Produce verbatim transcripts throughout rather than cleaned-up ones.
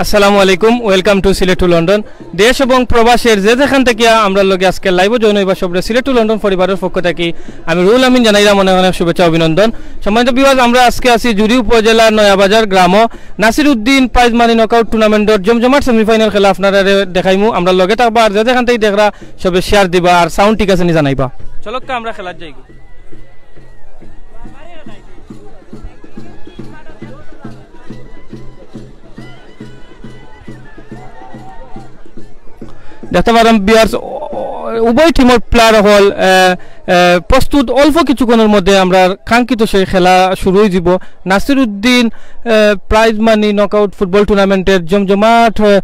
আসসালামু আলাইকুম, welcome to Sylhet to London. দেশ এবং প্রবাসের যে যেখান থাকিয়া আমরার লগে আজকে live-ও join অইবা, সবরে সিলেট টু লন্ডন পরিবারের পক্ষ থাকি আমি রুহুল আমিন জানাইরাম অনেক অনেক শুভেচ্ছা, অভিনন্দন। সম্মানিত viewers, আমরা আজকে আছি জুড়ি উপজেলার নয়াবাজার গ্রামো নাসির উদ্দিন prize money knockout tournament-র জমজমাট semifinal খেলা আপনারারে দেখাইমু। আমরার লগে থাকবা, আর যে যেখান থাকি দেখরা সবে share দিবা, আর sound ঠিক আছে নি জানাইবা। চলক্কা আমরা খেলাত যাই। দেখতা পাররাম viewers, উ-, উভয় team-র player অকল, আহ, আহ, প্রস্তুত। অল্প কিছুক্ষণর মধ্যে আমরার কাঙ্ক্ষিত সেই খেলা শুরু অইযিবো। নাসির উদ্দিন, আহ, prize money knockout football tournament-র জমজমাট, আহ,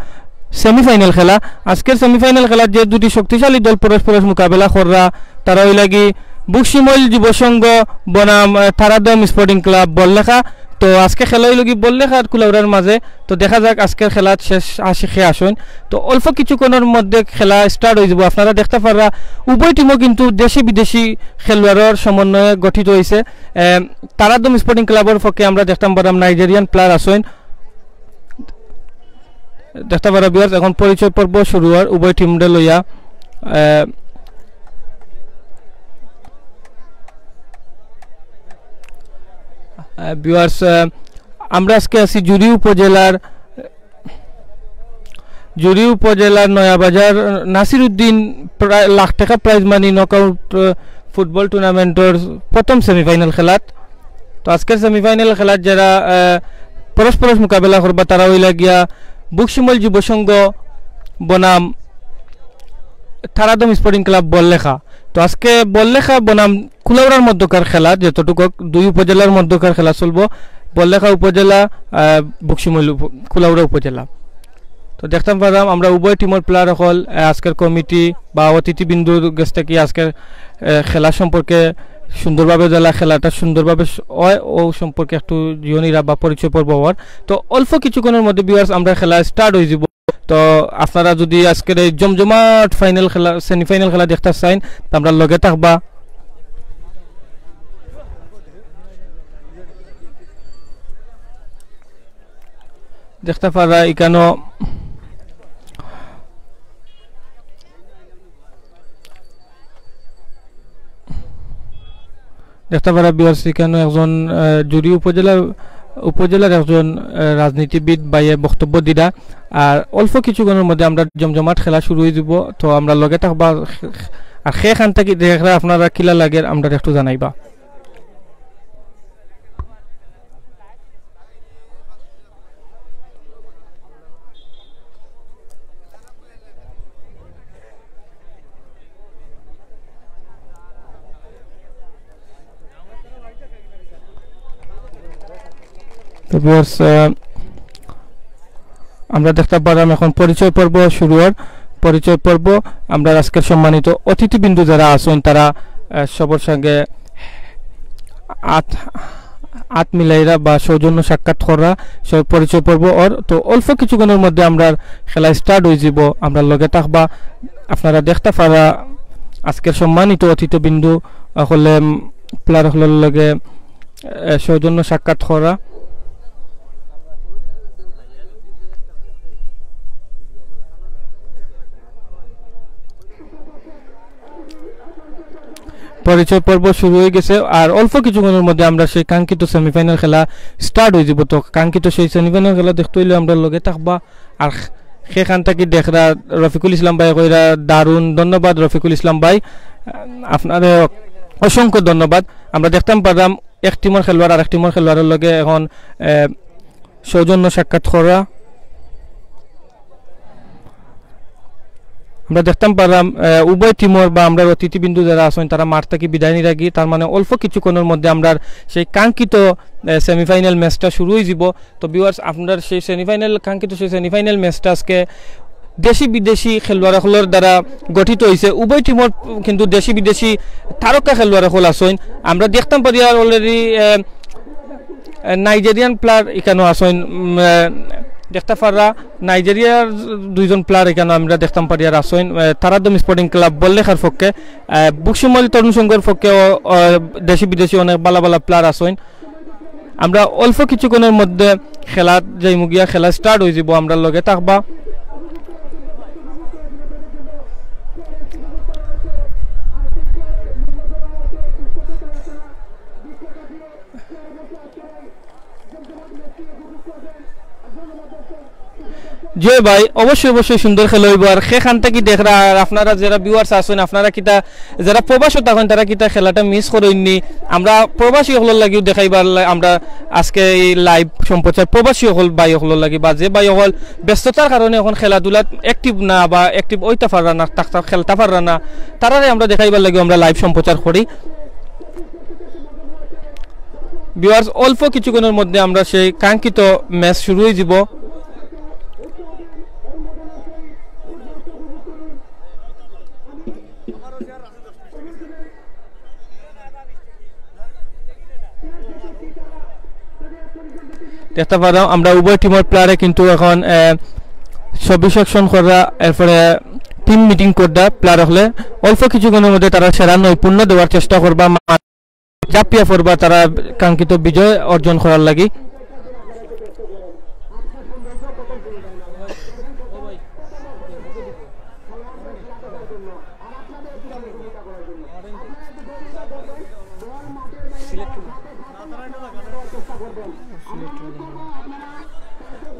semifinal খেলা। আজকের semifinal খেলাত যে দুটি শক্তিশালী দল পরস্পরর মোকাবেলা কররা, তারা অইলাগি বুকশিমল যুব সংঘ বনাম, আহ, তারাদম Sporting Club বড়লেখা। তো আজকে খেলা অইলোগি বড়লেখা আর কুলাউড়ার মাঝে। তো দেখা যাক আজকের খেলাত শেষ আসি খে আসইন। তো অল্প কিছুক্ষণর মধ্যে খেলা start অইযিবো। আপনারা দেখতা পাররা উভয় team-ও কিন্তু দেশি বিদেশি খেলোয়াড়র সমন্বয়ে গঠিত অইছে। এম, তারাদম Sporting Club-র পক্ষে আমরা দেখতাম পাররাম Nigerian player আসইন। দেখতা পাররা viewers, এখন পরিচয় পর্ব শুরু অর উভয় team-রে লইয়া। আহ, আহ, viewers, আহ, আমরা আজকে আছি জুড়ি উপজেলার, জুড়ি উপজেলার নয়াবাজার নাসির উদ্দিন প্রায় লাখ টাকা prize money knockout, আহ, football tournament-র প্রথম semifinal খেলাত। তো আজকের semifinal খেলাত যারা, আহ, পরস্পর মোকাবেলা করবা, তারা অইলা গিয়া বুকশিমল যুব সংঘ বনাম তারাদম Sporting Club বড়লেখা। তো আজকে বড়লেখা বনাম কুলাউড়ার মধ্যকার খেলা, যতটুকু দুই উপজেলার মধ্যকার খেলা চলবো, বড়লেখা উপজেলা, আহ, বুকশিমল উপ-, কুলাউড়া উপজেলা। তো দেখতাম পারলাম আমরা উভয় team-র player অকল, আহ, আজকের কমিটি বা অতিথিবৃন্দর গেছ থাকি আজকের, আহ, খেলা সম্পর্কে সুন্দরভাবে যারা খেলাটা সুন্দরভাবে স-, অয়, ও সম্পর্কে একটু জিওনিরা বা পরিচয় পর্ব অর। তো অল্প কিছুক্ষণর মধ্যে viewers আমরা খেলা start অইযিবো। তো আপনারা যদি আজকের এই জমজমাট final খেলা, semifinal খেলা দেখতা চাইন, তো আমরার লগে থাকবা। দেখতা পাররা ইকানো, দেখতা পাররা viewers ইকানো একজন, আহ, জুড়ি উপজেলার, উপজেলার একজন, আহ, রাজনীতিবিদ ভাইয়ে বক্তব্য দিরা। আর অল্প কিছুক্ষণর মধ্যে আমরা জমজমাট খেলা শুরু অইযিবো। তো আমরার লগে থাকবা, আর খেখান থাকি দেখরা আপনারা কিলা লাগের আমরারে একটু জানাইবা। তো viewers, আহ, আমরা দেখতা পারলাম এখন পরিচয় পর্ব শুরু অর। পরিচয় পর্ব আমরা আজকের সম্মানিত অতিথিবৃন্দ যারা আছইন তারা, আহ, সবর সঙ্গে আত, আত মিলাইরা বা সৌজন্য সাক্ষাৎ করা সব পরিচয় পর্ব অর। তো অল্প কিছুক্ষণর মধ্যে আমরার খেলা start অইযিবো, আমরার লগে থাকবা। আপনারা দেখতা পাররা আজকের সম্মানিত অতিথিবৃন্দ অকলে, উম, player অকলর লগে, আহ, সৌজন্য সাক্ষাৎ করা। পরিচয় পর্ব শুরু অইগেছে, আর অল্প কিছুক্ষণর মধ্যে আমরা সেই কাঙ্ক্ষিত semifinal খেলা start অইযিবো। তো কাঙ্ক্ষিত সেই semifinal খেলা দেখতে অইলে আমরার লগে থাকবা। আর খেখান থাকি দেখরা রফিকুল ইসলাম ভাই কইরা দারুণ, ধন্যবাদ রফিকুল ইসলাম ভাই, আপনারে অসংখ্য ধন্যবাদ। আমরা দেখতাম পারলাম এক team-র খেলোয়াড় আরেক team-র খেলোয়াড়র লগে এখন, আহ, সৌজন্য সাক্ষাৎ করা। আমরা দেখতাম পারলাম, আহ, উভয় team-র বা আমরার অতিথিবৃন্দ যারা আছইন তারা মাঠ থাকি বিদায় নিরাগি, তার মানে অল্প কিছুক্ষণর মধ্যে আমরার সেই কাঙ্ক্ষিত, আহ, semifinal match-টা শুরু অইযিবো। তো viewers, আপনার সেই semifinal, কাঙ্ক্ষিত সেই semifinal match-টা আজকে দেশি বিদেশি খেলোয়াড় অকলর দ্বারা গঠিত অইছে। উভয় team-র কিন্তু দেশি বিদেশি তারকা খেলোয়াড় অকল আছইন। আমরা দেখতাম পারি আর already, আহ, আহ, Nigerian player ইকানো আছইন, উম, আহ, দেখতা পাররা নাইজেরিয়ার দুইজন player ইকানো আমরা দেখতাম পারি আর আছইন, আহ, তারাদম Sporting Club বড়লেখার পক্ষে, আহ, বুকশিমল তরুণ সংঘর পক্ষে, আহ, দেশি বিদেশি অনেক বালা বালা player আছইন। আমরা অল্প কিছুক্ষণর মধ্যে খেলাত যাইমুগিয়া, খেলা স্টার্ট অইযিবো, আমরার লগে থাকবা। জি ভাই, অবশ্যই, অবশ্যই সুন্দর খেলা অইবো। আর যেখান থাকি দেখরা, আর আপনারা যেরা ভিউয়ার্স আছইন, আপনারা কিতা, যেরা প্রবাসো থাকইন, তারা কিতা খেলাটা মিস করইননি। আমরা প্রবাসী অকলর লাগিও দেখাইবার লা-, আমরা আজকে এই লাইভ সম্প্রচার প্রবাসী অকল ভাই অকলর লাগি, বা যে ভাই অকল ব্যস্ততার কারণে অখন খেলাধুলাত অ্যাক্টিভ না বা অ্যাক্টিভ অইতা পাররা না, থাকতা, খেলতা পাররা না, তারারে আমরা দেখাইবার লাগি আমরা লাইভ সম্প্রচার করি। ভিউয়ার্স, অল্প কিছুক্ষণর মধ্যে আমরা সেই কাঙ্ক্ষিত ম্যাচ শুরু অইযিবো। দেখতা পাররাম আমরা উভয় টিমর প্লেয়ারে কিন্তু অখন, আহ, ছবি সেকশন কররা, এরপরে টিম মিটিং কররা প্লেয়ার অকলে। অল্প কিছুক্ষণর মধ্যে তারা সেরা নৈপুণ্য দেওয়ার চেষ্টা করবা। ঝাঁপিয়া পড়বা তারা কাঙ্ক্ষিত বিজয় অর্জন করার লাগি।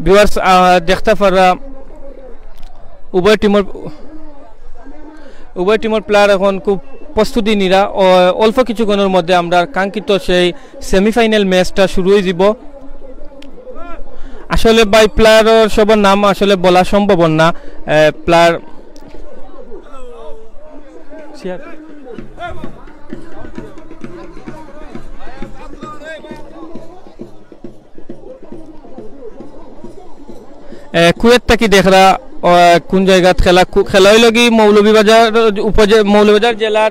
ভিউয়ার্স, আহ, দেখতা পাররা উভয় টিমর, উভয় টিমর প্লেয়ার অখন খুব প্রস্তুতি নিরা। অ-, অল্প কিছুক্ষণর মধ্যে আমরার কাঙ্ক্ষিত সেই সেমিফাইনাল ম্যাচটা শুরু অইযিবো। আসলে ভাই, প্লেয়ারর সবর নাম আসলে বলা সম্ভব না। এ, প্লেয়ার এ, কুয়েত থাকি দেখরা, ও, কোন জাগাত খেলা, কু-, খেলা অইলোগি মৌলভীবাজার উপজে-, মৌলভীবাজার জেলার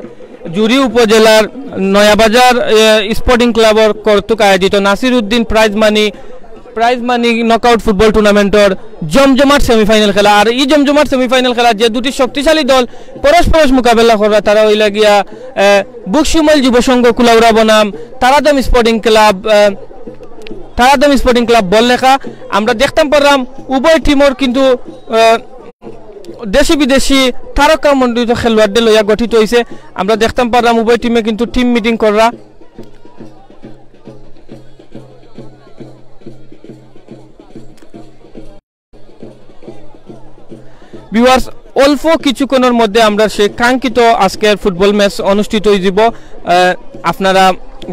জুড়ি উপজেলার নয়াবাজার, এ, স্পোর্টিং ক্লাবর কর্তৃক আয়োজিত Nasir Uddin prize money, prize money knockout football টুর্নামেন্টর জমজমাট সেমিফাইনাল খেলা। আর ই জমজমাট সেমিফাইনাল খেলা যে দুটি শক্তিশালী দল পরস্পরস মোকাবেলা কররা, তারা অইলা গিয়া, এ, বুকশিমল যুব সংঘ কুলাউড়া বনাম তারাদম স্পোর্টিং ক্লাব, এ, তারাদম স্পোর্টিং ক্লাব বড়লেখা। আমরা দেখতাম পাররাম উভয় টিমর কিন্তু, আহ, দেশি বিদেশি তারকা মণ্ডিত খেলোয়াড়দের লইয়া গঠিত অইছে। আমরা দেখতাম পাররাম উভয় টিমে কিন্তু টিম মিটিং কররা। ভিউয়ার্স, অল্প কিছুক্ষণর মধ্যে আমরা সেই কাঙ্ক্ষিত আজকের ফুটবল ম্যাচ অনুষ্ঠিত অইযিবো। আহ, আপনারা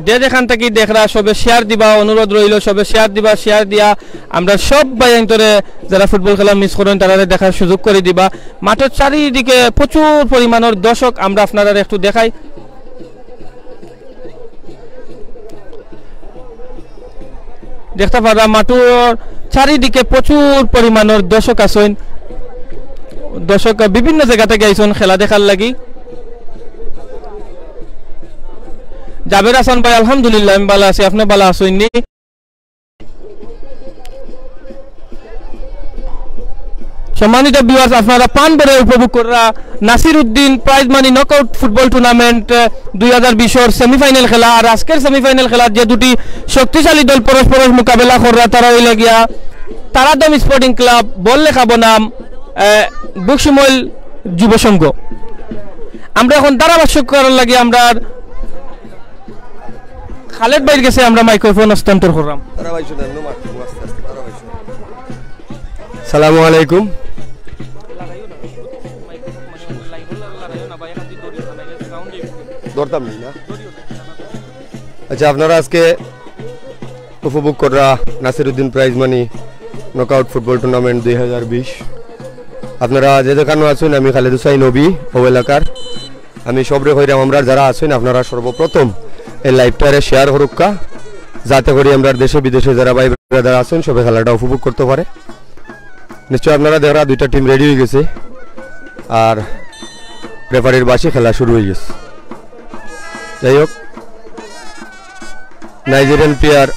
যে যেখান থাকি দেখরা সবে শেয়ার দিবা, অনুরোধ রইলো সবে শেয়ার দিবা, শেয়ার দিয়া আমরা সব ভাইয়াইন্তরে যারা ফুটবল খেলা মিস করইন তারারে দেখার সুযোগ করি দিবা। মাঠর চারিদিকে প্রচুর পরিমাণর দর্শক, আমরা আপনারারে একটু দেখাই। দেখতা পাররা মাঠর চারিদিকে প্রচুর পরিমাণর দর্শক আছইন, দর্শক বিভিন্ন জাগা থাকি আইছইন খেলা দেখার লাগি। জাবের হাসান ভাই, আলহামদুলিল্লাহ, আমি ভালা আছি, আপনে ভালা আছইন নি? সম্মানিত ভিউয়ার্স, আপনারা প্রাণ ভরে উপভোগ কররা Nasir Uddin prize money knockout football tournament, আহ, দুই হাজার বিশর সেমিফাইনাল খেলা। আর আজকের সেমিফাইনাল খেলাত যে দুটি শক্তিশালী দল পরস্পর মোকাবেলা কররা, তারা অইলা গিয়া তারাদম স্পোর্টিং ক্লাব বড়লেখা বনাম, আহ, বুকশিমল যুব সংঘ। আমরা এখন ধারাভাষ্য করার লাগি আমরা খালেদ ভাইর গেছে আমরা মাইক্রোফোন হস্তান্তর কররাম। তারা ভাই শুনেন, নো মার, নো আস্তে আস্তে, তারা ভাই শুনেন। সালামু আলাইকুম। ধরতাম নি না। আচ্ছা, আপনারা আজকে উপভোগ কররা Nasiruddin prize money knockout football tournament দুই হাজার বিশ। আপনারা যে যেখানো আছইন, আমি খালেদ হুসাইন নবী, ও এলাকার। আমি সবরে কইরাম, আমরার যারা আছইন, আপনারা সর্বপ্রথম এই লাইভটারে শেয়ার করুক্কা, যাতে করি আমরার দেশে বিদেশে যারা ভাই ব্রাদার আছইন, সবে খেলাটা উপভোগ করতে পারে। নিশ্চয় আপনারা দেখরা দুইটা টিম রেডি অই গেছে, আর রেফারির বাঁশি, খেলা শুরু অই গেছে। যাই হোক, নাইজেরিয়ান প্লেয়ার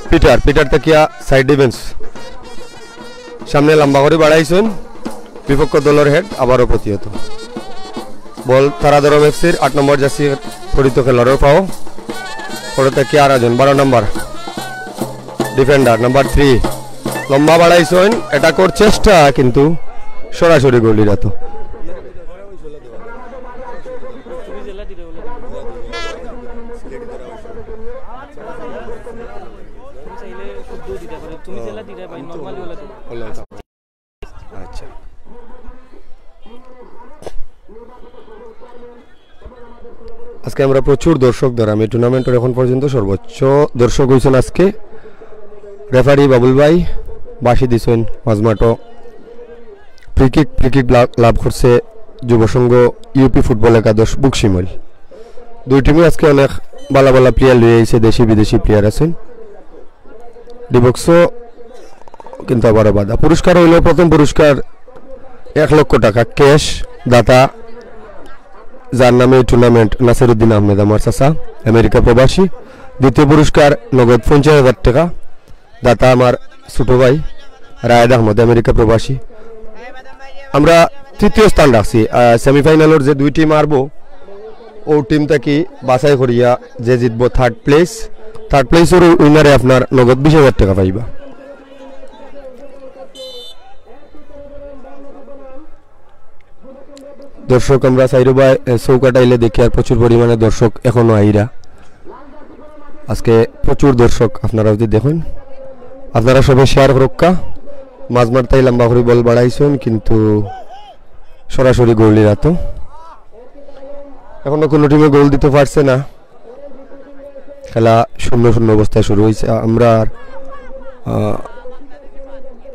পিটার, পিটার থাকিয়া সাইড ডিফেন্স, সামনে লম্বা করি বাড়াইছইন, বিপক্ষ দলর হেড আবারও প্রতিহত। বল তারাদম এফসির আট নম্বর জার্সি পরিহিত খেলোয়াড়র পাও, পরে থাকিয়া আর একজন বারো নম্বর। ডিফেন্ডার নাম্বার থ্রি লম্বা বাড়াইছইন, অ্যাটাকর চেষ্টা কিন্তু সরাসরি গোলির আতো। আচ্ছা। আজকে আমরা প্রচুর দর্শক ধরাম। এই টুর্নামেন্টর এখন পর্যন্ত সর্বোচ্চ দর্শক অইছইন আজকে। রেফারি বাবুল ভাই বাঁশি দিছইন মাঝমাঠো। ফ্রি কিক, ফ্রি কিক লা-, লাভ করছে যুব সংঘ ইউপি ফুটবল একাদশ বুকশিমল। দুই টিমে আজকে অনেক ভালা ভালা প্লেয়ার লইয়া আইছে, দেশি বিদেশি প্লেয়ার আছইন। ডি বক্সও কিন্তু আবার বাধা। পুরস্কার অইলো, প্রথম পুরস্কার এক লক্ষ টাকা ক্যাশ, দাতা যার নামে এই টুর্নামেন্ট, নাসিরুদ্দিন আহমেদ, আমার চাচা, আমেরিকা প্রবাসী। দ্বিতীয় পুরস্কার নগদ পঞ্চাশ হাজার টাকা, দাতা আমার ছোট ভাই রায়েদ আহমদ, আমেরিকা প্রবাসী। আমরা তৃতীয় স্থান রাখছি। আহ, সেমিফাইনালর যে দুই টিম আরবো, ও টিম থাকি বাছাই করিয়া যে জিতবো থার্ড প্লেস, থার্ড প্লেসর উইনারে আপনার নগদ বিশ হাজার টাকা পাইবা। দর্শক আমরা চাইরোবায়, এ, চৌকাটাইলে দেখি আর প্রচুর পরিমাণে দর্শক এখনো আইরা। আজকে প্রচুর দর্শক আপনারা যদি দেখইন, আপনারা সবে শেয়ার করউক্কা। মাঝমাঠ তাই লম্বা করি বল বাড়াইছইন, কিন্তু সরাসরি গোলির আতো। এখনো কোনো টিমে গোল দিতে পারছে না। খেলা শূন্য শূন্য অবস্থায় শুরু অইছে। আমরা আর, আহ,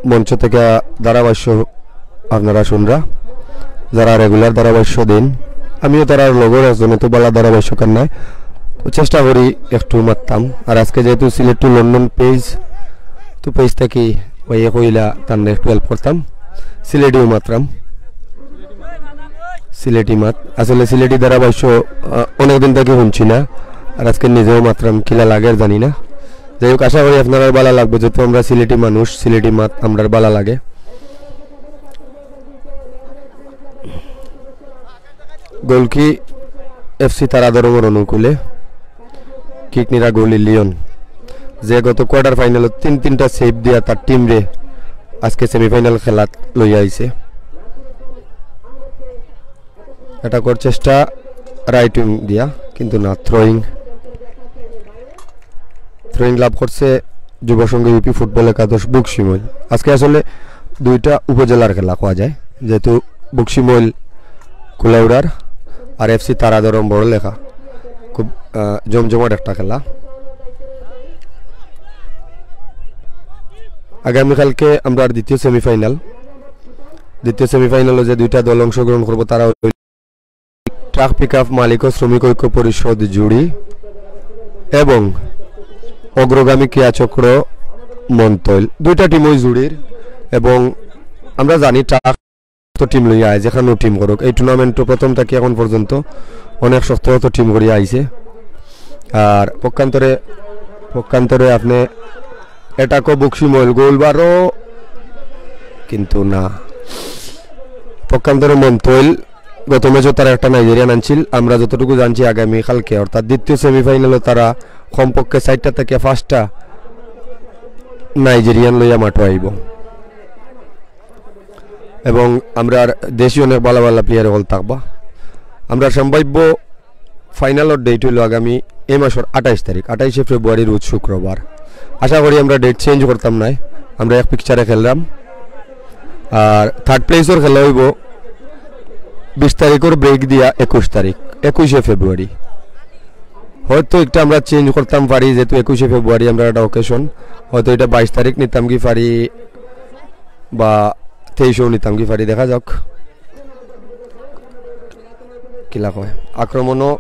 মঞ্চ থেকে ধারাভাষ্য আপনারা শুনরা, যারা রেগুলার ধারাভাষ্য দেইন, আমিও তারার লগর একজন, অত ভালা ধারাভাষ্যকার নায়, তো চেষ্টা করি একটু মাততাম। আর আজকে যেহেতু সিলেট to লন্ডন পেজ, তো পেজ থাকি ভাইয়ে কইলা তানরে একটু হেল্প করতাম, সিলেটিও মাতরাম। সিলেটি মাত। আসলে সিলেটি ধারাভাষ্য, আহ, অনেকদিন থাকি হুনছি না, আর আজকে নিজেও মাতরাম, কিলা লাগের জানি না। যাই হোক, আশা করি আপনারার ভালা লাগবো, যেহেতু আমরা সিলেটি মানুষ, সিলেটি মাত আমরার ভালা লাগে। গোলকি এফসি তারা ধর্মর অনুকূলে। কিক নিরা গোলি লিওন, যে গত কোয়ার্টার ফাইনালো তিন তিনটা সেভ দিয়া তার টিমরে আজকে সেমিফাইনাল খেলাত লইয়া আইছে। অ্যাটাকর চেষ্টা রাইট উইং দিয়া, কিন্তু না, থ্রোয়িং। থ্রোয়িং লাভ করছে যুব সংঘ ইউপি ফুটবল একাদশ বুকশিমল। আজকে আসলে দুইটা উপজেলার খেলা কওয়া যায়, যেহেতু বুকশিমল কুলাউড়ার আর এফসি তারাদরম বড়লেখা। খুব, আহ, জমজমাট একটা খেলা। আগামীকালকে আমরা আর দ্বিতীয় সেমিফাইনাল, দ্বিতীয় সেমিফাইনালো যে দুইটা দল অংশগ্রহণ করবো, তারা হইল ট্রাক পিকআপ মালিক ও শ্রমিক ঐক্য পরিষদ জুড়ি এবং অগ্রগামী ক্রীড়া চক্র মন্তইল। দুইটা টিমই জুড়ির এবং আমরা জানি ট্রাক তো টিম লইয়া আয়, যেখানো টিম করুক। এই টুর্নামেন্টও প্রথম থাকি এখন পর্যন্ত অনেক শক্ত শক্ত টিম করিয়া আইছে। আর পক্ষান্তরে, পক্ষান্তরে আপনি অ্যাটাকও বুকশিমল গোল বারো, কিন্তু না। পক্ষান্তরে মন্তইল গত ম্যাচও তারা একটা নাইজেরিয়ান আনছিল। আমরা যতটুকু জানছি, আগামী কালকে অর্থাৎ দ্বিতীয় সেমিফাইনালো তারা কমপক্ষে চাইরটা থেকে পাঁচটা নাইজেরিয়ান লইয়া মাঠো আইব। এবং আমরার দেশি অনেক ভালা ভালা প্লেয়ার অকল থাকবা। আমরার সম্ভাব্য ফাইনালর ডেট হইল আগামী এই মাসের আঠাইশ তারিখ, আঠাইশে ফেব্রুয়ারি, রোজ শুক্রবার। আশা করি আমরা ডেট চেঞ্জ করতাম নায়, আমরা এক পিকচারে খেললাম। আর থার্ড প্লেসর খেলা হইব বিশ তারিখর ব্রেক দিয়া একুশ তারিখ, একুশে ফেব্রুয়ারি। হয়তো একটা আমরা চেঞ্জ করতাম পারি, যেহেতু একুশে ফেব্রুয়ারি আমরা একটা অকেশন, হয়তো এটা বাইশ তারিখ নিতাম কি পারি বা তেইশেও নিতাম কি পারি, দেখা যাক। কিলা কয়, আক্রমণও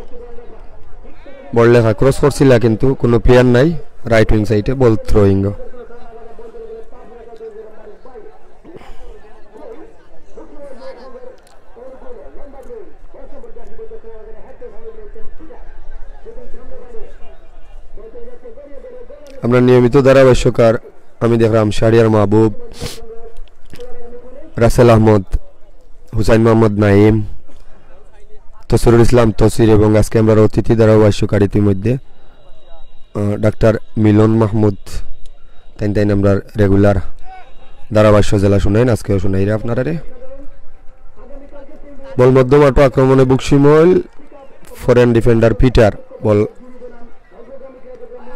বড়লেখা ক্রস করছিলা, কিন্তু কোনো প্লেয়ার নাই রাইট উইং সাইডে, বল থ্রোয়িং। আমরা নিয়মিত ধারাভাষ্যকার, আমি দেখলাম শাহরিয়ার মাহবুব, রাসেল আহমদ, হুসাইন মোহাম্মদ নাইম, তসরুল ইসলাম তসির এবং আজকে আমরা অতিথি ধারাভাষ্যকার ইতিমধ্যে, আহ, ডাক্তার মিলন মাহমুদ, তাইন তাইন আমরার regular ধারাভাষ্য যেলা শুনাইন, আজকেও শুনাইরা আপনারারে। বল মধ্যমাঠ আক্রমণে বকশিমইল, foreign defender পিটার বল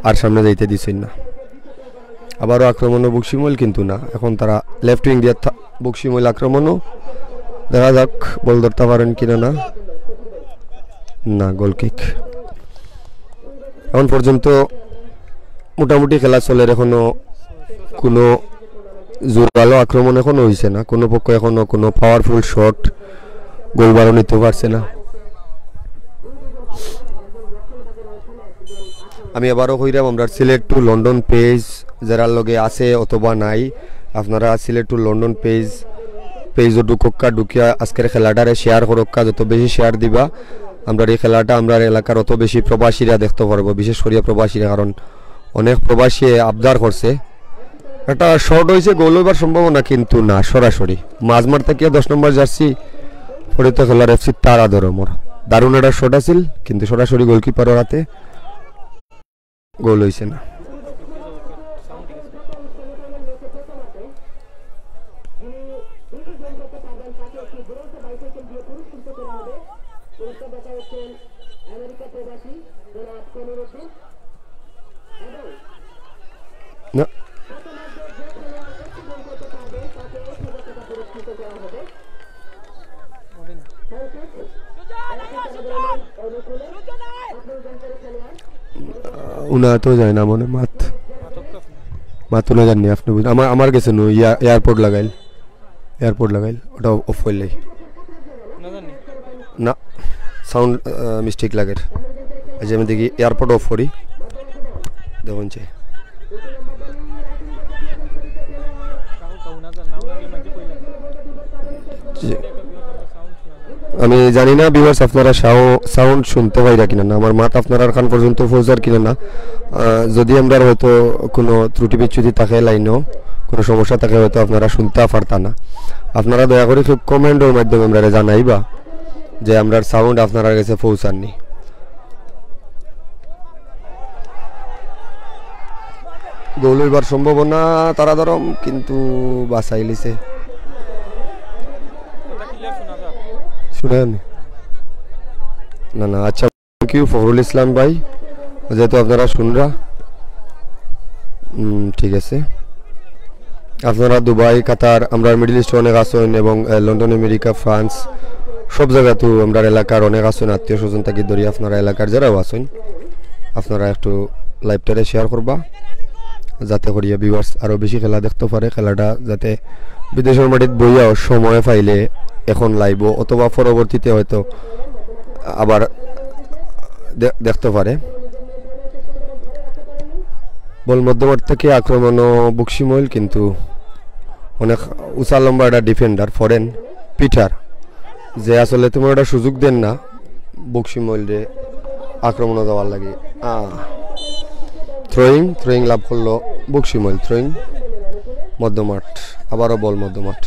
আর সামনে যাইতে দিছইন না। আবারও আক্রমণও বকশিমইল, কিন্তু না, এখন তারা left wing দিয়া থা-, বকশিমইল আক্রমণও। দেখা যাক বল ধরতা পারেন কিনা না। না, goal kick। এখন পর্যন্ত মোটামুটি খেলা চলের, এখনো কোনো জোরালো আক্রমণ এখনো হইছে না, কোনো পক্ষ এখনো কোনো powerful shot গোল বারো নিতে পারছে না। আমি আবারও কইরাম, আমরার Sylhet to London page যারার লগে আছে অথবা নাই, আপনারা Sylhet to London page, page-ও ঢুকউক্কা, ঢুকিয়া আজকের খেলাটারে share করউক্কা, যত বেশি share দিবা, আমরার এই খেলাটা আমরার এলাকার অত বেশি প্রবাসীরা দেখতে পারবো, বিশেষ করিয়া প্রবাসীরা, কারণ অনেক প্রবাসী আবদার করছে। একটা shot হইছে, গোল হইবার সম্ভাবনা, কিন্তু না, সরাসরি মাঝমাঠ থাকিয়া দশ নম্বর jersey পরিহিত খেলোয়াড় এফসি তারা ধরমর দারুণ একটা shot আছিল, কিন্তু সরাসরি গোলকিপারের হাতে গোল হইছে না। না। উনা তো যায় না মনে, মাত। মাত উনা জাননি আপনি বুঝ-, আমার, আমার গেছে নু, ইয়া-, airpod লাগাইল। Airpod লাগাইল, ওটা off করলেই। না জানি। না, sound, আহ, mistake লাগের। আচ্ছা, আমি দেখি, airpod off করি। দেখুন যে। কাহু, কাহু না জান, না, ওনাকে মাঝে কইলাম। জি। আমি জানি না viewers আপনারা সাউ-, sound শুনতে পাইরা কিনা না, আমার মাত আপনারার কান পর্যন্ত পৌঁছার কিনা না। আহ, যদি আমরার হয়তো কোনো ত্রুটি বিচ্যুতি থাকে, লাইনও কোনো সমস্যা থাকে, হয়তো আপনারা শুনতা পারতা না। আপনারা দয়া করি কেউ comment-র মাধ্যমে আমরারে জানাইবা যে আমরার sound আপনারার গেছে পৌঁছার নি। গোল হইবার সম্ভাবনা তারা ধরম, কিন্তু বাঁচাইলিছে। ওটা clear শোনা যায়? শুনেন? না, না, আচ্ছা, thank you ফখরুল ইসলাম ভাই, যেহেতু আপনারা শুনরা। হুম, ঠিক আছে। আপনারা দুবাই, কাতার, আমরা Middle East-ও অনেক আছইন এবং, আহ, লন্ডন, আমেরিকা, ফ্রান্স, সব জাগাত আমরার এলাকার অনেক আছইন, আত্মীয় স্বজন থাকি ধরি আপনারা এলাকার যারাও আছইন, আপনারা একটু live-টারে share করবা, যাতে করিয়া viewers আরো বেশি খেলা দেখতে পারে, খেলাটা যাতে বিদেশর মাটিত বইয়াও সময় পাইলে এখন live-ও অথবা পরবর্তীতে হয়তো আবার দে-, দেখতে পারে। বল মধ্যমাঠ থাকি আক্রমণও বকশিমইল, কিন্তু অনেক উঁচা লম্বা একটা defender, foreign পিটার, যে আসলে তেমন একটা সুযোগ দেন না বকশিমইলরে আক্রমণও দেওয়ার লাগি। আহ, throwing, throwing লাভ করলো বকশিমইল, throwing মধ্যমাঠ, আবারও বল মধ্যমাঠ।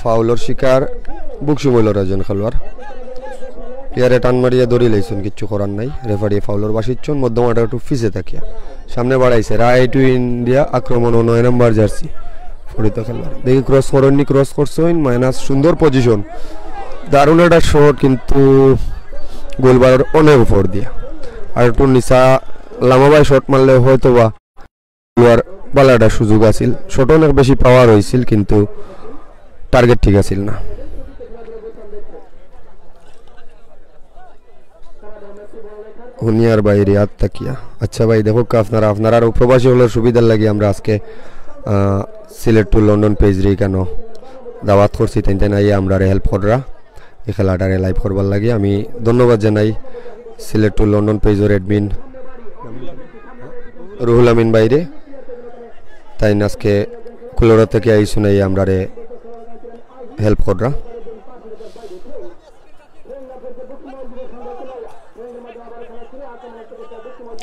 Foul-র শিকার বকশিমইলর একজন খেলোয়াড়। Player-এ টান মারিয়া ধরি লাইছইন, কিচ্ছু করার নাই। Referee foul-র বাঁশি দিছইন, মধ্যমাঠর একটু পিছে থাকিয়া। সামনে বাড়াইছে, right wing দিয়া আক্রমণ, নয় নম্বর jersey পরিহিত খেলোয়াড়। দেখি cross করইন নি, cross করছইন, minus, সুন্দর position, দারুণ একটা shot, কিন্তু গোলবারর অনেক উপর দিয়া। আর একটু নিচা লামাবায় shot মারলে হয়তো বা আর ভালা একটা সুযোগ আছিল, shot অনেক বেশি power হইছিল, কিন্তু target ঠিক আছিল না। হুনিয়ার ভাই রিয়াদ থাকিয়া। আচ্ছা ভাই, দেখউক্কা আপনারা, আপনারার প্রবাসী অকলর সুবিধার লাগি আমরা আজকে, আহ, Sylhet to London page-রে কেন দাওয়াত করছি, তাইন তাইন আইয়া আমরারে help কররা। এই খেলাটারে live করবার লাগি আমি ধন্যবাদ জানাই Sylhet to London page-র admin রুহুল আমিন ভাইরে। তাইন আজকে কুলাউড়া থাকি আইছইন, আইয়া আমরারে help কররা।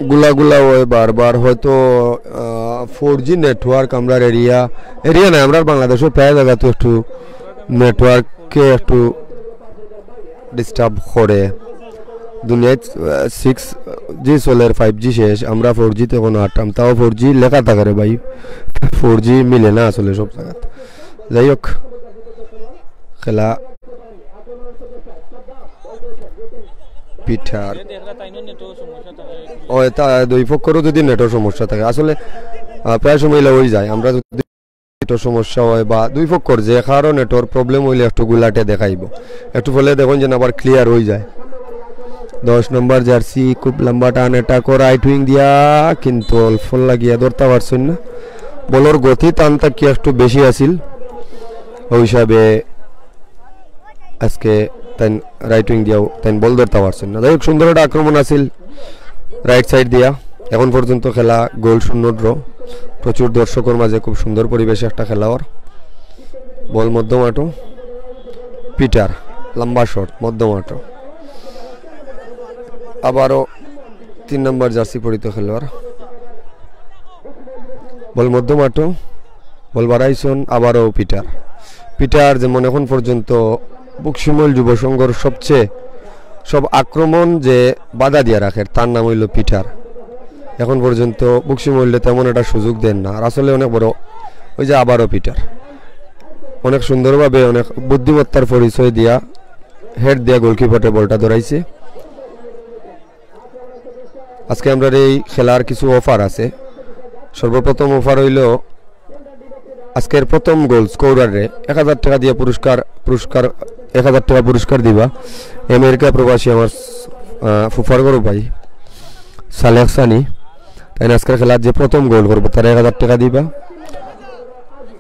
গুলা গুলা অয় বারবার, হয়তো, আহ, four G network আমরার area, area নায়, আমরার বাংলাদেশো প্রায় জাগাত একটু network-এ একটু disturb করে। দুনিয়াত সিক্স জি চলের, ফাইভ জি শেষ, আমরা ফোর জি তে এখনো আটতাম, তাও ফোর জি লেখা থাকে রে ভাই, ফোর জি মিলে না আসলে সব জায়গাত। যাই হোক, খেলা পিটার। ওই তা দুই পক্ষরও যদি নেটর সমস্যা থাকে, আসলে আহ, প্রায় সময় হয়ে যায়। আমরা যদি নেটর সমস্যা হয় বা দুই পক্ষর যে কারো নেটর প্রবলেম হইলে একটু গুলাটে দেখাইব, একটু ফলে দেখুন যেন আবার ক্লিয়ার হয়ে যায়। দশ নম্বর জার্সি, খুব লম্বা টান, এটা কো রাইট উইং দিয়া, কিন্তু অল্প লাগিয়া ধরতে পারছেন না। বলর গতি টান তাকি একটু বেশি আছিল, ওই হিসাবে আজকে তাইন রাইট উইং দিয়াও তাইন বল ধরতে পারছেন না। যাই হোক, সুন্দর একটা আক্রমণ আছিল রাইট সাইড দিয়া। এখন পর্যন্ত খেলা গোল শূন্য ড্র। প্রচুর দর্শকর মাঝে খুব সুন্দর পরিবেশে একটা খেলা অর। বল মধ্যম আটো, পিটার, লম্বা শট, মধ্যম আটো। আবারও তিন নম্বর জার্সি পরিহিত খেলোয়াড়। বল মধ্যম আটো, বল বাড়াইছন, আবারও পিটার। পিটার যেমন এখন পর্যন্ত বকশিমল যুব সংঘর সবচেয়ে সব আক্রমণ যে বাধা দিয়া রাখের, তার নাম হইল পিটার। এখন পর্যন্ত বকশিমলে তেমন একটা সুযোগ দেন না, আর আসলে অনেক বড় ওই যে আবারও পিটার অনেক সুন্দরভাবে অনেক বুদ্ধিমত্তার পরিচয় দিয়া হেড দিয়া গোলকিপারে বলটা ধরাইছে। আজকে আমরার এই খেলার কিছু অফার আছে। সর্বপ্রথম অফার হইল আজকের প্রথম গোল স্কোরারে এক হাজার টাকা দিয়া পুরস্কার, পুরস্কার, এক হাজার টাকা পুরস্কার দিবা আমেরিকা প্রবাসী আমার আহ, ফুফার ঘরর ভাই সালেহ সানি। তাইন আজকের খেলার যে প্রথম গোল করবো তারে এক হাজার টাকা দিবা।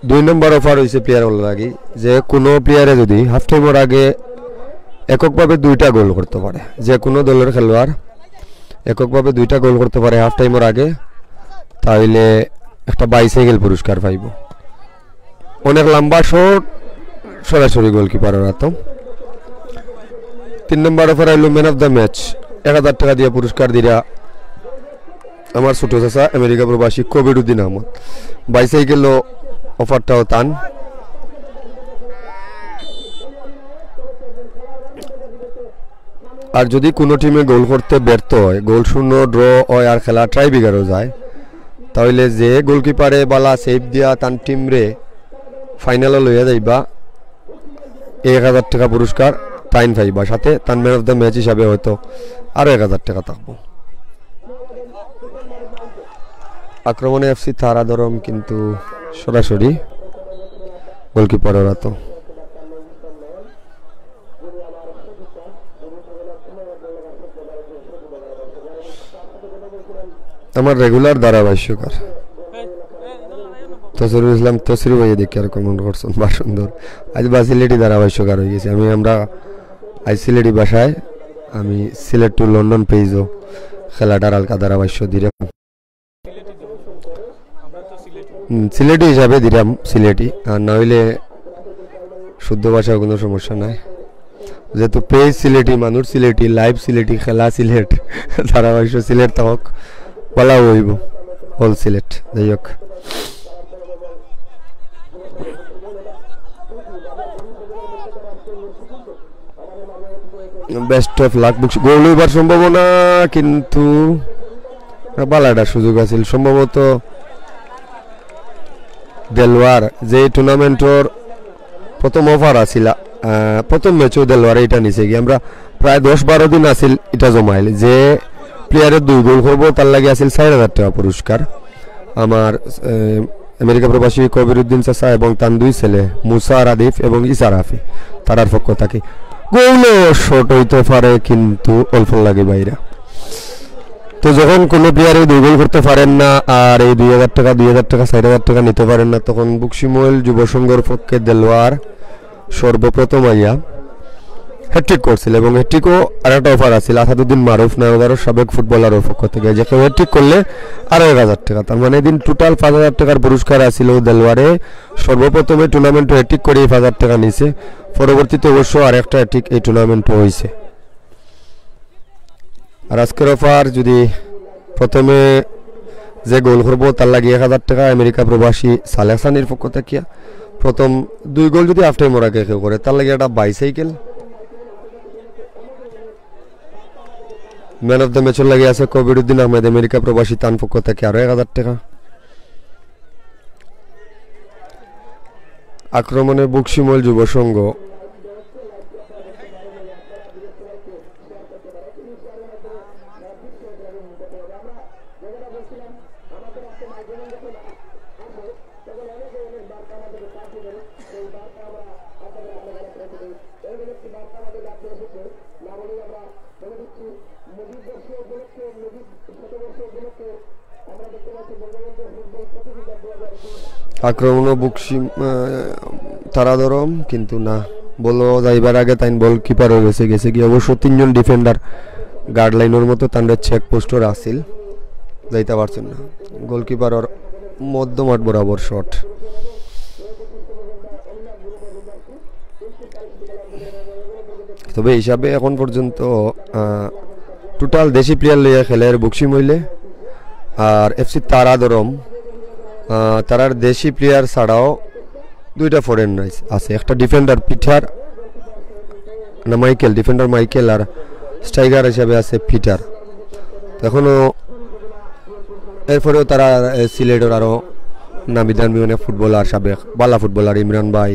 দুই নম্বর অফার হইছে প্লেয়ার অকলর লাগি, যে কোনো প্লেয়ারে যদি হাফ টাইমর আগে এককভাবে দুইটা গোল করতে পারে, যে কোনো দলের খেলোয়াড় এককভাবে দুইটা গোল করতে পারে হাফ টাইমর আগে, তাহলে একটা বাইসাইকেল পুরস্কার পাইব। অনেক লম্বা শট, সরাসরি গোলকিপারর আতো। তিন নম্বর অফার আইলো ম্যান অফ দ্য ম্যাচ, এক হাজার টাকা দিয়া পুরস্কার দিরা আমার ছোট চাচা আমেরিকা প্রবাসী কবির উদ্দিন আহমদ। বাইসাইকেলও অফারটাও তান। আর যদি কোনো টিমে গোল করতে ব্যর্থ হয়, গোল শূন্য ড্র হয় আর খেলা টাইব্রেকারও যায়, তাহলে যে গোলকিপারে বালা সেভ দিয়া তান টিমরে ফাইনালো লইয়া যাইবা, এই এক হাজার টাকা পুরস্কার তাইন পাইবা, সাথে তান ম্যান অফ দ্য ম্যাচ হিসাবে হয়তো আরও এক হাজার টাকা থাকবো। আক্রমণে এফসি তারা ধরম, কিন্তু সরাসরি গোলকিপারর আতো। আমার রেগুলার ধারাভাষ্যকার তসরিফ ইসলাম তসরি ভাইয়ে দেখি আর কমেন্ট করছেন, বা সুন্দর। আজ বা সিলেটি ধারাভাষ্যকার হয়ে গেছে। আমি আমরা আজ সিলেটি ভাষায় আমি সিলেট টু লন্ডন পেজও খেলাটার হালকা ধারাভাষ্য দিলাম। হুম, সিলেটি হিসাবে দিলাম সিলেটি, আর না হইলে শুদ্ধ ভাষায় কোনো সমস্যা নাই। যেহেতু পেজ সিলেটি, মানুষ সিলেটি, লাইভ সিলেটি, খেলা সিলেট, ধারাভাষ্য সিলেট থাক, বলা হইব অল সিলেট। যাই হোক, বেস্ট অফ লাক। গোল হইবার সম্ভাবনা, কিন্তু বালা একটা সুযোগ আছিল সম্ভবত। দেলোয়ার যে টুর্নামেন্টর প্রথম অফার আছিল, আহ, প্রথম ম্যাচও দেলোয়ারে এটা নিছে কি, আমরা প্রায় দশ বারো দিন আছিল এটা জমাইল, যে প্লেয়ারে দুই গোল করবো তার লাগি আছিল চার হাজার টাকা পুরস্কার। আমার আহ, আমেরিকা প্রবাসী কবির উদ্দিন চাচা এবং তান দুই ছেলে মুসা আর আদিফ এবং ইসা রাফি, তারার পক্ষ থাকি। গোলও শট হইতে পারে, কিন্তু অল্প লাগে বাইরা। তো যখন কোনো প্লেয়ারে দুই গোল করতে পারেন না, আর এই দুই হাজার টাকা, দুই হাজার টাকা, চার হাজার টাকা নিতে পারেন না, তখন বকশিমল যুব সংঘর পক্ষে দেলোয়ার সর্বপ্রথম আইয়া হ্যাটট্রিক করছিল, এবং হ্যাটট্রিকও আর একটা অফার আছিল আসাদুদ্দিন মারুফ, নায়গরর সাবেক ফুটবলারর পক্ষ থেকে, যে কেউ হ্যাটট্রিক করলে আরো এক হাজার টাকা। তার মানে এদিন টোটাল পাঁচ হাজার টাকার পুরস্কার আছিল দেলোয়ারে। সর্বপ্রথমে টুর্নামেন্টও হ্যাটট্রিক করে পাঁচ হাজার টাকা নিছে। পরবর্তীতে অবশ্য আর একটা হ্যাটট্রিক এই টুর্নামেন্টও হইছে। আর আজকের অফার যদি প্রথমে যে গোল করবো তার লাগি এক হাজার টাকা আমেরিকা প্রবাসী সালেহ সানির পক্ষ থাকিয়া, প্রথম দুই গোল যদি হাফ টাইমর আগে কেউ করে তার লাগি একটা বাইসাইকেল। ম্যান অফ দ্য ম্যাচর লাগি আছে কবিরুদ্দিন আহমেদ, আমেরিকা প্রবাসী, তান পক্ষ থাকি আরো এক হাজার টেকা। আক্রমণে বকশিমল যুব সংঘ। আক্রমণও বকশিম, আহ, তারা ধরম, কিন্তু না, বল যাইবার আগে তাইন বল কিপারও গেছে, গেছে গিয়া অবশ্য তিনজন ডিফেন্ডার গার্ড লাইনর মতো তানরে চেক পোস্টর আছিল, যাইতা পারছইন না। গোলকিপারর মধ্যমাঠ বরাবর শট। তবে হিসাবে এখন পর্যন্ত, আহ, টোটাল দেশি প্লেয়ার লইয়া খেলের বকশিমইলে, আর এফসি তারা ধরম, আহ, তারার দেশি প্লেয়ার ছাড়াও দুইটা ফরেন আছে, একটা ডিফেন্ডার পিটার, না মাইকেল, ডিফেন্ডার মাইকেল, আর স্ট্রাইকার হিসাবে আছে পিটার। তো এখনো, এরপরেও তারা, এ, সিলেটর আরো নামি দামি অনেক ফুটবলার, সাবেক বালা ফুটবলার ইমরান ভাই,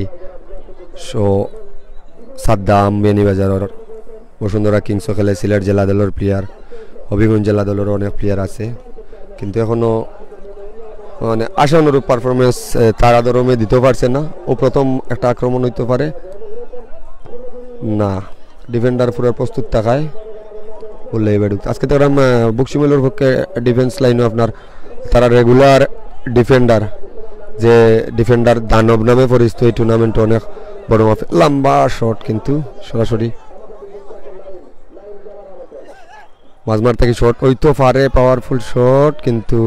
সো সাদ্দাম, বিয়ানীবাজারর বসুন্ধরা কিংসও খেলে, সিলেট জেলা দলর প্লেয়ার, হবিগঞ্জ জেলা দলরও অনেক প্লেয়ার আছে, কিন্তু এখনো মানে আশানুরূপ পারফরমেন্স তারা ধরমে দিতে পারছে না। ও প্রথম একটা আক্রমণ হইতে পারে না, ডিফেন্ডার পুরা প্রস্তুত থাকায় বললে এবার ঢুকতে। আজকে দেখলাম, আহ, বকশিমইলর পক্ষে ডিফেন্স লাইনও আপনার তারা রেগুলার ডিফেন্ডার, যে ডিফেন্ডার দানব নামে পরিচিত, এই টুর্নামেন্টে অনেক বড় মাপে লম্বা শট, কিন্তু সরাসরি মাঝমাঠ থেকে শট হইতে পারে, পাওয়ারফুল শট, কিন্তু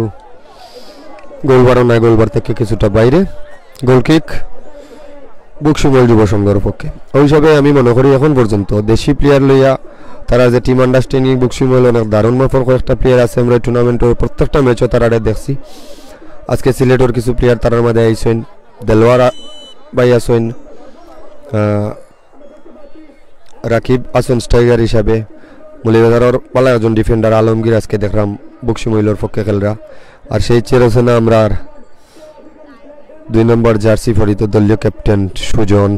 গোলবারও নাই, গোলবার থেকে কিছুটা বাইরে। গোলকিক বকশিমল যুব সংঘর পক্ষে। ওই হিসাবে আমি মনে করি এখন পর্যন্ত দেশি প্লেয়ার লইয়া তারা যে টিম আন্ডারস্ট্যান্ডিং বকশিমল অনেক দারুণ মাপর কয়েকটা প্লেয়ার আছে, আমরা টুর্নামেন্টর প্রত্যেকটা ম্যাচও তারারে দেখছি। আজকে সিলেটর কিছু প্লেয়ার তারার মাঝে আইছইন, দেলোয়ার আ-, ভাই আছইন, আহ, রাকিব আছইন স্ট্রাইকার হিসাবে, মৌলভীবাজারর ভালা একজন ডিফেন্ডার আলমগীর আজকে দেখলাম বকশিমইলর পক্ষে খেলরা। আর সেই চেরোসেনা আমরার দুই নম্বর জার্সি পরিহিত দলীয় ক্যাপ্টেন সুজন।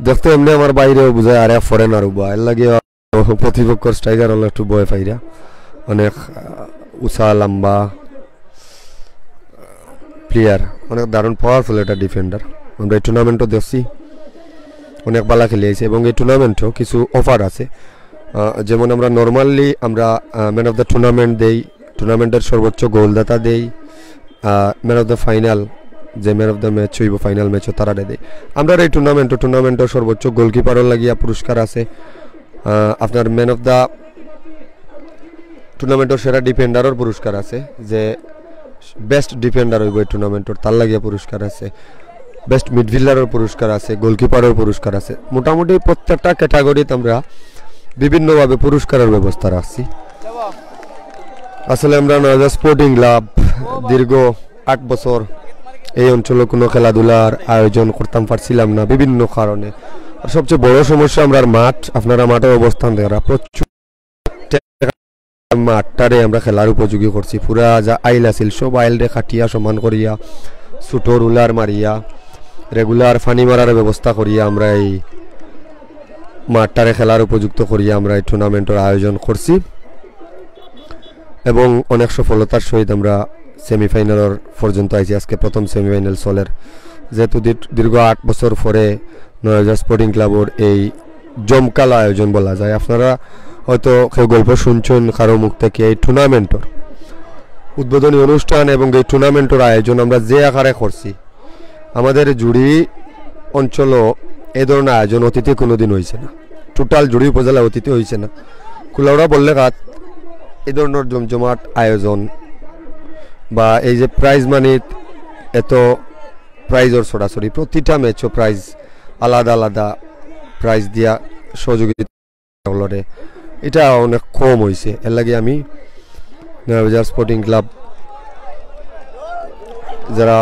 দেখতে এমনি আমার বাইরেও বুঝায় আর এক ফরেনার উবা, এর লাগে প্রতিপক্ষর স্ট্রাইকার হলো একটু ভয় পাইরা, অনেক, আহ, উঁচা লম্বা প্লেয়ার, অনেক দারুণ পাওয়ারফুল একটা ডিফেন্ডার। আমরা এই টুর্নামেন্টও দেখছি, অনেক ভালা খেলি আইছে এবং এই টুর্নামেন্টও কিছু অফার আছে। আহ, যেমন আমরা নর্মালি আমরা, আহ, ম্যান অফ দ্য টুর্নামেন্ট দেই, টুর্নামেন্টর সর্বোচ্চ গোলদাতা দেই, ম্যান অফ দ্য ফাইনাল, যে ম্যান অফ দ্য ম্যাচ হইব ফাইনাল ম্যাচও তারারে দেই। আমরা এই টুর্নামেন্টও, টুর্নামেন্টর সর্বোচ্চ গোলকিপারর লাগিয়া পুরস্কার আছে। আহ, আপনার ম্যান অফ দ্য টুর্নামেন্টর সেরা ডিফেন্ডারর পুরস্কার আছে, যে বেস্ট ডিফেন্ডার হইব এই টুর্নামেন্টর, তার লাগিয়া পুরস্কার আছে, বেস্ট মিডফিল্ডারর পুরস্কার আছে, গোলকিপারর পুরস্কার আছে। মোটামুটি প্রত্যেকটা ক্যাটাগরিত আমরা বিভিন্নভাবে পুরস্কারর ব্যবস্থা রাখছি। আসলে আমরা নওয়াজা স্পোর্টিং ক্লাব দীর্ঘ আট বছর এই অঞ্চলে কোনো খেলাধুলার আয়োজন করতাম পারছিলাম না বিভিন্ন কারণে। আর সবচেয়ে বড় সমস্যা আমরার মাঠ, আপনারা মাঠর অবস্থান দেখরা, প্রচুর মাঠটারে আমরা খেলার উপযোগী করছি, পুরা যা আইল আছিল সব আইলরে কাটিয়া সমান করিয়া ছোট রুলার মারিয়া রেগুলার পানি মারার ব্যবস্থা করিয়া আমরা এই মাঠটারে খেলার উপযুক্ত করিয়া আমরা এই টুর্নামেন্টর আয়োজন করছি এবং অনেক সফলতার সহিত আমরা সেমিফাইনালর পর্যন্ত আইছি। আজকে প্রথম সেমিফাইনাল চলের, যেহেতু দীর-, দীর্ঘ আট বছর পরে নওয়াজা স্পোর্টিং ক্লাবর এই জমকালো আয়োজন বলা যায়। আপনারা হয়তো কেউ গল্প শুনছেন কারো মুখ থেকে এই টুর্নামেন্টর উদ্বোধনী অনুষ্ঠান এবং এই টুর্নামেন্টর আয়োজন আমরা যে আকারে করছি, আমাদের জুড়ি অঞ্চলও এই ধরনের আয়োজন অতীতে কোনোদিন হয়েছে না, টোটাল জুড়ি উপজেলা অতীতে হয়েছে না। কুলাউড়া বললেঘাত এই ধরনের জমজমাট আয়োজন বা এই যে প্রাইজ মানিত এত প্রাইজর ছড়াছড়ি, প্রতিটা ম্যাচও প্রাইজ, আলাদা আলাদা প্রাইজ দিয়া সহযোগিতা হলরে, এটা অনেক কম হয়েছে। এর লাগি আমি নয়াবাজার স্পোর্টিং ক্লাব যারা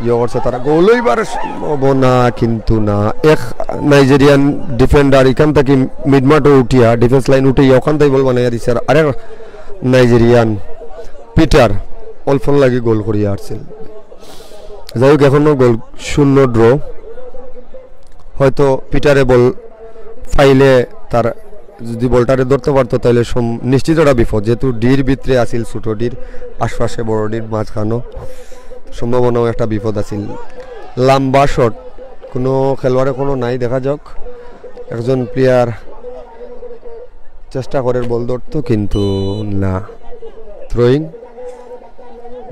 ইয়ে করছে তারা, গোল অইবার সম্ভাবনা কিন্তু না। এক নাইজেরিয়ান ডিফেন্ডার ইখান থাকি মিডমাঠো উঠিয়া, ডিফেন্স লাইন উঠিয়া ওখান থাকি বল বানাইয়া দিছে। আর আরেক নাইজেরিয়ান পিটার অল্পর লাগি গোল করিয়া আসছিল। যাই হোক, এখনো গোল শূন্য ড্র। হয়তো পিটারে বল পাইলে, তার যদি বলটারে ধরতে পারতো, তাইলে সম-, নিশ্চিত একটা বিপদ, যেহেতু ডির ভিতরে আছিল, ছোট ডির আশপাশে, বড় ডির মাঝখানো, সম্ভাবনাও একটা বিপদ আছিল। লম্বা শট, কোনো খেলোয়াড়ে কোনো নাই, দেখা যাক। একজন প্লেয়ার চেষ্টা করে বল ধরতো, কিন্তু না। থ্রোয়িং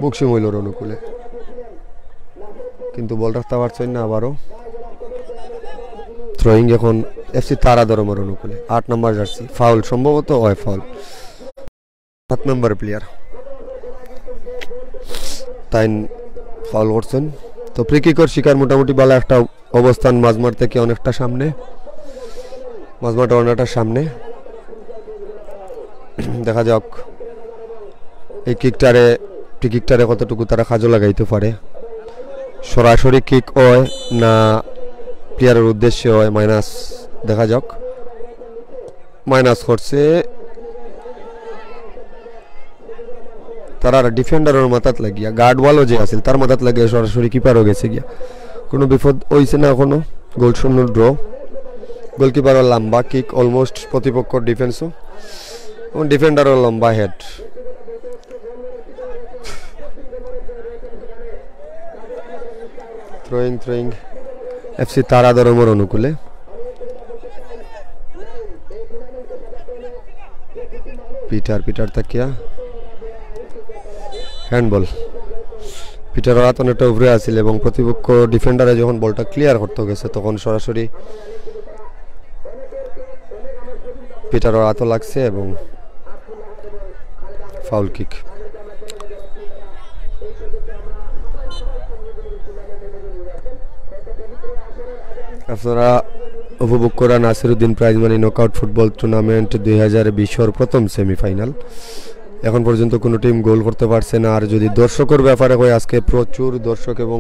বুকসি মইলর অনুকূলে, কিন্তু বল রাখতে পারছেন না। আবারও থ্রোয়িং এখন এফসি তারা ধর্মর অনুকূলে, আট নম্বর জার্সি। ফাউল সম্ভবত, হয় ফাউল। সাত নম্বর প্লেয়ার তাইন ফাউল করছেন। তো ফ্রি কিকর শিকার মোটামুটি ভালো একটা অবস্থান, মাঝমাঠ থেকে অনেকটা সামনে, মাঝমাঠ অনেকটা সামনে। দেখা যাক এই কিকটারে, ফ্রি কিকটারে কতটুকু তারা কাজে লাগাইতে পারে। সরাসরি কিক হয় না প্লেয়ারের উদ্দেশ্যে হয়, মাইনাস। দেখা যাক, মাইনাস করছে। তারার ডিফেন্ডারের মাথাত লাগিয়া, গার্ড ওয়ালও যে আছিল, তার মাথাত লাগিয়া সরাসরি কিপারও গেছে গিয়া। কোনো বিপদ হইছে না এখনো। গোল শূন্য ড্র। গোলকিপারও লম্বা কিক, অলমোস্ট প্রতিপক্ষ ডিফেন্সও, এবং ডিফেন্ডারও লম্বা হেড। Throwing, throwing. এফসি তারা ধর্মর অনুকূলে। পিটার, পিটার তাকিয়া। হ্যান্ডবল। পিটারর আত অনেকটা উপরে আছিল এবং প্রতিপক্ষ ডিফেন্ডারে যখন বলটা ক্লিয়ার করতে গেছে, তখন সরাসরি পিটারর আতও লাগছে এবং ফাউল কিক। আপনারা উপভোগ করা Nasiruddin prize money knockout football tournament দুই হাজার বিশর প্রথম সেমিফাইনাল। এখন পর্যন্ত কোনো টিম গোল করতে পারছে না। আর যদি দর্শকের ব্যাপারে হয়, আজকে প্রচুর দর্শক এবং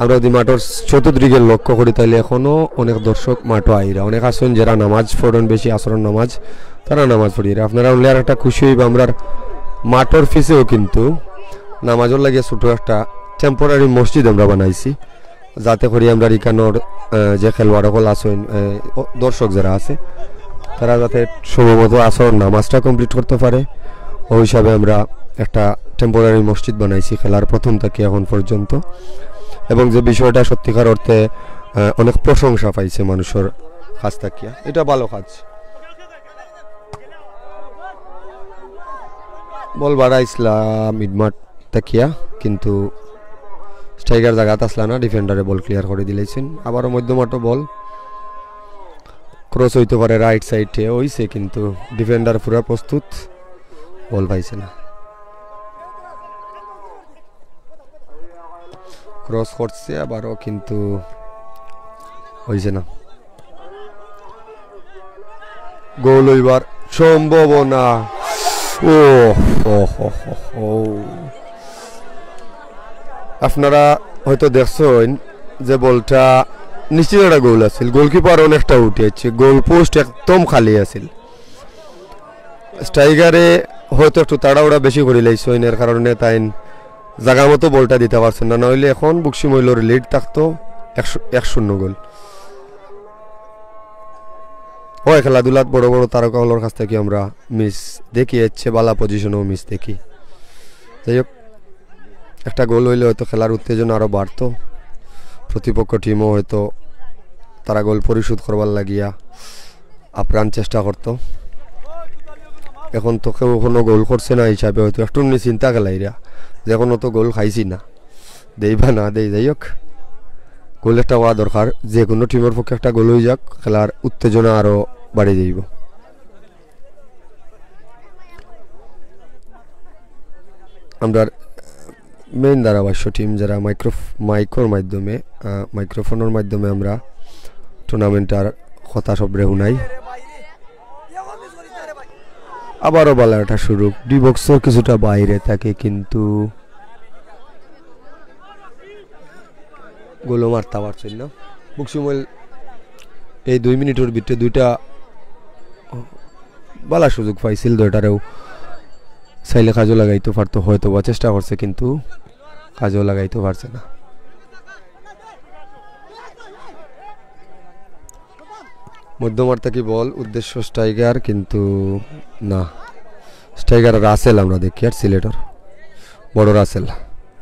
আমরা যদি মাঠর চতুর্দিকে লক্ষ্য করি, তাহলে এখনো অনেক দর্শক মাঠো আইরা। অনেক আছেন যারা নামাজ পড়েন, বেশি আসরের নামাজ, তারা নামাজ পড়িরা। আপনারা অইলে আর একটা খুশি হইবা, আমরার মাঠর পিছেও কিন্তু নামাজর লাগিয়া ছোট একটা টেম্পোরারি মসজিদ আমরা বানাইছি, যাতে করি আমরার ইকানোর, আহ, যে খেলোয়াড় সকল আছেন, আহ, ও-, দর্শক যারা আছে, তারা যাতে সময় মতো আসর নামাজটা কমপ্লিট করতে পারে, ওই হিসাবে আমরা একটা টেম্পোরারি মসজিদ বানাইছি খেলার প্রথম থেকে এখন পর্যন্ত। এবং যে বিষয়টা সত্যিকার অর্থে, আহ, অনেক প্রশংসা পাইছে মানুষের কাছ থাকিয়া, এটা ভালো কাজ। বল বাড়াইছিলা মিডমাঠ থাকিয়া, কিন্তু স্ট্রাইকার জাগাত আসলা না, ডিফেন্ডারে বল ক্লিয়ার করে দিলাইছেন। আবারও মধ্যমাঠও বল ক্রস হইতে পারে রাইট সাইডে, হইছে, কিন্তু ডিফেন্ডার পুরা প্রস্তুত, বল পাইছে না। ক্রস করছে আবারও, কিন্তু হইছে না। গোল হইবার সম্ভাবনা। ও, ও, ও, ও, ও। আপনারা হয়তো দেখছেন যে বলটা নিশ্চিত একটা গোল আছিল, গোলকিপার অনেকটা উঠে আছে, গোল পোস্ট একদম খালি আছিল। স্ট্রাইকারে হয়তো একটু তাড়াহুড়া বেশি করি লাইছইন, এর কারণে তাইন জাগা মতো বলটা দিতে পারছেন না, না হইলে এখন বকশি মইলর লিড থাকতো এক শূন্য, এক শূন্য গোল। হয়, খেলাধুলাত বড় বড় তারকা হকলর কাছ থাকি আমরা মিস দেখি, এর চেয়ে বালা পজিশনেও মিস দেখি। যাই হোক, একটা গোল হইলে হয়তো খেলার উত্তেজনা আরও বাড়তো, প্রতিপক্ষ টিমও হয়তো তারা গোল পরিশোধ করবার লাগিয়া আপ্রাণ চেষ্টা করতো। এখন তো কেউ কোনো গোল করছে না হিসাবে হয়তো একটু নি চিন্তা খেলাইরা, যে এখনো তো গোল খাইছি না, দেই বা না দেই। যাই হোক, গোল একটা হওয়া দরকার, যে কোনো টিমের পক্ষে একটা গোল হয়ে যাক, খেলার উত্তেজনা আরও বাড়ে যাইব। আমরা মেইন ধারাভাষ্য টিম যারা মাইক্রো মাইকর মাধ্যমে, আহ, মাইক্রোফোনের মাধ্যমে আমরা টুর্নামেন্টটার কথা সবরে হুনাই। আবারও ভালা একটা সুযোগ, ডি বক্সর কিছুটা বাইরে থাকে, কিন্তু গোলও মারতা পারছিল না। বক্সিমল এই দুই মিনিটর ভিতরে দুইটা বালা সুযোগ পাইছিল, দুইটারেও চাইলে কাজও লাগাইতে পারতো, হয়তো বা চেষ্টা করছে, কিন্তু কাজও লাগাইতে পারছে না। মধ্যমাঠ থাকি বল, উদ্দেশ্য স্ট্রাইকার, কিন্তু না, স্ট্রাইকার রাসেল আমরা দেখি, আর সিলেটর বড় রাসেল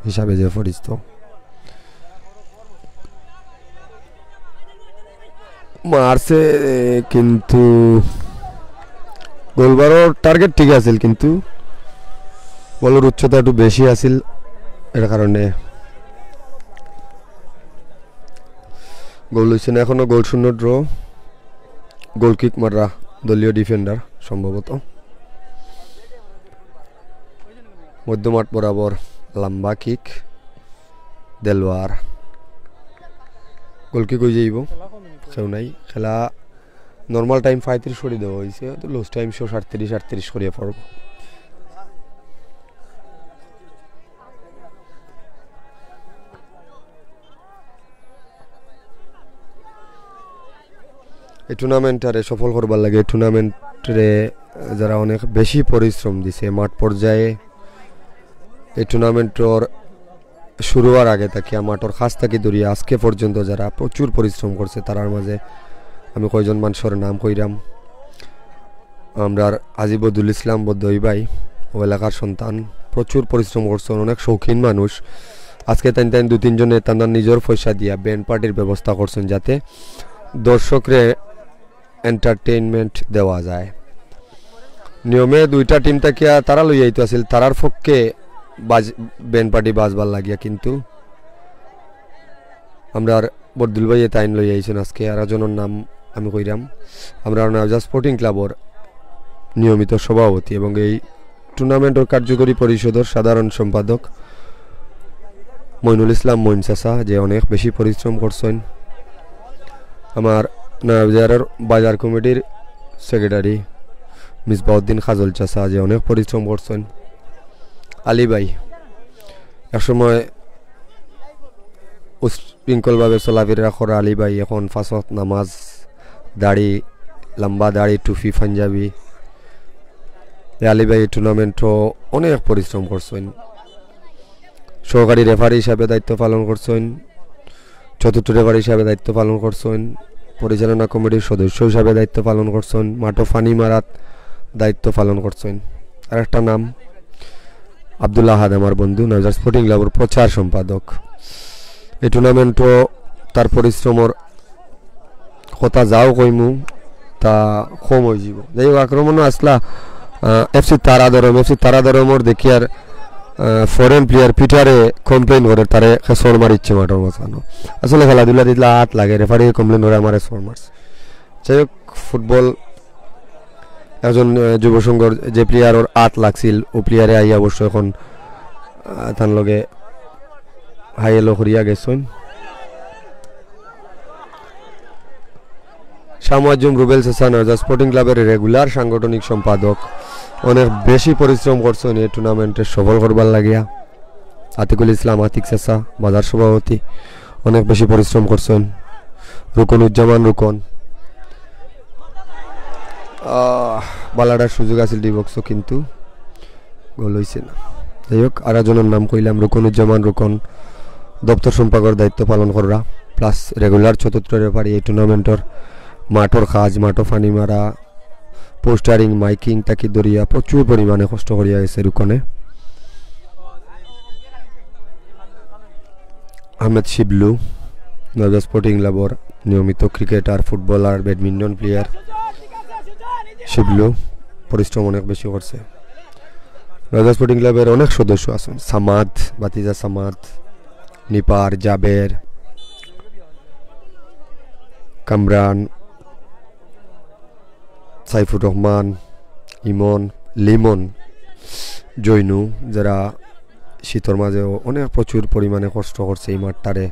হিসাবে যে পরিচিত। মারছে, কিন্তু গোলবারর টার্গেট ঠিক আছিল, কিন্তু বলর উচ্চতা একটু বেশি আছিল, এর কারণে গোল হইছে না। এখনো গোল শূন্য ড্র। গোল কিক মাররা দলীয় ডিফেন্ডার সম্ভবত। মধ্যমাঠ বরাবর লম্বা কিক। দেলোয়ার। গোল কিক অই যাইব। কেউ নাই। খেলা নরমাল টাইম পঁয়ত্রিশ করি দেওয়া হইছে, তো লস টাইম সহ সাতত্রিশ আটত্রিশ করিয়া পড়ব। এই টুর্নামেন্টটারে সফল করবার লাগি, এই টুর্নামেন্টরে যারা অনেক বেশি পরিশ্রম দিছে মাঠ পর্যায়ে, এই টুর্নামেন্টর শুরু হওয়ার আগে থাকিয়া, মাঠর কাছ থাকি ধরিয়া আজকে পর্যন্ত যারা প্রচুর পরিশ্রম করছে, তারার মাঝে আমি কয়জন মানুষর নাম কইরাম। আমরার আজি বদুল ইসলাম বদই ভাই, ও এলাকার সন্তান, প্রচুর পরিশ্রম করছইন, অনেক শৌখিন মানুষ। আজকে তাইন তাইন দুই তিনজনে তান নিজর পয়সা দিয়া ব্যান্ড পার্টির ব্যবস্থা করছইন, যাতে দর্শকরে এন্টারটেইনমেন্ট দেওয়া যায়। নিয়মে দুইটা টিম থাকিয়া তারা লইয়া আইতো আছিল, তারার পক্ষে বাজ-, ব্যান্ড পার্টি বাজবার লাগিয়া, কিন্তু আমরার বদুল ভাইয়ে তাইন লইয়া আইছইন আজকে। আর একজনর নাম আমি কইরাম, আমরার নাওজা স্পোর্টিং ক্লাবর নিয়মিত সভাপতি এবং এই টুর্নামেন্টর কার্যকরী পরিষদর সাধারণ সম্পাদক মইনুল ইসলাম মইন চাচা, যে অনেক বেশি পরিশ্রম করছইন। আমার নাওজা বাজার কমিটির সেক্রেটারি মিসবাউদ্দিন খাজল চাচা, যে অনেক পরিশ্রম করছইন। আলী ভাই, একসময় উশৃঙ্খলভাবে চলাফেরা করা আলী ভাই, এখন পাঁচ ওয়াক্ত নামাজ, দাড়ি, লম্বা দাড়ি, টুপি, পাঞ্জাবি। এই আলী ভাই এই টুর্নামেন্টও অনেক পরিশ্রম করছইন। সহকারী রেফারি হিসাবে দায়িত্ব পালন করছইন, চতুর্থ রেফারি হিসাবে দায়িত্ব পালন করছইন, পরিচালনা কমিটির সদস্য হিসাবে দায়িত্ব পালন করছইন, মাঠো পানি মারাত দায়িত্ব পালন করছইন। আর একটা নাম আব্দুল আহাদ, আমার বন্ধু, নাওজা স্পোর্টিং ক্লাবর প্রচার সম্পাদক। এই টুর্নামেন্টও তার পরিশ্রমর কথা যাও কইমু, তা কম অই যিব। যাই হোক, আক্রমণও আসলা, আহ, এফসি তারা ধরম, এফসি তারা ধরমর দেখি আর, আহ, ফরেন প্লেয়ার পিটারে কমপ্লেন করে, তারে সর মারিচ্ছে মাঠর মাঝখানো। আসলে খেলাধুলা দিতলা আত লাগে, রেফারি কমপ্লেন করে আমারে সর মারছে। যাই হোক, ফুটবল একজন, আহ, যুব সংঘর যে প্লেয়ারর আত লাগছিল, ও প্লেয়ারে আইয়া অবশ্য এখন, আহ, তান লগে হাই এলো করিয়া গেছইন। শাহ মুয়াজ্জম রুবেল চাচা নাওজা স্পোর্টিং ক্লাবর রেগুলার সাংগঠনিক সম্পাদক, অনেক বেশি পরিশ্রম করছইন এই টুর্নামেন্টরে সফল করবার লাগিয়া। আতিকুল ইসলাম আতিক চাচা, বাজার সভাপতি, অনেক বেশি পরিশ্রম করছইন। রুকনুজ্জামান রুকন, আহ, বালাটার সুযোগ আছিল ডি বক্সও, কিন্তু গোল অইছে না। যাই হোক, আর একজনর নাম কইলাম, রুকনুজ্জামান রুকন, দপ্তর সম্পাদকর দায়িত্ব পালন কররা, প্লাস রেগুলার চতুর্থ রেফারি এই টুর্নামেন্টর। মাঠর কাজ, মাঠো পানি মারা, পোস্টারিং, মাইকিং থাকি ধরিয়া প্রচুর পরিমাণে কষ্ট করিয়া গেছে রুকনে। আহমেদ শিবলু, নাওজা স্পোর্টিং ক্লাবর নিয়মিত cricketer, footballer, badminton player. Shiblu পরিশ্রম অনেক বেশি করছে। নাওজা স্পোর্টিং ক্লাবর অনেক সদস্য আছইন, সামাদ, বাতিজা সামাদ, নিপার, জাবের, কামরান, সাইফুর রহমান, ইমন, লিমন, জৈনু, যারা শীতর মাঝেও অনেক প্রচুর পরিমাণে কষ্ট করছে এই মাঠটারে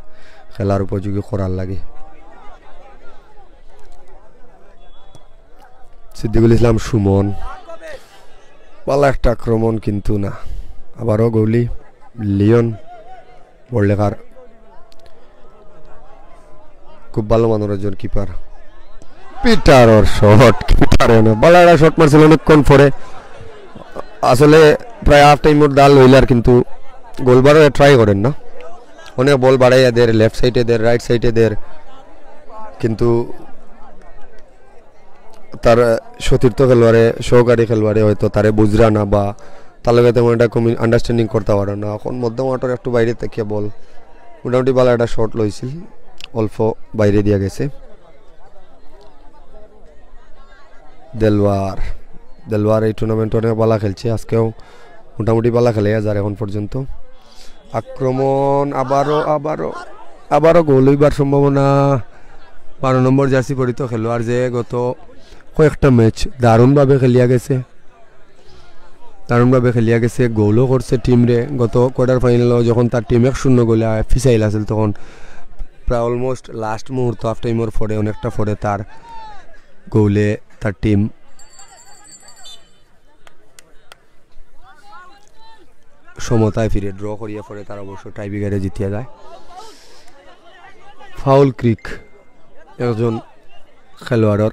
খেলার উপযোগী করার লাগি। সিদ্দিকুল ইসলাম সুমন, ভালা একটা আক্রমণ, কিন্তু না। আবারও গোলি লিওন বড়লেখার। খুব ভালো মানের একজন কিপার। পিটারর শট, কিপারে না, ভালা একটা শট মারছিল অনেকক্ষণ পরে। আসলে প্রায় হাফ টাইমর দাল হইল আর, কিন্তু গোলবারও ট্রাই করের না। অনেক বল বাড়াইয়া দের, লেফট সাইডে দের, রাইট সাইডে দের, কিন্তু তার, আহ, সতীর্থ খেলোয়াড়ে, সহকারী খেলোয়াড়ে হয়তো তারে বুঝরা না বা তার লগে তেমন একটা কমি-, আন্ডারস্ট্যান্ডিং করতা পাররা না। এখন মধ্যম আটর একটু বাইরে থাকিয়া বল, মোটামুটি ভালা একটা শট লইছিল, অল্প বাইরে দিয়া গেছে। দেলোয়ার, দেলোয়ার এই টুর্নামেন্ট অনেক ভালা খেলছে, আজকেও মোটামুটি ভালা খেলে যার এখন পর্যন্ত। আক্রমণ, আবারও, আবারও, আবারও গোল হইবার সম্ভাবনা। বারো নম্বর জার্সি পরিহিত খেলোয়াড় যে গত কয়েকটা ম্যাচ দারুণভাবে খেলিয়া গেছে, দারুণভাবে খেলিয়া গেছে, গোলও করছে টিমরে। গত কোয়ার্টার ফাইনালও যখন তার টিম এক শূন্য গোলে ফিসাইল আছিল, তখন প্রায় অলমোস্ট লাস্ট মুহূর্ত, হাফ টাইমর পরে, অনেকটা পরে তার গোলে তার টিম সমতায় ফিরে, ড্র করিয়া পরে তারা অবশ্য টাইব্রেকারে জিতিয়া যায়। ফাউল কিক, একজন খেলোয়াড়র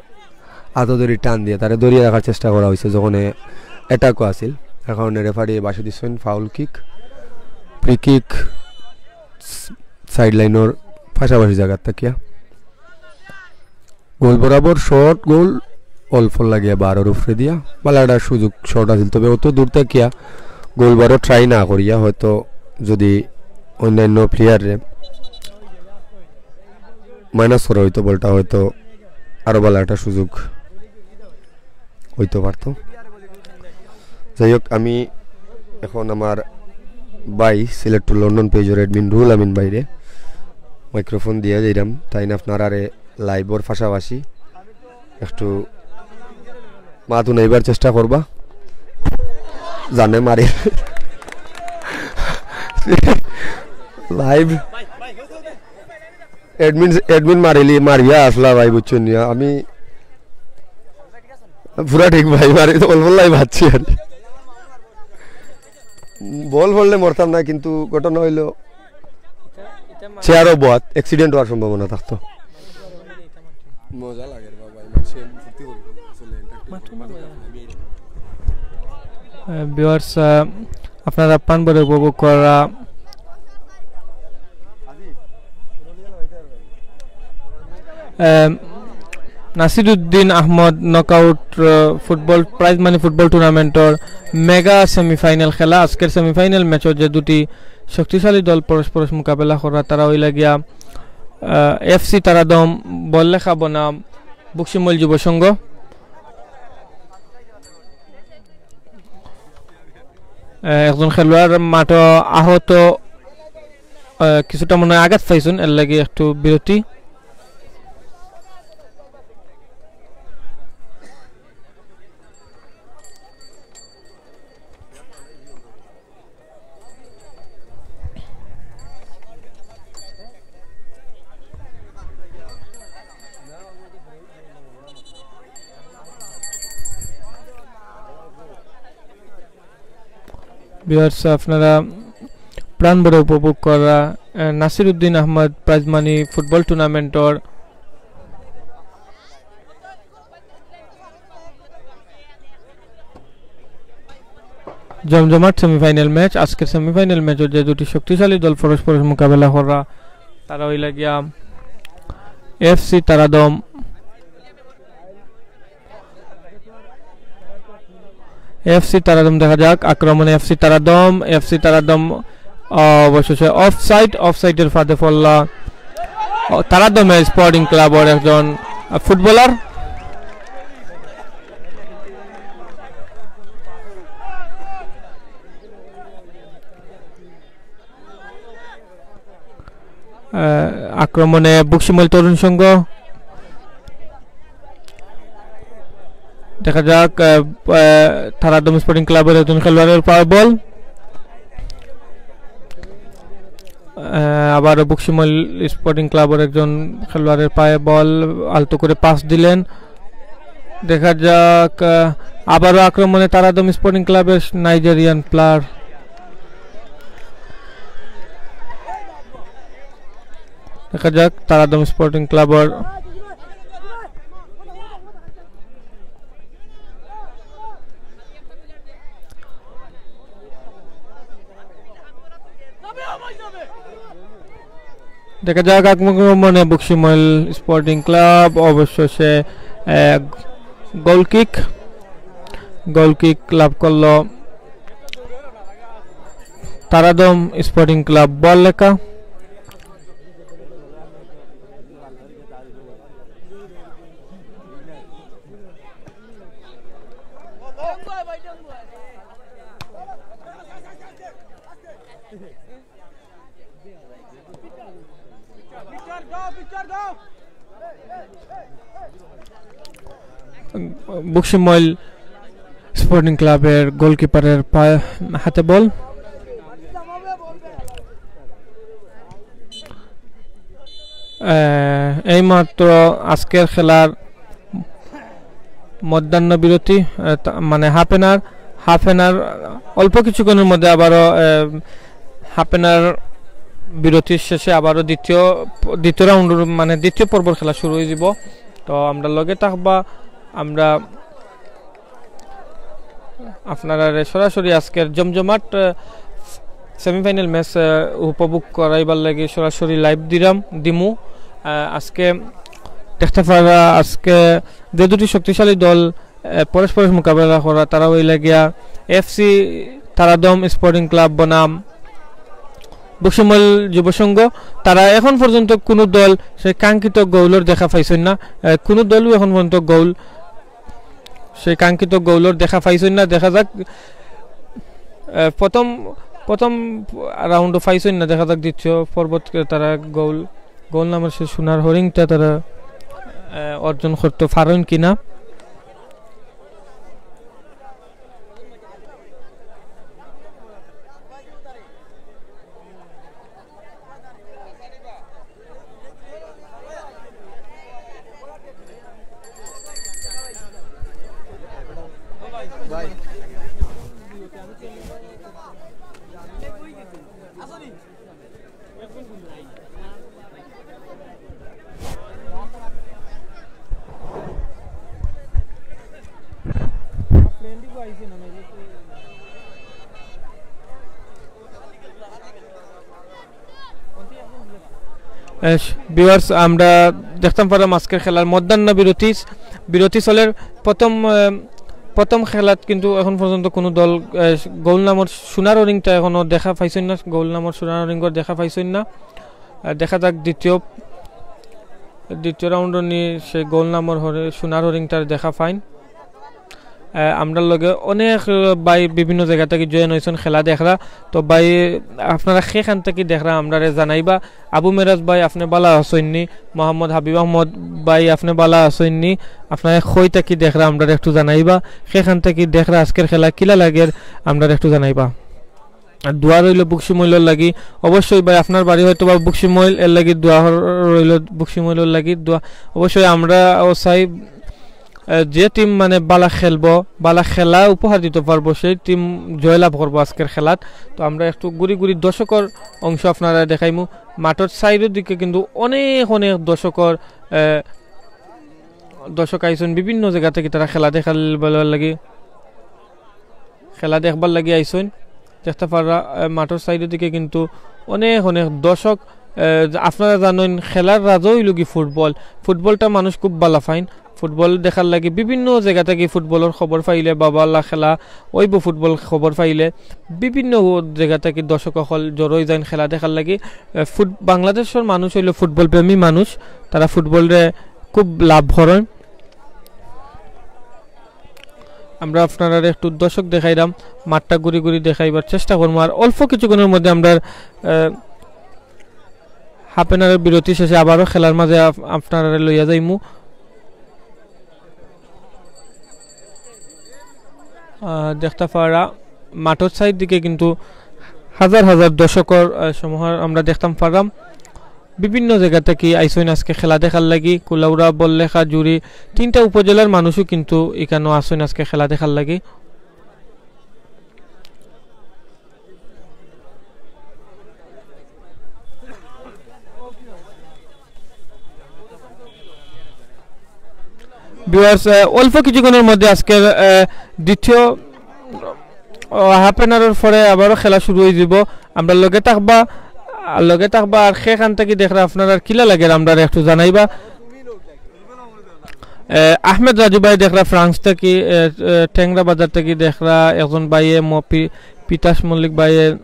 আতো ধরি টান দিয়া তারে ধরিয়া রাখার চেষ্টা করা হইছে যখন অ্যাটাকও আছিল। এখন রেফারি বাসি দিচ্ছেন foul kick, free kick, side লাইনর পাশাপাশি জায়গার থাকিয়া। গোল বরাবর শট, গোল অল্প লাগিয়া বারর উপরে দিয়া। ভালা একটা সুযোগ শট আছিল, তবে অত দূর থাকিয়া গোল বারো ট্রাই না করিয়া হয়তো যদি অন্যান্য প্লেয়াররে মাইনাস করা হইতো বলটা, হয়তো আরো ভালা একটা সুযোগ হইতো পারতো। যাই হোক, আমি এখন আমার ভাই সিলেট টু লন্ডন পেজর অ্যাডমিন রুহুল আমিন ভাইরে মাইক্রোফোন দিয়া যাইরাম, তাইন আপনারারে লাইভর পাশাপাশি একটু মাত হুনাইবার চেষ্টা করবা। জানে মারি লাইভ অ্যাডমিন, অ্যাডমিন মারিলি, মারিয়া আসলা ভাই, বুঝছইন নি? আমি পুরা ঠিক ভাই, মারি তো বল বললাই ভাবছি আর। বল পড়লে মরতাম না, কিন্তু ঘটনা হইলো চেয়ারও বহাত অ্যাক্সিডেন্ট হওয়ার সম্ভাবনা থাকতো। মজা লাগে রে বাবা, এই মানুষে ফুর্তি করবে। আসলে entertainment। ভিউয়ার্স, আপনারা প্রাণ ভরে উপভোগ করা, আহ, নাসিরুদ্দিন আহমদ নকআউট, আহ, ফুটবল প্রাইজ মানি ফুটবল টুর্নামেন্টর মেগা সেমিফাইনাল খেলা। আজকের সেমিফাইনাল ম্যাচও যে দুটি শক্তিশালী দল পরস্পর মোকাবেলা করা, তারা হইলা গিয়া, আহ, এফসি তারাদম বললেখা বনাম বকশিমল যুব সংঘ। আহ, একজন খেলোয়াড় মাঠো আহত, আহ, কিছুটা মনে হয় আঘাত পাইছইন, এর লাগি একটু বিরতি। ভিউয়ার্স, আপনারা প্রাণ ভরে উপভোগ করা, আহ, নাসিরুদ্দিন আহমদ প্রাইজ মানি ফুটবল টুর্নামেন্টর জমজমাট সেমিফাইনাল ম্যাচ। আজকের সেমিফাইনাল ম্যাচও যে দুটি শক্তিশালী দল পরস্পর মোকাবেলা করা, তারা হইলা গিয়া এফসি তারাদম, এফসি তারাদম। দেখা যাক আক্রমণে এফসি তারাদম, এফসি তারাদম অবশেষে অফসাইড, অফসাইডের ফাঁদে পড়লা, ও, তারাদমে স্পোর্টিং ক্লাবর একজন, আহ, ফুটবলার। আহ, আক্রমণে বকশিমল তরুণ সংঘ। দেখা যাক, আহ, আহ, তারাদম স্পোর্টিং ক্লাবর একজন খেলোয়াড়ের পায়ে বল। আহ, আবারও বকশিমল স্পোর্টিং ক্লাবর একজন খেলোয়াড়ের পায়ে বল, আলতো করে পাস দিলেন। দেখা যাক, আহ, আবারও আক্রমণে তারাদম স্পোর্টিং ক্লাবের নাইজেরিয়ান প্লেয়ার। দেখা যাক তারাদম স্পোর্টিং ক্লাবর। দেখা যাক আক্রমণে বক্সিমইল স্পোর্টিং ক্লাব অবশেষে, আহ, গোল কিক, গোল কিক লাভ করলো তারাদম স্পোর্টিং ক্লাব বড়লেখা। বক্সিমইল স্পোর্টিং ক্লাবর গোলকিপারর পা-, হাতে বল। আহ, এইমাত্র আজকের খেলার মধ্যাহ্ন বিরতি, আহ, তা-, মানে half an hour, half an hour, অল্প কিছুক্ষণের মধ্যে আবারও, আহ, হাফ এন আওয়ার বিরতির শেষে আবারও দ্বিতীয়, দ্বিতীয় রাউন্ডর, মানে দ্বিতীয় পর্বর খেলা শুরু অইযিবো। তো আমরার লগে থাকবা, আমরা আপনারারে সরাসরি আজকের জমজমাট, আহ, সেমিফাইনাল ম্যাচ, আহ, উপভোগ করাইবার লাগি সরাসরি লাইভ দিরাম, দিমু। আহ, আজকে দেখতা পাররা, আজকে যে দুটি শক্তিশালী দল, আহ, পরস্পর মোকাবেলা করা, তারা অইলা গিয়া এফসি তারাদম স্পোর্টিং ক্লাব বনাম বক্সিমইল যুব সংঘ। তারা এখন পর্যন্ত কুনু দল সেই কাঙ্ক্ষিত গোলর দেখা পাইছইন না, আহ, কুনু দলও এখন পর্যন্ত গোল সেই কাঙ্ক্ষিত গোলর দেখা পাইছইন না। দেখা যাক, আহ, প্রথম, প্রথম রাউন্ডও পাইছইন না, দেখা যাক দ্বিতীয় পর্বত তারা গোল, গোল নামর সেই সোনার হরিংটা তারা, আহ, অর্জন করতে পারইন কিনা। এস, viewers, আমরা দেখতাম পারলাম আজকের খেলার মধ্যাহ্ন বিরতি, বিরতি চলের। প্রথম, আহ, প্রথম খেলাত কিন্তু এখন পর্যন্ত কুনু দল, আহ, গোল নামর সোনার হরিংটা এখনো দেখা পাইছইন না, গোল নামর সোনার হরিংগর দেখা পাইছইন না। আহ, দেখা যাক দ্বিতীয়, দ্বিতীয় রাউন্ডর নি সেই গোল নামর হরি-, সোনার হরিংটার দেখা পাইন। আহ, আমরার লগে অনেক, আহ, ভাই বিভিন্ন জাগা থাকি জয়েন অইছইন খেলা দেখরা। তো ভাই, আপনারা কেখান থাকি দেখরা, আমরারে জানাইবা। আবু মেরাজ ভাই, আপনে ভালা আছইন নি? মোহাম্মদ হাবিব আহমদ ভাই, আপনে ভালা আছইন নি? আপনারা কই থাকি দেখরা, আমরারে একটু জানাইবা। কেখান থাকি দেখরা, আজকের খেলা কিলা লাগের, আমরারে একটু জানাইবা। আর দোয়া রইলো বক্সিমইলর লাগি। অবশ্যই ভাই, আপনার বাড়ি হয়তো বা বক্সিমইল, এর লাগি দোয়া হর-, রইলো বক্সিমইলর লাগি দোয়া। অবশ্যই আমরাও চাই, আহ, যে টিম মানে ভালা খেলবো, ভালা খেলা উপহার দিতে পারবো, সেই টিম জয়লাভ করবো আজকের খেলাত। তো আমরা একটু ঘুরি ঘুরি দর্শকর অংশ আপনারারে দেখাইমু। মাঠর সাইডর দিকে কিন্তু অনেক অনেক দর্শকর, আহ, দর্শক আইছইন, বিভিন্ন জাগা থাকি তারা খেলা দেখার লাগি। খেলা দেখবার লাগি আইছইন। দেখতা পাররা, আহ, মাঠর সাইডর দিকে কিন্তু অনেক অনেক দর্শক। আহ, আপনারা জানইন, খেলার রাজা অইলো গি ফুটবল। ফুটবলটা মানুষ খুব ভালা পাইন। ফুটবল দেখার লাগি বিভিন্ন জাগা থাকি ফুটবলর খবর পাইলে বা ভালা খেলা অইবো ফুটবল খবর পাইলে বিভিন্ন জাগা থাকি দর্শক অকল জড়ো অইযাইন খেলা দেখার লাগি। আহ, ফুট-, বাংলাদেশর মানুষ অইলো ফুটবল প্রেমী মানুষ, তারা ফুটবলরে খুব লাভ করইন। আমরা আপনারারে একটু দর্শক দেখাইরাম, মাঠটা ঘুরি ঘুরি দেখাইবার চেষ্টা করমু। আর অল্প কিছুক্ষণর মধ্যে আমরা, আহ, হাফ এন আওয়ারর বিরতি শেষে আবারও খেলার মাঝে আপ-, আপনারারে লইয়া যাইমু। আহ, দেখতা পাররা মাঠর সাইড দিকে কিন্তু হাজার হাজার দর্শকর, আহ, সমাহার আমরা দেখতাম পাররাম। বিভিন্ন জাগা থাকি আইছইন আজকে খেলা দেখার লাগি। কুলাউড়া, বড়লেখা, জুড়ি, তিনটা উপজেলার মানুষও কিন্তু ইকানো আছইন আজকে খেলা দেখার লাগি। ভিউয়ার্স, অল্প কিছুক্ষণের মধ্যে আজকের আহ, দ্বিতীয় হাফ এন আওয়ারর পরে আবারও খেলা শুরু হয়ে যাব। আমরা লগে থাকবা, আহ, লগে থাকবা। আর সেখান থেকে দেখরা আপনারা কিলা লাগে আমরা একটু জানাইবা। আহ, আহমেদ রাজু ভাই দেখরা ফ্রান্স থেকে, আহ, আহ, টেংরা বাজার থেকে দেখরা একজন ভাইয়ে ম-, পি-, পিতাস মল্লিক ভাইয়ে, আহ,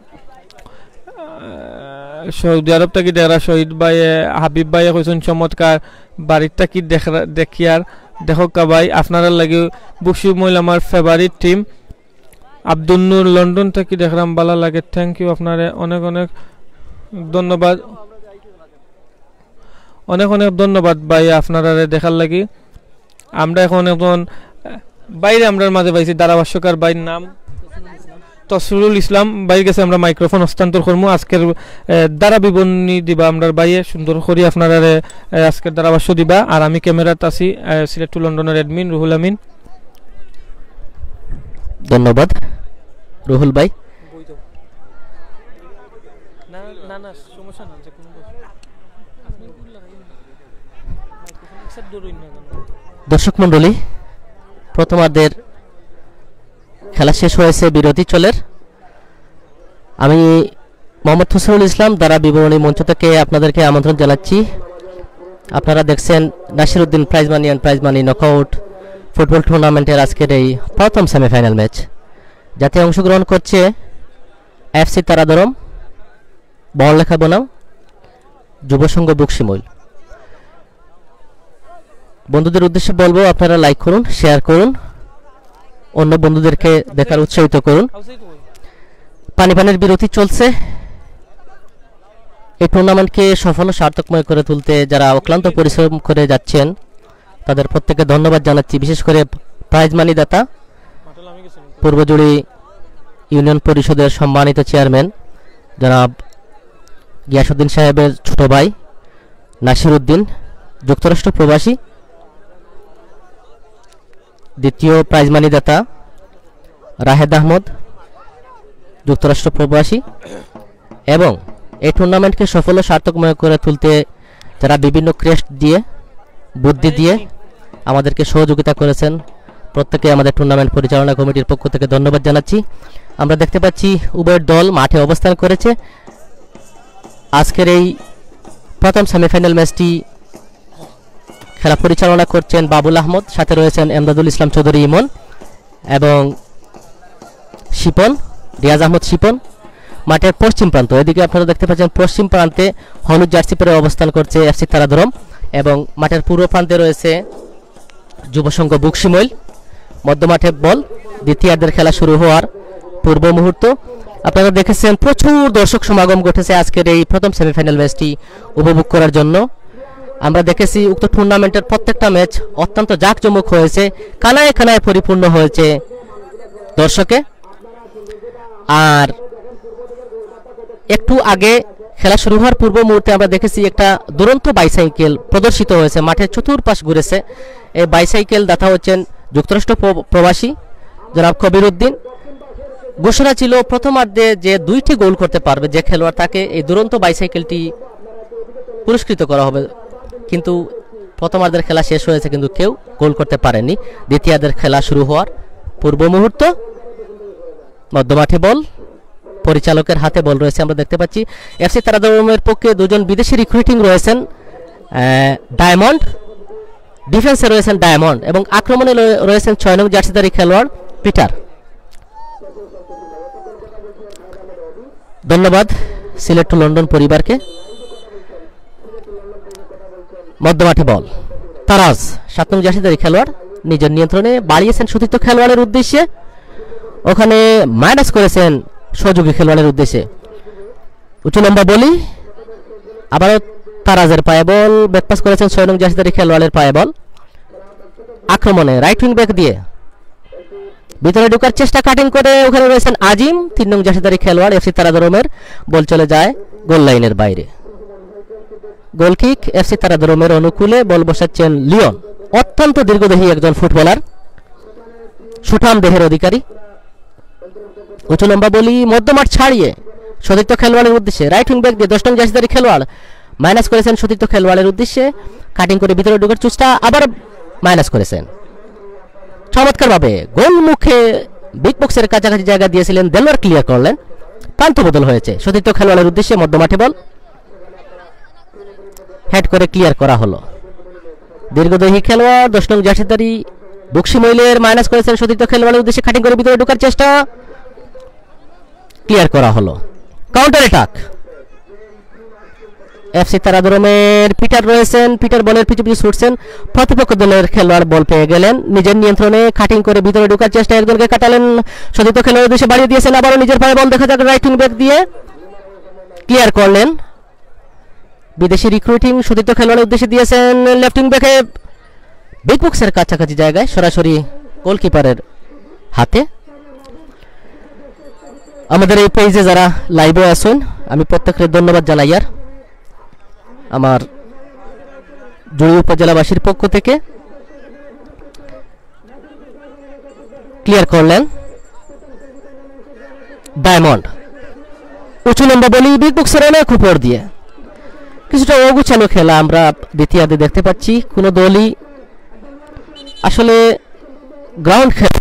সৌদি আরব থেকে দেখরা শহীদ ভাইয়ে, হাবিব ভাইয়ে কইছেন চমৎকার, বাড়ির থাকি দেখরা, দেখিয়ার, দেখো কা ভাই, আপনারা লাগে বকশিমইল আমার ফেভারিট টিম। আব্দুল নূর লন্ডন থেকে দেখলাম, ভালা লাগে, থ্যাংক ইউ আপনারে অনেক অনেক ধন্যবাদ, অনেক অনেক ধন্যবাদ ভাই আপনারারে দেখার লাগি। আমরা এখন একজন, আহ, বাইরে আমরার মাঝে পাইছি ধারাভাষ্যকার ভাইর নাম তসরুল ইসলাম ভাইর গেছে আমরা মাইক্রোফোন হস্তান্তর করমু। আজকের, আহ, ধারা বিবরণী দিবা আমরার ভাইয়ে, সুন্দর করি আপনারারে, আহ, আজকের ধারাভাষ্য দিবা। আর আমি ক্যামেরাত আছি, আহ, সিলেট টু লন্ডনের অ্যাডমিন রুহুল আমিন। ধন্যবাদ রুহুল ভাই। না, না, না, সমস্যা না, যে কোনো কথা। আপনি দূর লাগাইন না। মাইক্রোফোন এক সাইড দূর হইন না কেন? দর্শক মণ্ডলী, প্রথমার্ধের খেলা শেষ হয়েছে, বিরতি চলের। আমি মোহাম্মদ হোসেনুল ইসলাম ধারা বিবরণী মঞ্চ থেকে আপনাদেরকে আমন্ত্রণ জানাচ্ছি। আপনারা দেখছেন Nasiruddin prize money and prize money knockout football টুর্নামেন্টের আজকের এই প্রথম সেমিফাইনাল ম্যাচ, যাতে অংশগ্রহণ করছে এফসি তারাদরম, বড়লেখা বনাম যুব সংঘ বকশিমইল। বন্ধুদের উদ্দেশ্যে বলবো, আপনারা লাইক করুন, শেয়ার করুন, অন্য বন্ধুদেরকে দেখার উৎসাহিত করুন। পানি পানির বিরতি চলছে। এই টুর্নামেন্টকে সফল ও সার্থকময় করে তুলতে যারা অক্লান্ত পরিশ্রম করে যাচ্ছেন, তাদের প্রত্যেককে ধন্যবাদ জানাচ্ছি। বিশেষ করে প্রাইজ মানি দাতা, পূর্বজুড়ি ইউনিয়ন পরিষদের সম্মানিত চেয়ারম্যান জনাব গিয়াসুদ্দিন সাহেবের ছোট ভাই নাসিরউদ্দিন, যুক্তরাষ্ট্র প্রবাসী। দ্বিতীয় প্রাইজ মানি দাতা রাহেদ আহমদ, যুক্তরাষ্ট্র প্রবাসী। এবং এই টুর্নামেন্টকে সফল ও সার্থকময় করে তুলতে যারা বিভিন্ন ক্রেস্ট দিয়ে, বুদ্ধি দিয়ে আমাদেরকে সহযোগিতা করেছেন, প্রত্যেকে আমাদের টুর্নামেন্ট পরিচালনা কমিটির পক্ষ থেকে ধন্যবাদ জানাচ্ছি। আমরা দেখতে পাচ্ছি উভয় দল মাঠে অবস্থান করেছে। আজকের এই প্রথম সেমিফাইনাল ম্যাচটি খেলা পরিচালনা করছেন বাবুল আহমদ, সাথে রয়েছেন এমদাদুল ইসলাম চৌধুরী ইমন এবং শিপন, রিয়াজ আহমদ শিপন। মাঠের পশ্চিম প্রান্ত, এদিকে আপনারা দেখতে পাচ্ছেন পশ্চিম প্রান্তে হলুদ জার্সি পরে অবস্থান করছে এফসি তারাদরম এবং মাঠের পূর্ব প্রান্তে রয়েছে যুব সংঘ বকশিমইল। মধ্যমাঠে বল, দ্বিতীয়ার্ধের খেলা শুরু হওয়ার পূর্ব মুহূর্ত। আপনারা দেখেছেন প্রচুর দর্শক সমাগম ঘটেছে আজকের এই প্রথম সেমিফাইনাল ম্যাচটি উপভোগ করার জন্য। আমরা দেখেছি উক্ত টুর্নামেন্টের প্রত্যেকটা ম্যাচ অত্যন্ত জাঁকজমক হয়েছে, কানায় কানায় পরিপূর্ণ হয়েছে দর্শকে। আর একটু আগে খেলা শুরু হওয়ার পূর্ব মুহূর্তে আমরা দেখেছি একটা দুরন্ত বাইসাইকেল প্রদর্শিত হয়েছে, মাঠের চতুর্পাশ ঘুরেছে। এই বাইসাইকেল দাতা হচ্ছেন যুক্তরাষ্ট্র প্র-, প্রবাসী জনাব কবির উদ্দিন। ঘোষণা ছিল প্রথমার্ধে যে দুইটি গোল করতে পারবে যে খেলোয়াড়, তাকে এই দুরন্ত বাইসাইকেলটি পুরস্কৃত করা হবে, কিন্তু প্রথমার্ধের খেলা শেষ হয়েছে কিন্তু কেউ গোল করতে পারেনি। দ্বিতীয়ার্ধের খেলা শুরু হওয়ার পূর্ব মুহূর্ত, মধ্যমাঠে বল, পরিচালকের হাতে বল রয়েছে। আমরা দেখতে পাচ্ছি এফসি তারাদরমের পক্ষে দুজন বিদেশি রিক্রুটিং রয়েছেন, আহ, ডায়মন্ড, ডিফেন্সে রয়েছেন ডায়মন্ড এবং আক্রমণে রয়ে-, রয়েছেন ছয় নং জার্সিধারী খেলোয়াড় পিটার। ধন্যবাদ সিলেট টু লন্ডন পরিবারকে। মধ্যমাঠে বল, তারাজ, সাত নং জার্সিধারী খেলোয়াড়, নিজের নিয়ন্ত্রণে বাড়িয়েছেন সতীর্থ খেলোয়াড়ের উদ্দেশ্যে, ওখানে মাইনাস করেছেন সহযোগী খেলোয়াড়ের উদ্দেশ্যে। উঁচু লম্বা বলি, আবারও তারাজের পায়ে বল, ব্যাকপাস করেছেন ছয় নং জার্সিধারী খেলোয়াড়ের পায়ে বল। আক্রমণে রাইট উইং ব্যাক দিয়ে ভিতরে ঢোকার চেষ্টা, কাটিং করে ওখানে রয়েছেন আজিম, তিন নং জার্সিধারী খেলোয়াড় এফসি তারাদরমের। বল চলে যায় গোল লাইনের বাইরে। গোল কিক এফসি তারাদরমের অনুকূলে, বল বসাচ্ছেন লিওন, অত্যন্ত দীর্ঘদেহী একজন ফুটবলার, সুঠাম দেহের অধিকারী। উঁচু লম্বা বলি মধ্যমাঠ ছাড়িয়ে সতীর্থ খেলোয়াড়ের উদ্দেশ্যে, রাইট উইং ব্যাক দিয়ে দশ নং জার্সিধারী খেলোয়াড় মাইনাস করেছেন সতীর্থ খেলোয়াড়ের উদ্দেশ্যে, কাটিং করে ভিতরে ঢোকার চেষ্টা, আবার মাইনাস করেছেন। চমৎকারভাবে গোলমুখে বিগ বক্সের কাছাকাছি জায়গা দিয়েছিলেন, দেলোয়ার ক্লিয়ার করলেন। প্রান্ত বদল হয়েছে, সতীর্থ খেলোয়াড়ের উদ্দেশ্যে মধ্য মাঠে বল। হেড করে ক্লিয়ার করা হলো। দীর্ঘদেহী খেলোয়াড় দশ নং জার্সিধারী বক্সি মইলের, মাইনাস করেছেন সতীর্থ খেলোয়াড়ের উদ্দেশ্যে, কাটিং করে ভিতরে ঢোকার চেষ্টা, ক্লিয়ার করা হলো। Counter attack. এফসি তারাদরমের পিটার রয়েছেন, পিটার বলের পিছু পিছু ছুটছেন, প্রতিপক্ষ দলের খেলোয়াড় বল পেয়ে গেলেন, নিজের নিয়ন্ত্রণে কাটিং করে ভিতরে ঢোকার চেষ্টা, একজনকে কাটালেন, সতীর্থ খেলোয়াড়ের উদ্দেশ্যে বাড়িয়ে দিয়েছেন, আবারও নিজের পায়ে বল দেখা যাক রাইট উইং ব্যাক দিয়ে ক্লিয়ার করলেন। বিদেশি রিক্রুটিং সতীর্থ খেলোয়াড়ের উদ্দেশ্যে দিয়েছেন লেফট উইং ব্যাকে, বিগ বক্সের কাছাকাছি জায়গায় সরাসরি গোলকিপারের হাতে। আমাদের এই পেজে যারা লাইভে আছেন, আমি প্রত্যেককে ধন্যবাদ জানাই। আর আমার জুড়ি উপজেলাবাসীর পক্ষ থেকে ক্লিয়ার করলেন ডায়মন্ড। উঁচু লম্বা বলি বিগ বক্সের অনেক উপর দিয়ে। কিছুটা অগুছালো খেলা আমরা দ্বিতীয়ার্ধে দেখতে পাচ্ছি। কোনো দলই আসলে গ্রাউন্ড খেলা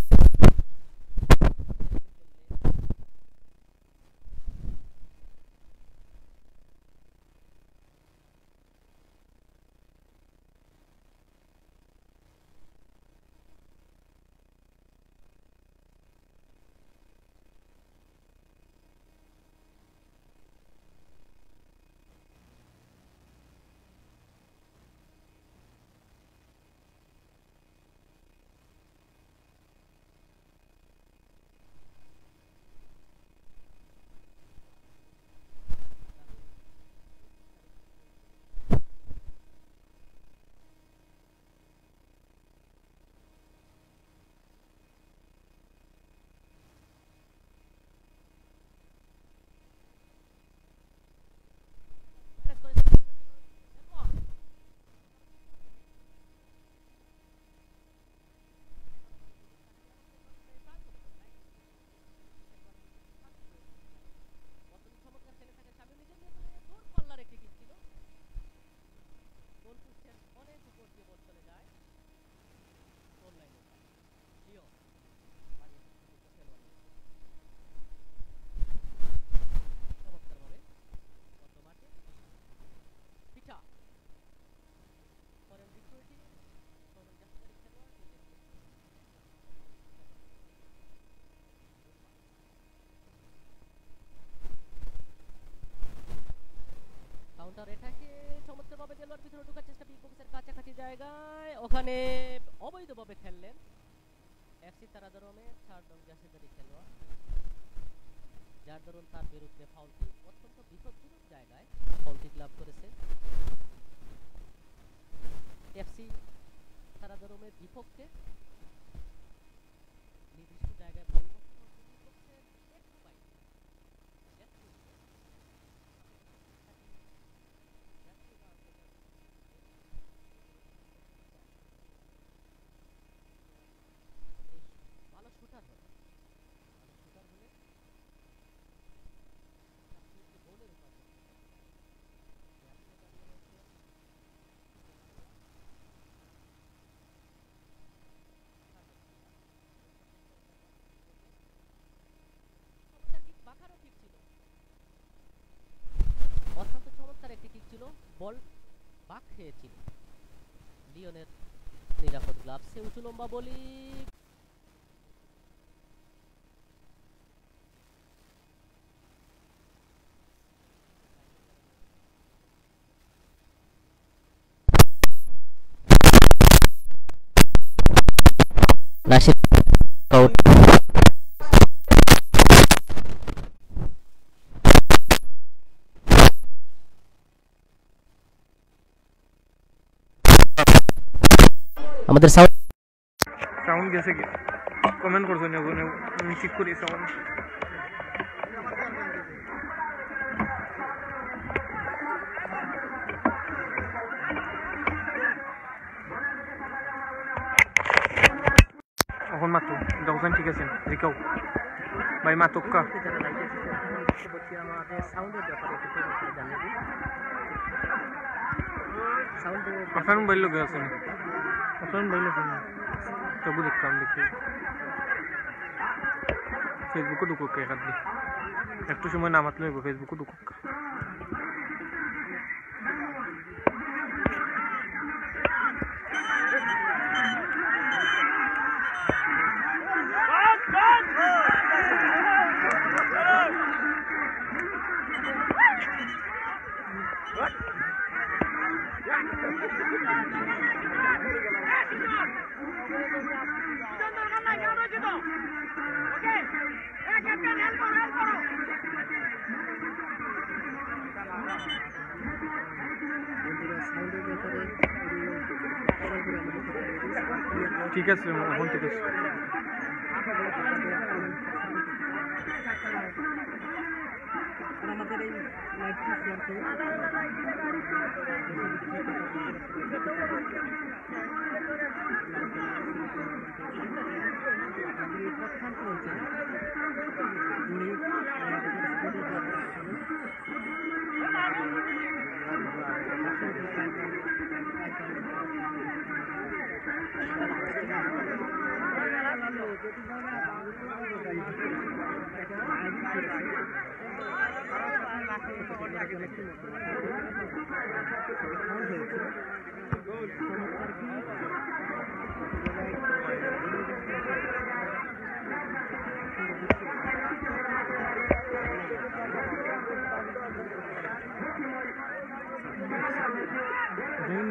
কাউন্টার অ্যাটাকে চমৎকারভাবে দেলোয়ার ভিতরে ঢোকার চেষ্টা, বিগ বক্সের কাছাকাছি জায়গায়, ওখানে অবৈধভাবে খেললেন এফসি তারাদরমের চার নং জার্সিধারী খেলোয়াড়, যার দরুন তার বিরুদ্ধে ফাউল কিক, অত্যন্ত বিপজ্জনক জায়গায় ফাউল কিক লাভ করেছে এফসি তারাদরমের বিপক্ষে। নির্দিষ্ট জায়গায় বল বসানো খুবই কঠিন, একটু বাইরে। অত্যন্ত চমৎকার একটি কিক ছিল, বল বাক খেয়েছিল। লিওনের নিরাপদ গ্লাভসে উঁচু লম্বা বলি। নাসির আউট। আমাদের সাউন্ড সাউন্ড গেছে কি? কমেন্ট করছো নি ওখানে? আমি চেক করি সাউন্ড। এখন মাত্র দশজন ঠিক আছে, রিকাও। ভাই, মাতক্কা। পরবর্তী আমাদের সাউন্ডের ব্যাপারে একটু পরিবর্তন জানিয়ে দিই। সাউন্ডের আপনার মোবাইল লগে আছে না? আপনার মোবাইল আছে না? তবু দেখতাম, দেখি। Facebook-ও ঢুকুক এখান দিয়ে। একটু সময় না মাতলে হইব, Facebook-ও ঢুকুক। ঠিক আছে, এখন ঠিক আছে।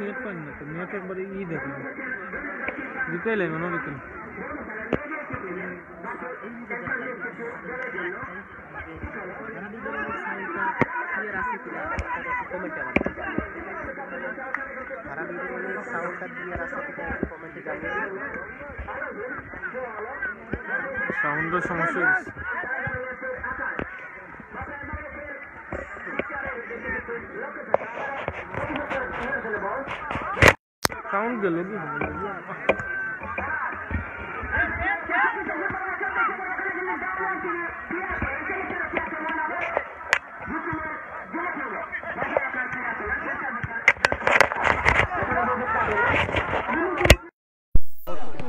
নেট পান না তো, নেট একবারে ই দেখুন। দিতে এলে মনে হইতো না। সারা বিবরণের সাউন্ডটা ক্লিয়ার আছে কিনা, আপনারা একটু কমেন্টে আমাদের জানাবেন। সারা বিবরণের সাউন্ডটা ক্লিয়ার আছে কিনা, একটু কমেন্টে জানিয়ে দিন। সাউন্ডের সমস্যা হয়েছে। সাউন্ড গেল কি?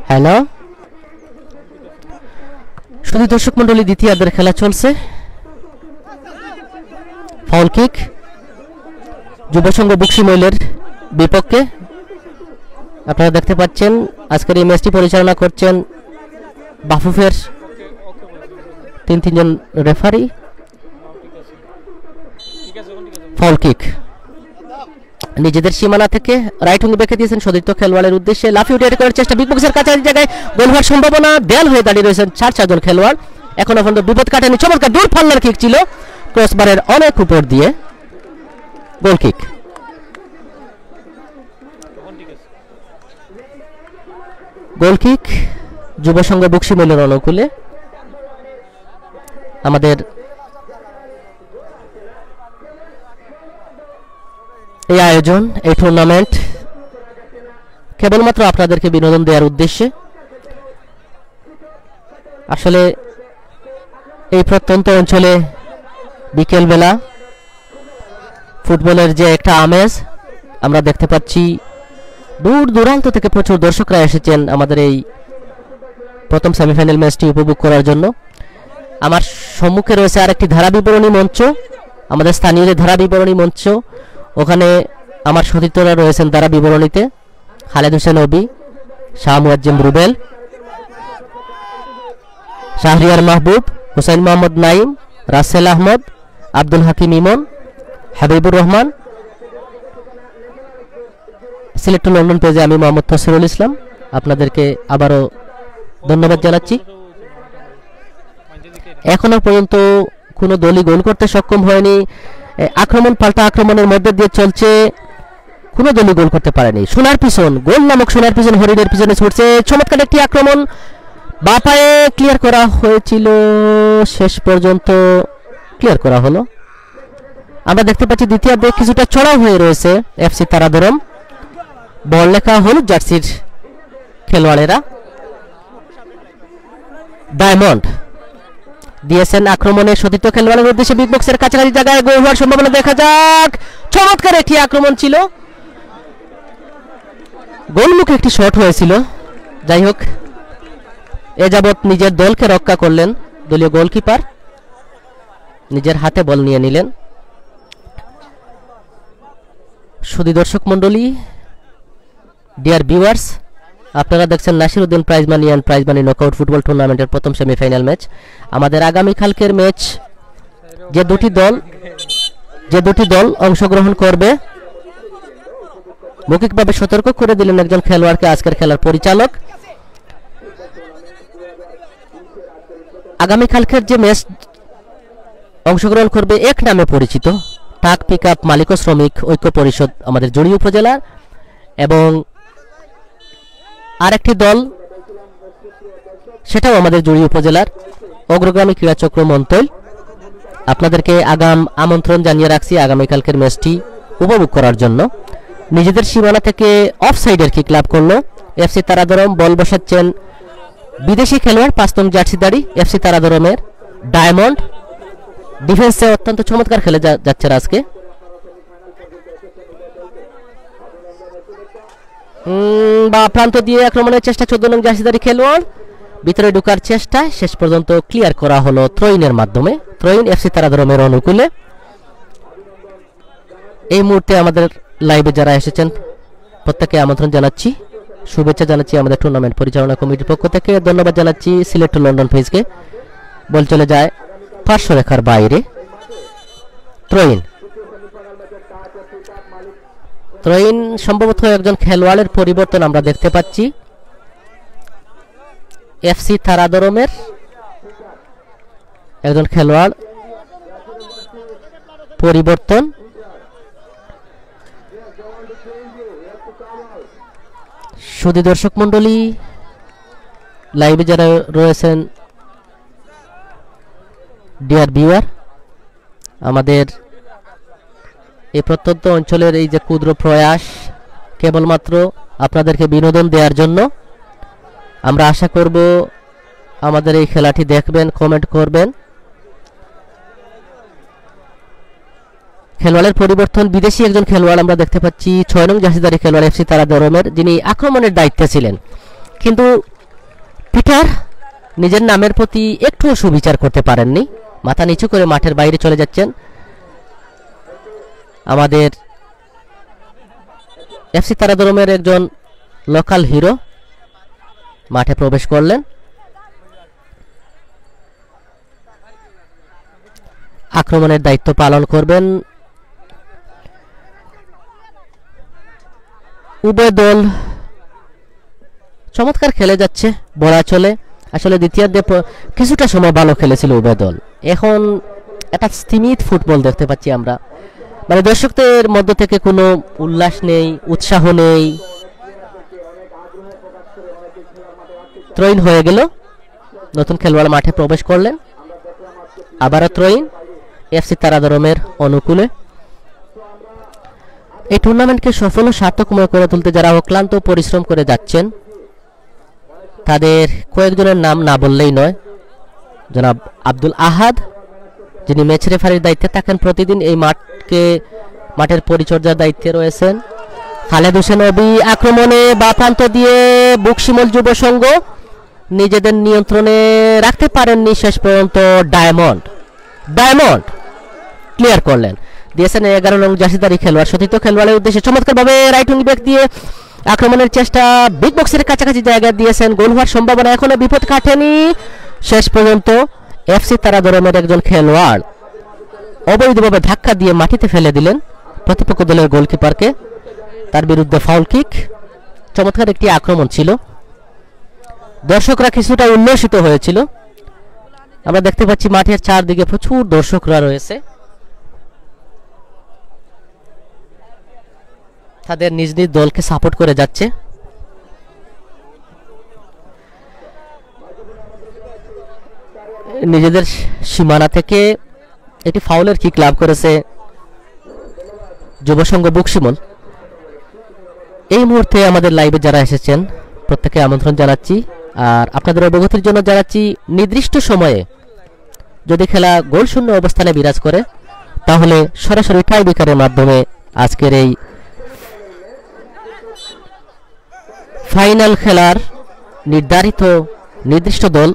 হ্যালো, সুধী দর্শক মণ্ডলী, দ্বিতীয়ার্ধের খেলা চলছে। ফাউল কিক যুব সংঘ বকশি মইলের বিপক্ষে। আপনারা দেখতে পাচ্ছেন, আজকের এই ম্যাচটি পরিচালনা করছেন বাফুফের তিন তিনজন রেফারি। ফাউল কিক নিজেদের সীমানা থেকে রাইট উইং ব্যাকে দিয়েছেন সতীর্থ খেলোয়াড়ের উদ্দেশ্যে, লাফিয়ে উঠে হেড করার চেষ্টা, বিগ বক্সের কাছাকাছি জায়গায় গোল হওয়ার সম্ভাবনা, দেয়াল হয়ে দাঁড়িয়ে রয়েছেন চার চারজন খেলোয়াড়। এখনো পর্যন্ত বিপদ কাটেনি, চমৎকার দূর পাল্লার কিক ছিল, ক্রসবারের অনেক উপর দিয়ে গোল কিক। গোল কিক যুব সংঘ বকশি মইলের অনুকূলে। আমাদের এই আয়োজন, এই টুর্নামেন্ট কেবলমাত্র আপনাদেরকে বিনোদন দেওয়ার উদ্দেশ্যে। আসলে এই প্রত্যন্ত অঞ্চলে বিকেলবেলা ফুটবলের যে একটা আমেজ আমরা দেখতে পাচ্ছি, দূর দূরান্ত থেকে প্রচুর দর্শকরা এসেছেন আমাদের এই প্রথম সেমিফাইনাল ম্যাচটি উপভোগ করার জন্য। আমার সম্মুখে রয়েছে আরেকটি ধারা বিবরণী মঞ্চ, আমাদের স্থানীয় যে ধারা বিবরণী মঞ্চ, ওখানে আমার সতীর্থরা রয়েছেন ধারা বিবরণীতে। খালেদ হোসেন অভি, শাহ মুয়াজ্জেম রুবেল, শাহরিয়ার মাহবুব, হুসাইন মোহাম্মদ নাইম, রাসেল আহমদ, আব্দুল হাকিম ইমন, হাবিবুর রহমান। সিলেট টু লন্ডন পেজে আমি মোহাম্মদ তসিরুল ইসলাম, আপনাদেরকে আবারও ধন্যবাদ জানাচ্ছি। এখনো পর্যন্ত কোনো দলই গোল করতে সক্ষম হয়নি। এ, আক্রমণ পাল্টা আক্রমণের মধ্যে দিয়ে চলছে, কোনো দলই গোল করতে পারেনি। সোনার পিছন, গোল নামক সোনার পিছন হরিণের পিছনে ছুটছে, চমৎকার একটি আক্রমণ, বাঁ পায়ে ক্লিয়ার করা হয়েছিল, শেষ পর্যন্ত ক্লিয়ার করা হলো। আমরা দেখতে পাচ্ছি দ্বিতীয়ার্ধে কিছুটা চড়াও হয়ে রয়েছে এফসি তারাদরম, বল লেখা হলুদ জার্সির খেলোয়াড়েরা। ডায়মন্ড দিয়েছেন আক্রমণে সতীর্থ খেলোয়াড়ের উদ্দেশ্যে, বিগ বক্সের কাছাকাছি জায়গায় গোল হওয়ার সম্ভাবনা দেখা যাক। চমৎকার একটি আক্রমণ ছিল, গোলমুখে একটি শট হয়েছিল। যাই হোক, এ যাবৎ নিজের দলকে রক্ষা করলেন দলীয় গোলকিপার, নিজের হাতে বল নিয়ে নিলেন। সুধী দর্শক মণ্ডলী, ডিয়ার ভিউয়ার্স, আপনারা দেখছেন Nasir Uddin prize money and prize money knockout football টুর্নামেন্টের প্রথম সেমিফাইনাল ম্যাচ। আমাদের আগামীকালকের ম্যাচ, যে দুটি দল যে দুটি দল অংশগ্রহণ করবে, মৌখিকভাবে সতর্ক করে দিলেন একজন খেলোয়াড়কে আজকের খেলার পরিচালক। আগামীকালকের যে ম্যাচ অংশগ্রহণ করবে এক নামে পরিচিত টাক পিক আপ মালিক ও শ্রমিক ঐক্য পরিষদ আমাদের জুড়ি উপজেলার, এবং আরেকটি দল, সেটাও আমাদের জুড়ি উপজেলার অগ্রগামী ক্রীড়া চক্র মন্তইল। আপনাদেরকে আগাম আমন্ত্রণ জানিয়ে রাখছি আগামীকালকের ম্যাচটি উপভোগ করার জন্য। নিজেদের সীমানা থেকে অফ সাইডের কিক লাভ করলো এফসি তারাদরম। বল বসাচ্ছেন বিদেশি খেলোয়াড়, পাঁচ নং জার্সিধারী এফসি তারাদরমের ডায়মন্ড। ডিফেন্সে অত্যন্ত চমৎকার খেলে যা-, যাচ্ছেন আজকে। উম, বা প্রান্ত দিয়ে আক্রমণের চেষ্টা চোদ্দ নং জার্সিধারী খেলোয়াড়, ভিতরে ঢোকার চেষ্টায় শেষ পর্যন্ত ক্লিয়ার করা হলো থ্রোইনের মাধ্যমে। থ্রোইন এফসি তারাদরমের অনুকূলে। এই মুহূর্তে আমাদের লাইভে যারা এসেছেন, প্রত্যেককে আমন্ত্রণ জানাচ্ছি, শুভেচ্ছা জানাচ্ছি আমাদের টুর্নামেন্ট পরিচালনা কমিটির পক্ষ থেকে। ধন্যবাদ জানাচ্ছি সিলেট টু লন্ডন পেজকে। বল চলে যায় পার্শ্বরেখার বাইরে। থ্রোইন থ্রোইন সম্ভবত একজন খেলোয়াড়ের পরিবর্তন আমরা দেখতে পাচ্ছি। এফসি তারাদরমের একজন খেলোয়াড় পরিবর্তন। সুধী দর্শক মণ্ডলী, লাইভে যারা রয়েছেন, ডিয়ার ভিউয়ার, আমাদের এই প্রত্যন্ত অঞ্চলের এই যে ক্ষুদ্র প্রয়াস, কেবলমাত্র আপনাদেরকে বিনোদন দেওয়ার জন্য। আমরা আশা করব আমাদের এই খেলাটি দেখবেন, কমেন্ট করবেন। খেলোয়াড়ের পরিবর্তন, বিদেশি একজন খেলোয়াড় আমরা দেখতে পাচ্ছি, ছয় নং জার্সিধারী খেলোয়াড় এফসি তারাদরমের, যিনি আক্রমণের দায়িত্বে ছিলেন, কিন্তু পিটার নিজের নামের প্রতি একটুও সুবিচার করতে পারেননি। মাথা নিচু করে মাঠের বাইরে চলে যাচ্ছেন আমাদের এফসি তারাদরমের একজন লোকাল হিরো। মাঠে প্রবেশ করলেন, আক্রমণের দায়িত্ব পালন করবেন। উভয় দল চমৎকার খেলে যাচ্ছে বলা চলে। আসলে দ্বিতীয়ার্ধে প-, কিছুটা সময় ভালো খেলেছিল উভয় দল। এখন একটা স্তিমিত ফুটবল দেখতে পাচ্ছি আমরা, মানে দর্শকদের মধ্য থেকে কোনো উল্লাস নেই, উৎসাহ নেই। থ্রোইন হয়ে গেল, নতুন খেলোয়াড় মাঠে প্রবেশ করলেন। আবারও থ্রোইন এফসি তারাদরমের অনুকূলে। এই টুর্নামেন্টকে সফল ও সার্থকময় করে তুলতে যারা অক্লান্ত পরিশ্রম করে যাচ্ছেন, তাদের কয়েকজনের নাম না বললেই নয়। জনাব আব্দুল আহাদ, যিনি ম্যাচ রেফারির দায়িত্বে থাকেন প্রতিদিন এই মাঠকে, মাঠের পরিচর্যার দায়িত্বে রয়েছেন। খালেদ হোসেন অবি আক্রমণে বাঁ প্রান্ত দিয়ে বুকশিমল যুব সংঘ নিজেদের নিয়ন্ত্রণে রাখতে পারেননি শেষ পর্যন্ত। ডায়মন্ড, ডায়মন্ড ক্লিয়ার করলেন, দিয়েছেন এগারো নং জার্সিধারী খেলোয়াড়, সতীর্থ খেলোয়াড়ের উদ্দেশ্যে চমৎকারভাবে রাইট উইং ব্যাক দিয়ে আক্রমণের চেষ্টা, বিগ বক্সের কাছাকাছি জায়গা দিয়েছেন, গোল হওয়ার সম্ভাবনা, এখনো বিপদ কাটেনি। শেষ পর্যন্ত এফসি তারাদরমের একজন খেলোয়াড় অবৈধভাবে ধাক্কা দিয়ে মাটিতে ফেলে দিলেন প্রতিপক্ষ দলের গোলকিপারকে। তার বিরুদ্ধে ফাউল কিক। চমৎকার একটি আক্রমণ ছিল, দর্শকরা কিছুটা উল্লসিত হয়েছিল। আমরা দেখতে পাচ্ছি মাঠের চারদিকে প্রচুর দর্শকরা রয়েছে, তাদের নিজ নিজ দলকে সাপোর্ট করে যাচ্ছে। নিজেদের সীমানা থেকে একটি ফাউলের কিক লাভ করেছে যুব সংঘ বুকশিমল। এই মুহূর্তে আমাদের লাইভে যারা এসেছেন, প্রত্যেককে আমন্ত্রণ জানাচ্ছি। আর আপনাদের অবগতির জন্য জানাচ্ছি, নির্দিষ্ট সময়ে যদি খেলা গোল শূন্য অবস্থানে বিরাজ করে, তাহলে সরাসরি টাইব্রেকারের মাধ্যমে আজকের এই ফাইনাল খেলার নির্ধারিত, নির্দিষ্ট দল।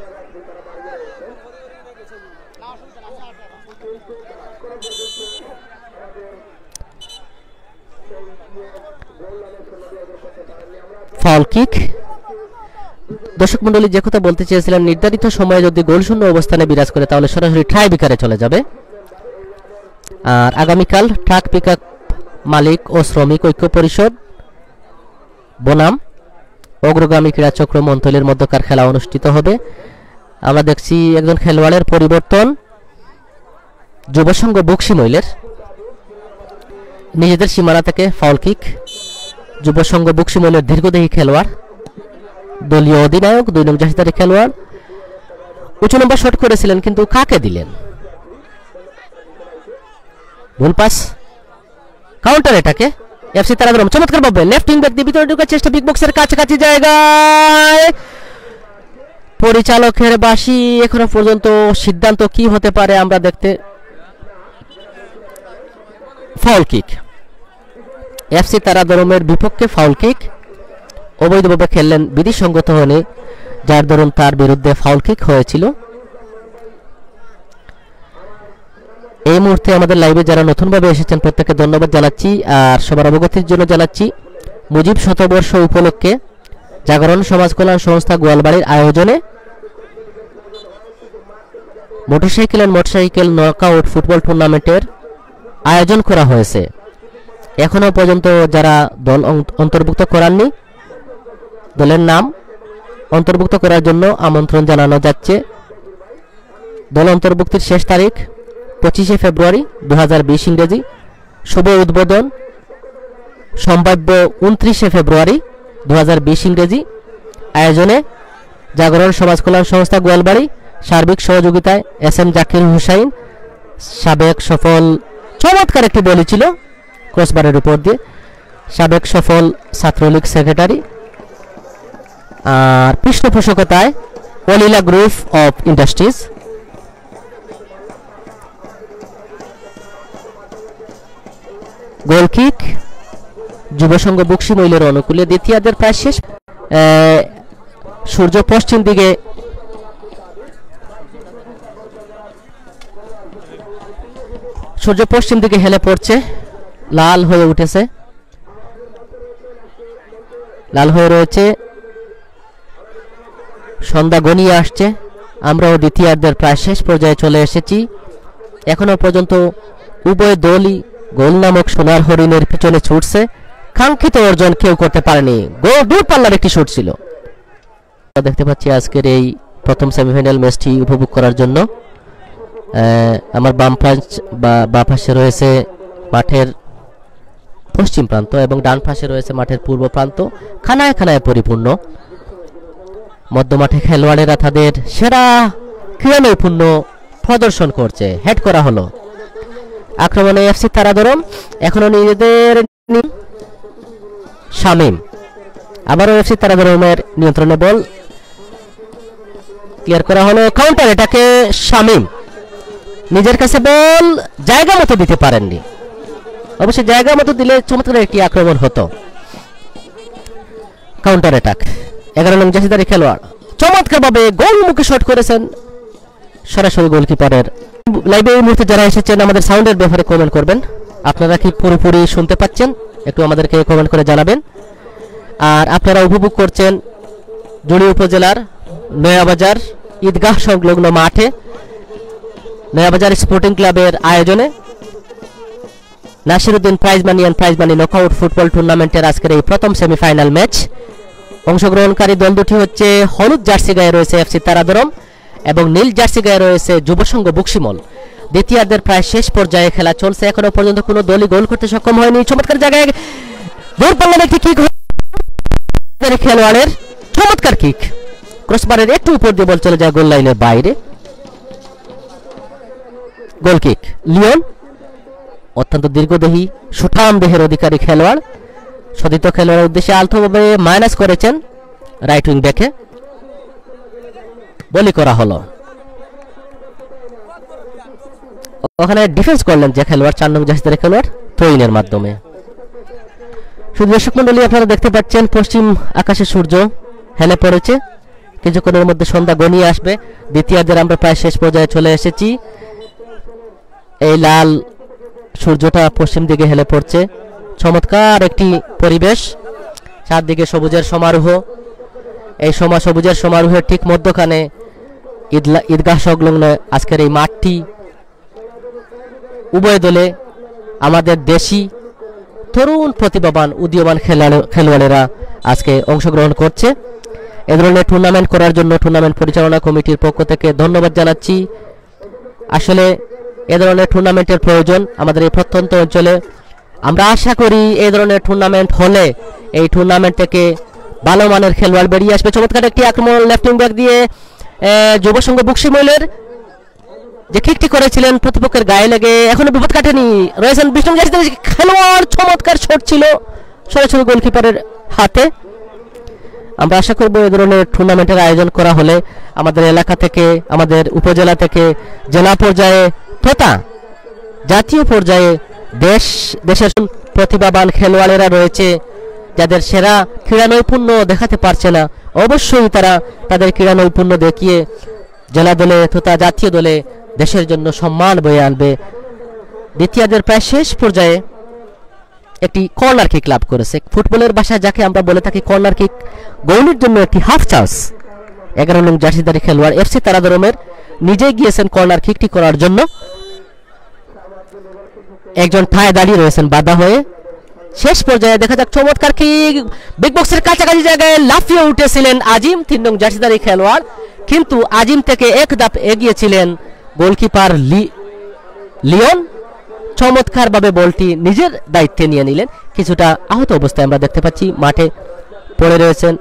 Foul kick. দর্শক মণ্ডলী, যে কথা বলতে চেয়েছিলাম, নির্ধারিত সময়ে যদি গোল শূন্য অবস্থানে বিরাজ করে, তাহলে সরাসরি টাইব্রেকারে চলে যাবে। আর আগামীকাল ট্রাক পিকআপ মালিক ও শ্রমিক ঐক্য পরিষদ বনাম অগ্রগামী ক্রীড়া চক্র মন্থলীর মধ্যকার খেলা অনুষ্ঠিত হবে। আমরা দেখছি একজন খেলোয়াড়ের পরিবর্তন, যুব সংঘ বক্সিমইলের নিজেদের সীমানা থেকে ফাউল কিক। যুব সংঘ বক্সিমইলের দীর্ঘদেহী খেলোয়াড়, দলীয় অধিনায়ক, দুই নং জার্সিধারী খেলোয়াড়, উঁচু লম্বা শট করেছিলেন, কিন্তু কাকে দিলেন? ভুল পাস। কাউন্টার অ্যাটাকে এফসি তারাদরম চমৎকারভাবে লেফট উইং ব্যাক দিয়ে ভিতরে ঢোকার চেষ্টা, বিগ বক্সের কাছাকাছি জায়গায়। পরিচালকের বাঁশি এখনো পর্যন্ত সিদ্ধান্ত কি হতে পারে আমরা দেখতে। ফাউল কিক, এফসি তারাদরমের বিপক্ষে ফাউল কিক। অবৈধভাবে খেললেন, বিধিসঙ্গত হয়নি, যার দরুন তার বিরুদ্ধে ফাউল কিক হয়েছিল। এই মুহূর্তে আমাদের লাইভে যারা নতুনভাবে এসেছেন, প্রত্যেককে ধন্যবাদ জানাচ্ছি। আর সবার অবগতির জন্য জানাচ্ছি, মুজিব শতবর্ষ উপলক্ষে জাগরণ সমাজ কল্যাণ সংস্থা গোয়ালবাড়ির আয়োজনে motorcycle and motorcycle knockout football টুর্নামেন্টের আয়োজন করা হয়েছে। এখনও পর্যন্ত যারা দল অং-, অন্তর্ভুক্ত করাননি, দলের নাম অন্তর্ভুক্ত করার জন্য আমন্ত্রণ জানানো যাচ্ছে। দল অন্তর্ভুক্তির শেষ তারিখ পঁচিশে ফেব্রুয়ারি দু হাজার বিশ ইংরেজি। শুভ উদ্বোধন সম্ভাব্য ঊনত্রিশে ফেব্রুয়ারি দু হাজার বিশ ইংরেজি। আয়োজনে জাগরণ সমাজ কল্যাণ সংস্থা গোয়ালবাড়ি, সার্বিক সহযোগিতায় এস এম জাকির হুসাইন, সাবেক সফল, চমৎকার একটি বলই ছিল, ক্রসবারের উপর দিয়ে, সাবেক সফল ছাত্রলীগ সেক্রেটারি, আর পৃষ্ঠপোষকতায় অলিলা গ্রুপ অফ ইন্ডাস্ট্রিজ। গোল কিক যুব সংঘ বক্সিমইলের অনুকূলে। দ্বিতীয়ার্ধের প্রায় শেষ। এ, সূর্য পশ্চিম দিকে, সূর্য পশ্চিম দিকে হেলে পড়ছে, লাল হয়ে উঠেছে, লাল হয়ে রয়েছে। সন্ধ্যা ঘনিয়ে আসছে, আমরাও দ্বিতীয়ার্ধের প্রায় শেষ পর্যায়ে চলে এসেছি। এখনো পর্যন্ত উভয় দলই গোল নামক সোনার হরিণের পিছনে ছুটছে, কাঙ্ক্ষিত অর্জন কেউ করতে পারেনি। গোল, দূর পাল্লার একটি শট ছিল। দেখতে পাচ্ছি আজকের এই প্রথম সেমিফাইনাল ম্যাচটি উপভোগ করার জন্য। আহ, আমার বাম পাশ বা বাঁ পাশে রয়েছে মাঠের পশ্চিম প্রান্ত এবং ডান পাশে রয়েছে মাঠের পূর্ব প্রান্ত, খানায় খানায় পরিপূর্ণ। মধ্যমাঠে খেলোয়াড়েরা তাদের সেরা ক্রীড়া নৈপুণ্য প্রদর্শন করছে। হেড করা হলো আক্রমণে এফসি তারাদরম, এখনো নিজেদের নি-, শামীম। আবারও এফসি তারাদরমের নিয়ন্ত্রণে বল ক্লিয়ার করা হলো। কাউন্টার অ্যাটাকে শামীম নিজের কাছে বল জায়গা মতো দিতে পারেননি। অবশ্য জায়গা মতো দিলে চমৎকার একটি আক্রমণ হতো। কাউন্টার অ্যাটাক, এগারো নং জার্সিধারী খেলোয়াড় চমৎকারভাবে গোলমুখী শট করেছেন সরাসরি গোলকিপারের। লাইভে এই মুহূর্তে যারা এসেছেন, আমাদের সাউন্ডের ব্যাপারে কমেন্ট করবেন। আপনারা কি পুরোপুরি শুনতে পাচ্ছেন? একটু আমাদেরকে কমেন্ট করে জানাবেন। আর আপনারা উপভোগ করছেন জুড়ি উপজেলার নয়াবাজার ঈদগাহ সংলগ্ন মাঠে নয়াবাজার স্পোর্টিং ক্লাবের আয়োজনে Nasiruddin prize money and prize money knockout football টুর্নামেন্টের আজকের এই প্রথম সেমিফাইনাল ম্যাচ। অংশগ্রহণকারী দল দুটি হচ্ছে, হলুদ জার্সি গায়ে রয়েছে এফসি তারাদরম এবং নীল জার্সি গায়ে রয়েছে যুব সংঘ বক্সিমল। দ্বিতীয়ার্ধের প্রায় শেষ পর্যায়ে খেলা চলছে, এখনো পর্যন্ত কোনো দলই গোল করতে সক্ষম হয়নি। চমৎকার জায়গায় দূর পাল্লার একটি কিক, খেলোয়াড়ের চমৎকার কিক, ক্রসবারের একটু উপর দিয়ে বল চলে যায় গোল লাইনের বাইরে। গোল কিক, লিওন অত্যন্ত দীর্ঘদেহী, সুঠাম দেহের অধিকারী খেলোয়াড়। সতীর্থ খেলোয়াড়ের উদ্দেশ্যে আলতোভাবে মাইনাস করেছেন রাইট উইং ব্যাকে। বলি করা হলো। ওখানে ডিফেন্স করলেন যে খেলোয়াড়, চার নং জার্সিধারী খেলোয়াড় তৈনের মাধ্যমে। শুধু দর্শক মণ্ডলী, আপনারা দেখতে পাচ্ছেন পশ্চিম আকাশে সূর্য হেলে পড়েছে, কিছুক্ষণের মধ্যে সন্ধ্যা ঘনিয়ে আসবে। দ্বিতীয়ার্ধের আমরা প্রায় শেষ পর্যায়ে চলে এসেছি। এই লাল সূর্যটা পশ্চিম দিকে হেলে পড়ছে, চমৎকার একটি পরিবেশ, চারদিকে সবুজের সমারোহ। এই সমা সবুজের সমারোহের ঠিক মধ্যখানে ঈদলা- ঈদগাহ সংলগ্ন আজকের এই মাঠটি। উভয় দলে আমাদের দেশি তরুণ প্রতিভাবান উদীয়মান খেলোয়াড়- খেলোয়াড়েরা আজকে অংশগ্রহণ করছে। এ ধরনের টুর্নামেন্ট করার জন্য টুর্নামেন্ট পরিচালনা কমিটির পক্ষ থেকে ধন্যবাদ জানাচ্ছি। আসলে এ ধরনের টুর্নামেন্টের প্রয়োজন আমাদের এই প্রত্যন্ত অঞ্চলে। আমরা আশা করি এই ধরনের টুর্নামেন্ট হলে এই টুর্নামেন্ট থেকে ভালো মানের খেলোয়াড় বেরিয়ে আসবে। চমৎকার একটি আক্রমণ, লেফট উইং ব্যাক দিয়ে, এ, যুব সংঘ বকশি মইলের যে কিকটি করেছিলেন প্রতিপক্ষের গায়ে লেগে, এখনো বিপদ কাটেনি। রয়েছেন বিষ্ণু জার্সিধারী খেলোয়াড়, চমৎকার শট ছিল সরাসরি গোলকিপারের হাতে। আমরা আশা করব এ ধরনের টুর্নামেন্টের আয়োজন করা হলে আমাদের এলাকা থেকে, আমাদের উপজেলা থেকে জেলা পর্যায়ে তথা জাতীয় পর্যায়ে দেশ দেশের প্রতিভাবান খেলোয়াড়েরা রয়েছে, যাদের সেরা ক্রীড়া নৈপুণ্য দেখাতে পারছে না, অবশ্যই তারা তাদের ক্রীড়া নৈপুণ্য দেখিয়ে জেলা দলে তথা জাতীয় দলে দেশের জন্য সম্মান বয়ে আনবে। দ্বিতীয়ার্ধের প্রায় শেষ পর্যায়ে একটি কর্নার কিক লাভ করেছে। ফুটবলের ভাষায় যাকে আমরা বলে থাকি কর্নার কিক, গোলের জন্য একটি হাফ চান্স। এগারো নং জার্সিধারী খেলোয়াড় এফসি তারাদরমের নিজে গিয়েছেন কর্নার কিকটি করার জন্য। একজন ঠায় দাঁড়িয়ে রয়েছেন বাধা হয়ে। শেষ পর্যায়ে দেখা যাক চমৎকার কিক, বিগ বক্সের কাছাকাছি জায়গায় লাফিয়ে উঠেছিলেন আজিম, তিন নং জার্সিধারী খেলোয়াড়, কিন্তু আজিম থেকে এক ধাপ এগিয়েছিলেন গোলকিপার লি- লিওন। চমৎকারভাবে বলটি নিজের দায়িত্বে নিয়ে নিলেন। কিছুটা আহত অবস্থায় আমরা দেখতে পাচ্ছি মাঠে পড়ে রয়েছেন,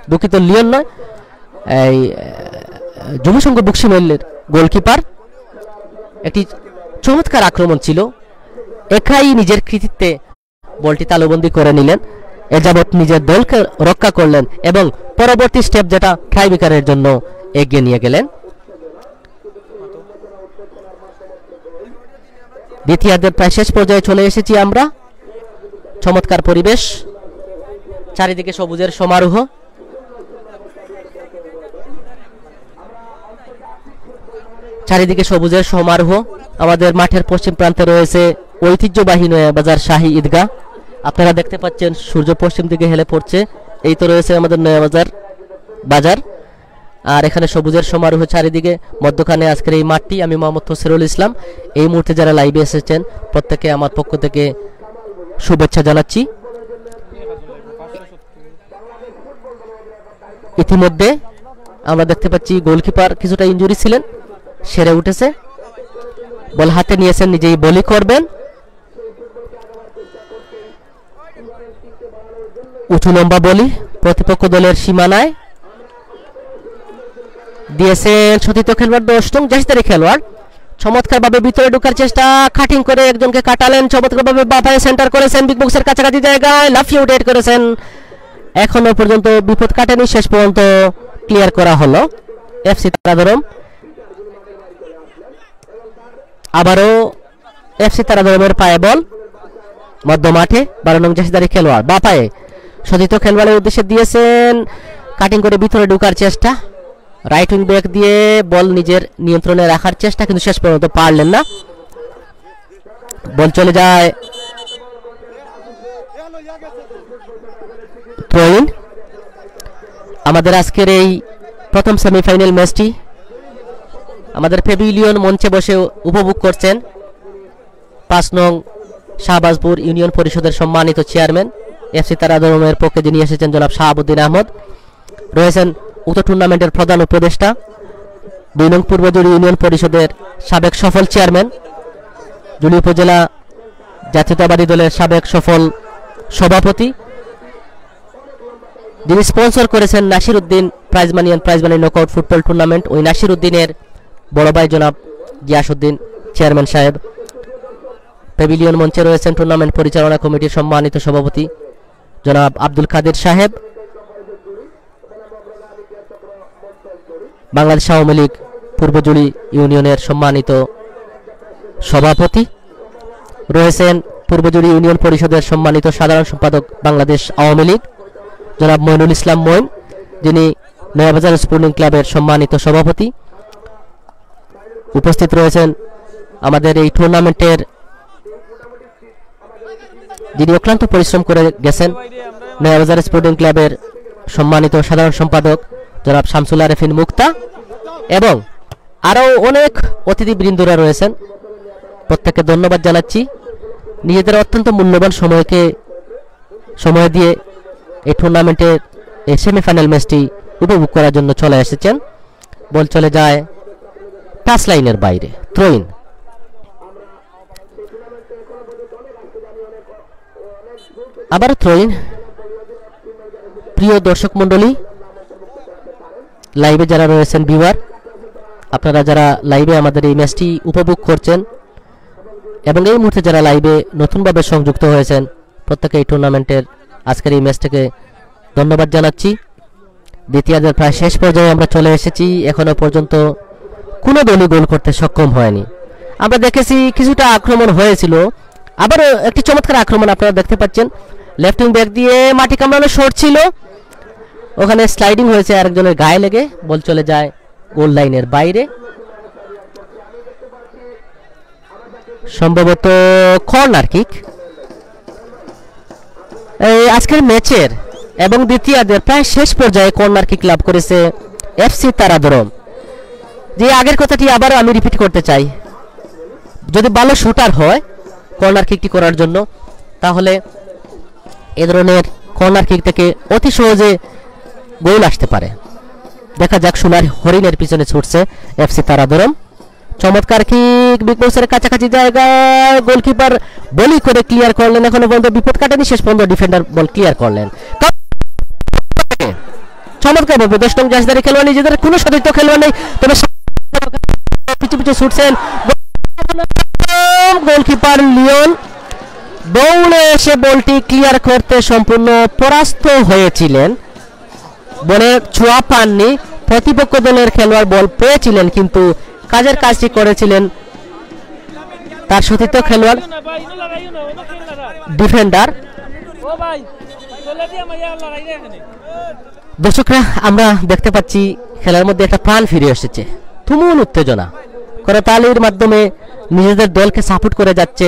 দুঃখিত, লিওন নয়, এই আহ, যুব সংঘ বকশি মইলের গোলকিপার। একটি চমৎকার আক্রমণ ছিল, একাই নিজের কৃতিত্বে বলটি তালুবন্দি করে নিলেন। এ যাবৎ নিজের দলকে রক্ষা করলেন এবং পরবর্তী স্টেপ যেটা টাইব্রেকারের জন্য এগিয়ে নিয়ে গেলেন। দ্বিতীয়ার্ধের প্রায় শেষ পর্যায়ে চলে এসেছি আমরা। চমৎকার পরিবেশ, চারিদিকে সবুজের সমারোহ। চারিদিকে সবুজের সমারোহ। আমাদের মাঠের পশ্চিম প্রান্তে রয়েছে ঐতিহ্যবাহী নয়াবাজার শাহী ঈদগাহ। আপনারা দেখতে পাচ্ছেন সূর্য পশ্চিম দিকে হেলে পড়ছে। এই তো রয়েছে আমাদের নয়াবাজার বাজার। আর এখানে সবুজের সমারোহ চারিদিকে। মধ্যখানে আজকের এই মাঠটি। আমি মোহাম্মদ তসিরুল ইসলাম। এই মুহূর্তে যারা লাইভে এসেছেন, প্রত্যেকে আমার পক্ষ থেকে শুভেচ্ছা জানাচ্ছি। ইতিমধ্যে আমরা দেখতে পাচ্ছি গোলকিপার কিছুটা ইনজুরি ছিলেন, সেরে উঠেছে, বল হাতে নিয়েছেন, নিজেই বলি করবেন। উঁচু লম্বা বলি প্রতিপক্ষ দলের সীমানায় দিয়েছেন সতীর্থ খেলোয়াড়, দশ নং জার্সিধারী খেলোয়াড়। চমৎকারভাবে ভিতরে ঢোকার চেষ্টা, কাটিং করে একজনকে কাটালেন, চমৎকারভাবে বাঁ পায়ে সেন্টার করেছেন, বিগ বক্সের কাছাকাছি জায়গায় লাফিয়ে উঠে হেড করেছেন। এখনো পর্যন্ত বিপদ কাটেনি, শেষ পর্যন্ত ক্লিয়ার করা হলো এফসি তারাদরম। আবারও এফসি তারাদরমের পায়ে বল, মধ্য মাঠে বারো নং জার্সিধারী খেলোয়াড় বাঁ পায়ে সতীর্থ খেলোয়াড়ের উদ্দেশ্যে দিয়েছেন, কাটিং করে ভিতরে ঢোকার চেষ্টা, রাইট উইং ব্যাক দিয়ে বল নিজের নিয়ন্ত্রণে রাখার চেষ্টা, কিন্তু শেষ পর্যন্ত পারলেন না। বল চলে যায় থ্রো ইন। আমাদের আজকের এই প্রথম সেমিফাইনাল ম্যাচটি আমাদের প্যাভিলিয়ন মঞ্চে বসে উপভোগ করছেন পাঁচ নং শাহবাজপুর ইউনিয়ন পরিষদের সম্মানিত চেয়ারম্যান, এফসি তারাদরমের পক্ষে যিনি এসেছেন জনাব শাহাবুদ্দিন আহমদ, রয়েছেন উক্ত টুর্নামেন্টের প্রধান উপদেষ্টা, দুই নং পূর্বজুড়ি ইউনিয়ন পরিষদের সাবেক সফল চেয়ারম্যান, জুলি উপজেলা জাতীয়তাবাদী দলের সাবেক সফল সভাপতি, যিনি স্পন্সর করেছেন Nasir Uddin prize money and prize money knockout football tournament, ওই নাসির উদ্দিনের বড় ভাই জনাব গিয়াসউদ্দিন চেয়ারম্যান সাহেব। প্যাভিলিয়ন মঞ্চে রয়েছেন টুর্নামেন্ট পরিচালনা কমিটির সম্মানিত সভাপতি জনাব আব্দুল কাদের সাহেব, বাংলাদেশ আওয়ামী লীগ পূর্বজুড়ি ইউনিয়নের সম্মানিত সভাপতি, রয়েছেন পূর্বজুড়ি ইউনিয়ন পরিষদের সম্মানিত সাধারণ সম্পাদক বাংলাদেশ আওয়ামী লীগ জনাব মইনুল ইসলাম মইন, যিনি নয়াবাজার স্পোর্টিং ক্লাবের সম্মানিত সভাপতি। উপস্থিত রয়েছেন আমাদের এই টুর্নামেন্টের যিনি অক্লান্ত পরিশ্রম করে গেছেন, নয়াবাজার স্পোর্টিং ক্লাবের সম্মানিত সাধারণ সম্পাদক জনাব শামসুল আরেফিন মুক্তা এবং আরও অনেক অতিথিবৃন্দরা রয়েছেন। প্রত্যেককে ধন্যবাদ জানাচ্ছি। নিজেদের অত্যন্ত মূল্যবান সময়কে, সময় দিয়ে এই টুর্নামেন্টের এই সেমিফাইনাল ম্যাচটি উপভোগ করার জন্য চলে এসেছেন। বল চলে যায় টাচ লাইনের বাইরে, থ্রো ইন। আবার থ্রো ইন। প্রিয় দর্শক মণ্ডলী, লাইভে যারা রয়েছেন ভিউয়ার, আপনারা যারা লাইভে আমাদের এই ম্যাচটি উপভোগ করছেন এবং এই মুহূর্তে যারা লাইভে নতুনভাবে সংযুক্ত হয়েছেন, প্রত্যেকে এই টুর্নামেন্টের আজকের এই ম্যাচটাকে ধন্যবাদ জানাচ্ছি। দ্বিতীয়ার্ধের প্রায় শেষ পর্যায়ে আমরা চলে এসেছি। এখনো পর্যন্ত কোনো দলই গোল করতে সক্ষম হয়নি। আমরা দেখেছি কিছুটা আক্রমণ হয়েছিল, আবারও একটি চমৎকার আক্রমণ আপনারা দেখতে পাচ্ছেন। লেফট উইং ব্যাক দিয়ে মাটি কামড়ানো শট ছিল, ওখানে স্লাইডিং হয়েছে আরেকজনের গায়ে লেগে, বল চলে যায় গোল লাইনের বাইরে। সম্ভবত কর্নার কিক। এই আজকের ম্যাচের এবং দ্বিতীয়ার্ধের প্রায় শেষ পর্যায়ে কর্নার কিক লাভ করেছে এফসি তারাদরম। যে আগের কথাটি আবারও আমি রিপিট করতে চাই, যদি ভালো শুটার হয় কর্নার কিকটি করার জন্য, তাহলে এ ধরনের কর্নার কিক থেকে অতি সহজে গোল আসতে পারে। দেখা যাক, সোনার হরিণের পিছনে ছুটছে এফসি তারাদরম। চমৎকার কিক, বিগ বক্সের কাছাকাছি জায়গায় গোলকিপার বলি করে ক্লিয়ার করলেন। এখনো পর্যন্ত বিপদ কাটেনি, শেষ পর্যন্ত ডিফেন্ডার বল ক্লিয়ার করলেন। চমৎকার ভাবে দশ নং জার্সিধারী খেলোয়াড়, নিজেদের কোনো সতীর্থ খেলোয়াড় নেই, তবে পিছু পিছু ছুটছেন গোলকিপার লিওন। দৌড়ে এসে বলটি ক্লিয়ার করতে সম্পূর্ণ পরাস্ত হয়েছিলেন। বলে ছোঁয়া পাননি, প্রতিপক্ষ দলের খেলোয়াড় বল পেয়েছিলেন, কিন্তু কাজের কাজটি করেছিলেন তার সতীর্থ খেলোয়াড়, ডিফেন্ডার। দর্শকরা, আমরা দেখতে পাচ্ছি খেলার মধ্যে একটা প্রাণ ফিরে এসেছে, তুমুল উত্তেজনা। করতালির মাধ্যমে নিজেদের দলকে সাপোর্ট করে যাচ্ছে,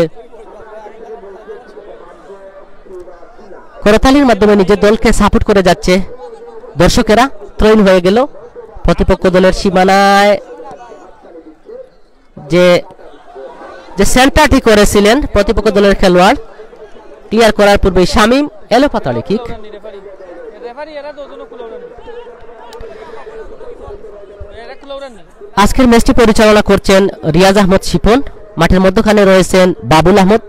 করতালির মাধ্যমে নিজের দলকে সাপোর্ট করে যাচ্ছে দর্শকেরা। থ্রোইন হয়ে গেল প্রতিপক্ষ দলের সীমানায়। যে, যে সেন্টারটি করেছিলেন প্রতিপক্ষ দলের খেলোয়াড়, ক্লিয়ার করার পূর্বেই শামীম এলো পাতাড়ি কিক। আজকের ম্যাচটি পরিচালনা করছেন রিয়াজ আহমদ শিপন, মাঠের মধ্যখানে রয়েছেন বাবুল আহমদ,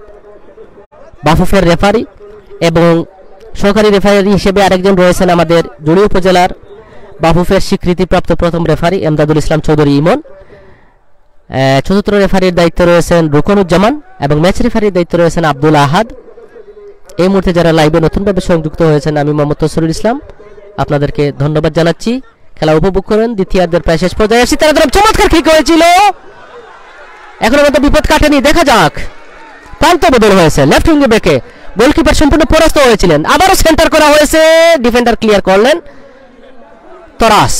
বাফুফের রেফারি, এবং সহকারী রেফারি হিসেবে আরেকজন রয়েছেন আমাদের জুড়ি উপজেলার বাফুফের স্বীকৃতিপ্রাপ্ত প্রথম রেফারি এমদাদুল ইসলাম চৌধুরী ইমন। আহ, চতুর্থ রেফারির দায়িত্বে রয়েছেন রুকনুজ্জামান এবং ম্যাচ রেফারির দায়িত্বে রয়েছেন আব্দুল আহাদ। এই মুহূর্তে যারা লাইভে নতুনভাবে সংযুক্ত হয়েছেন, আমি মোহাম্মদ তসরুল ইসলাম, আপনাদেরকে ধন্যবাদ জানাচ্ছি। খেলা উপভোগ করেন। দ্বিতীয়ার্ধের প্রায় শেষ পর্যায়ে এসে তারা ধরো চমৎকার কিক হয়েছিল, এখনো পর্যন্ত বিপদ কাটেনি। দেখা যাক, প্রান্ত বদল হয়েছে লেফট উইং ব্যাকে, গোলকিপার সম্পূর্ণ পরাস্ত হয়েছিলেন। আবারও সেন্টার করা হয়েছে, ডিফেন্ডার ক্লিয়ার করলেন। তরাস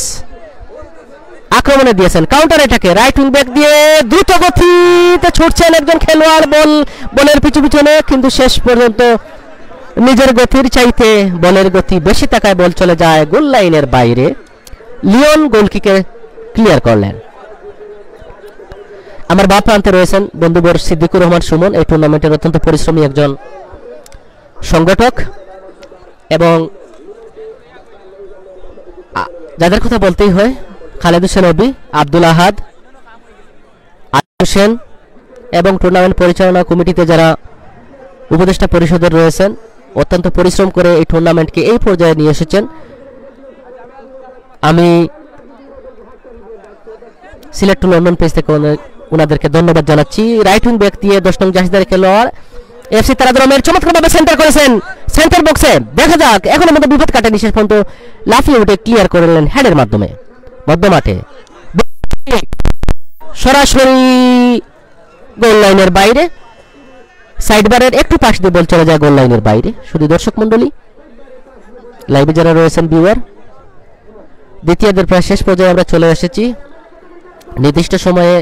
আক্রমণে দিয়েছেন কাউন্টার অ্যাটাকে, রাইট উইং ব্যাক দিয়ে দ্রুত গতিতে ছুটছেন একজন খেলোয়াড় বল, বলের পিছু পিছনে, কিন্তু শেষ পর্যন্ত নিজের গতির চাইতে বলের গতি বেশি থাকায় বল চলে যায় গোল লাইনের বাইরে। লিওন গোলকিকে ক্লিয়ার করলেন। আমার বাম প্রান্তে রয়েছেন বন্ধুবর সিদ্দিকুর রহমান সুমন, এই টুর্নামেন্টের অত্যন্ত পরিশ্রমী একজন সংগঠক এবং আ, যাদের কথা বলতেই হয়, খালেদ হোসেন অবি, আব্দুল আহাদ, আলী হোসেন এবং টুর্নামেন্ট পরিচালনা কমিটিতে যারা উপদেষ্টা পরিষদের রয়েছেন, অত্যন্ত পরিশ্রম করে এই টুর্নামেন্টকে এই পর্যায়ে নিয়ে এসেছেন। আমি সিলেট টু লন্ডন পেজ থেকে ওনার-, ওনাদেরকে ধন্যবাদ জানাচ্ছি। রাইট উইং ব্যাক দিয়ে দশ নং জার্সিধারী খেলোয়াড় এফসি তারাদরমের চমৎকারভাবে সেন্টার করেছেন সেন্টার বক্সে। দেখা যাক, এখনো মতো বিপদ কাটেনি, শেষ পর্যন্ত লাফিয়ে উঠে ক্লিয়ার করলেন হেডের মাধ্যমে মধ্যমাঠে। সরাসরি গোল লাইনের বাইরে, সাইডবারের একটু পাশ দিয়ে বল চলে যায় গোল লাইনের বাইরে। শুধু দর্শক মণ্ডলী, লাইভে যারা রয়েছেন ভিউয়ার, দ্বিতীয়ার্ধের প্রায় শেষ পর্যায়ে আমরা চলে এসেছি। নির্দিষ্ট সময়ে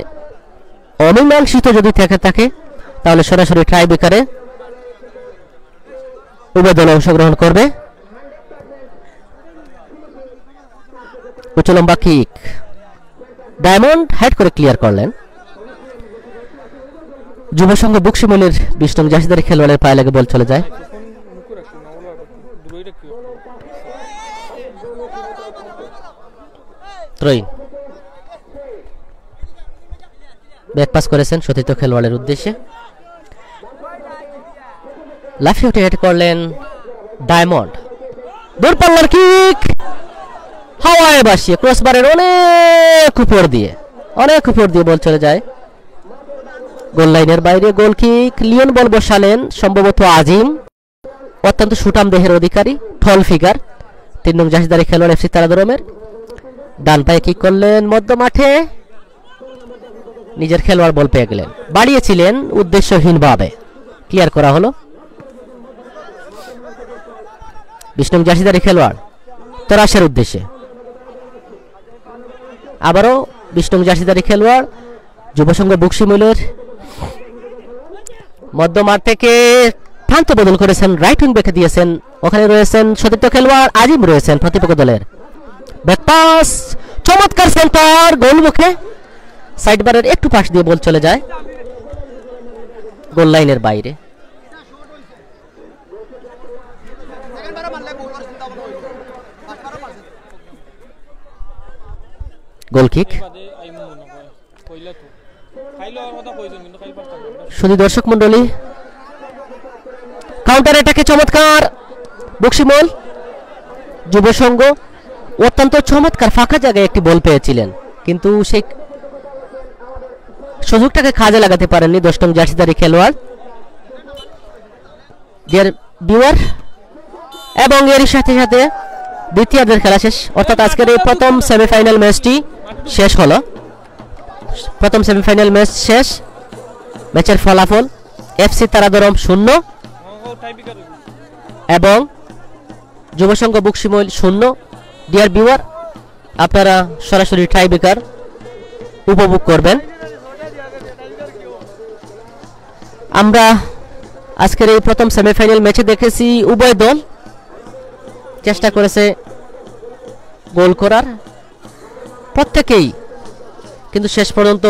অমীমাংসিত যদি থেকে থাকে, তাহলে সরাসরি টাইব্রেকারে উভয় দল অংশগ্রহণ করবে। উঁচু লম্বা কিক, ডায়মন্ড হেড করে ক্লিয়ার করলেন। যুব সংঘ বকশিমলের বিশ নং জার্সিধারী খেলোয়াড়ের পায়ে লেগে বল চলে যায়। থ্রোইন। ব্যাক পাস করেছেন সতীর্থ খেলোয়াড়ের উদ্দেশ্যে। লাফিয়ে উঠে হেড করলেন ডায়মন্ড। দূরপাল্লার কিক, হাওয়ায় ভাসিয়ে ক্রসবারের অনেক উপর দিয়ে, অনেক উপর দিয়ে বল চলে যায় গোল লাইনের বাইরে। গোল কিক, লিওন বল বসালেন সম্ভবত আজিম, অত্যন্ত সুঠাম দেহের অধিকারী, টল ফিগার, তিন নং জার্সিধারী খেলোয়াড় এফসি তারাদরমের। ডান পায়ে কিক করলেন মধ্য মাঠে, নিজের খেলোয়াড় বল পেয়ে গেলেন, বাড়িয়েছিলেন উদ্দেশ্যহীনভাবে, ক্লিয়ার করা হলো। বিশ নং জার্সিধারী খেলোয়াড় তরাশের উদ্দেশ্যে, আবারও বিশ নং জার্সিধারী খেলোয়াড় যুব সংঘ বকশিমলের মধ্য মাঠ থেকে প্রান্ত বদল করেছেন, রাইট উইং ব্যাকে দিয়েছেন, ওখানে রয়েছেন সতীর্থ খেলোয়াড় আজিম, রয়েছেন প্রতিপক্ষ দলের। ব্যাক পাস, চমৎকার সেন্টার, গোল মুখে, সাইডবারের একটু পাশ দিয়ে বল চলে যায় গোল লাইনের বাইরে। গোল কিক। শুধু দর্শক মণ্ডলী, কাউন্টার অ্যাটাকে চমৎকার বকশিমল যুব সংঘ, অত্যন্ত চমৎকার ফাঁকা জায়গায় একটি বল পেয়েছিলেন, কিন্তু সেই সুযোগটাকে কাজে লাগাতে পারেননি দশ নং জার্সিধারী খেলোয়াড়। ডিয়ার ভিউয়ার, এবং এরই সাথে সাথে দ্বিতীয়ার্ধের খেলা শেষ, অর্থাৎ আজকের এই প্রথম সেমিফাইনাল ম্যাচটি শেষ হলো। প্রথম সেমিফাইনাল ম্যাচ শেষ। ম্যাচের ফলাফল, এফসি তারাদরম শূন্য এবং যুব সংঘ বকশিমল শূন্য। ডিয়ার ভিউয়ার, আপনারা সরাসরি টাইব্রেকার উপভোগ করবেন। আমরা আজকের এই প্রথম সেমিফাইনাল ম্যাচে দেখেছি উভয় দল চেষ্টা করেছে গোল করার প্রত্যেকেই, কিন্তু শেষ পর্যন্ত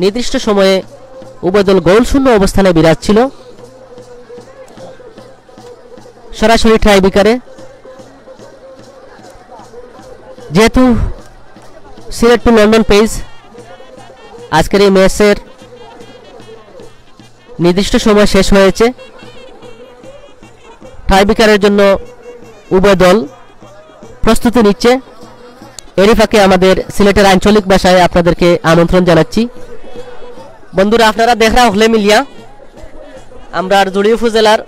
নির্দিষ্ট সময়ে উভয় দল গোল শূন্য অবস্থানে বিরাজ ছিল। সরাসরি টাইব্রেকারে, যেহেতু সিলেট টু লন্ডন পেজ আজকের এই ম্যাচের নির্দিষ্ট সময় শেষ হয়েছে, টাইব্রেকারের জন্য উভয় দল প্রস্তুতি নিচ্ছে। এরই ফাঁকে আমাদের সিলেটের আঞ্চলিক ভাষায় আপনাদেরকে আমন্ত্রণ জানাচ্ছি। বন্ধুরা, আপনারা দেখরা হকলে মিলিয়া আমরার জুড়ি উপজেলার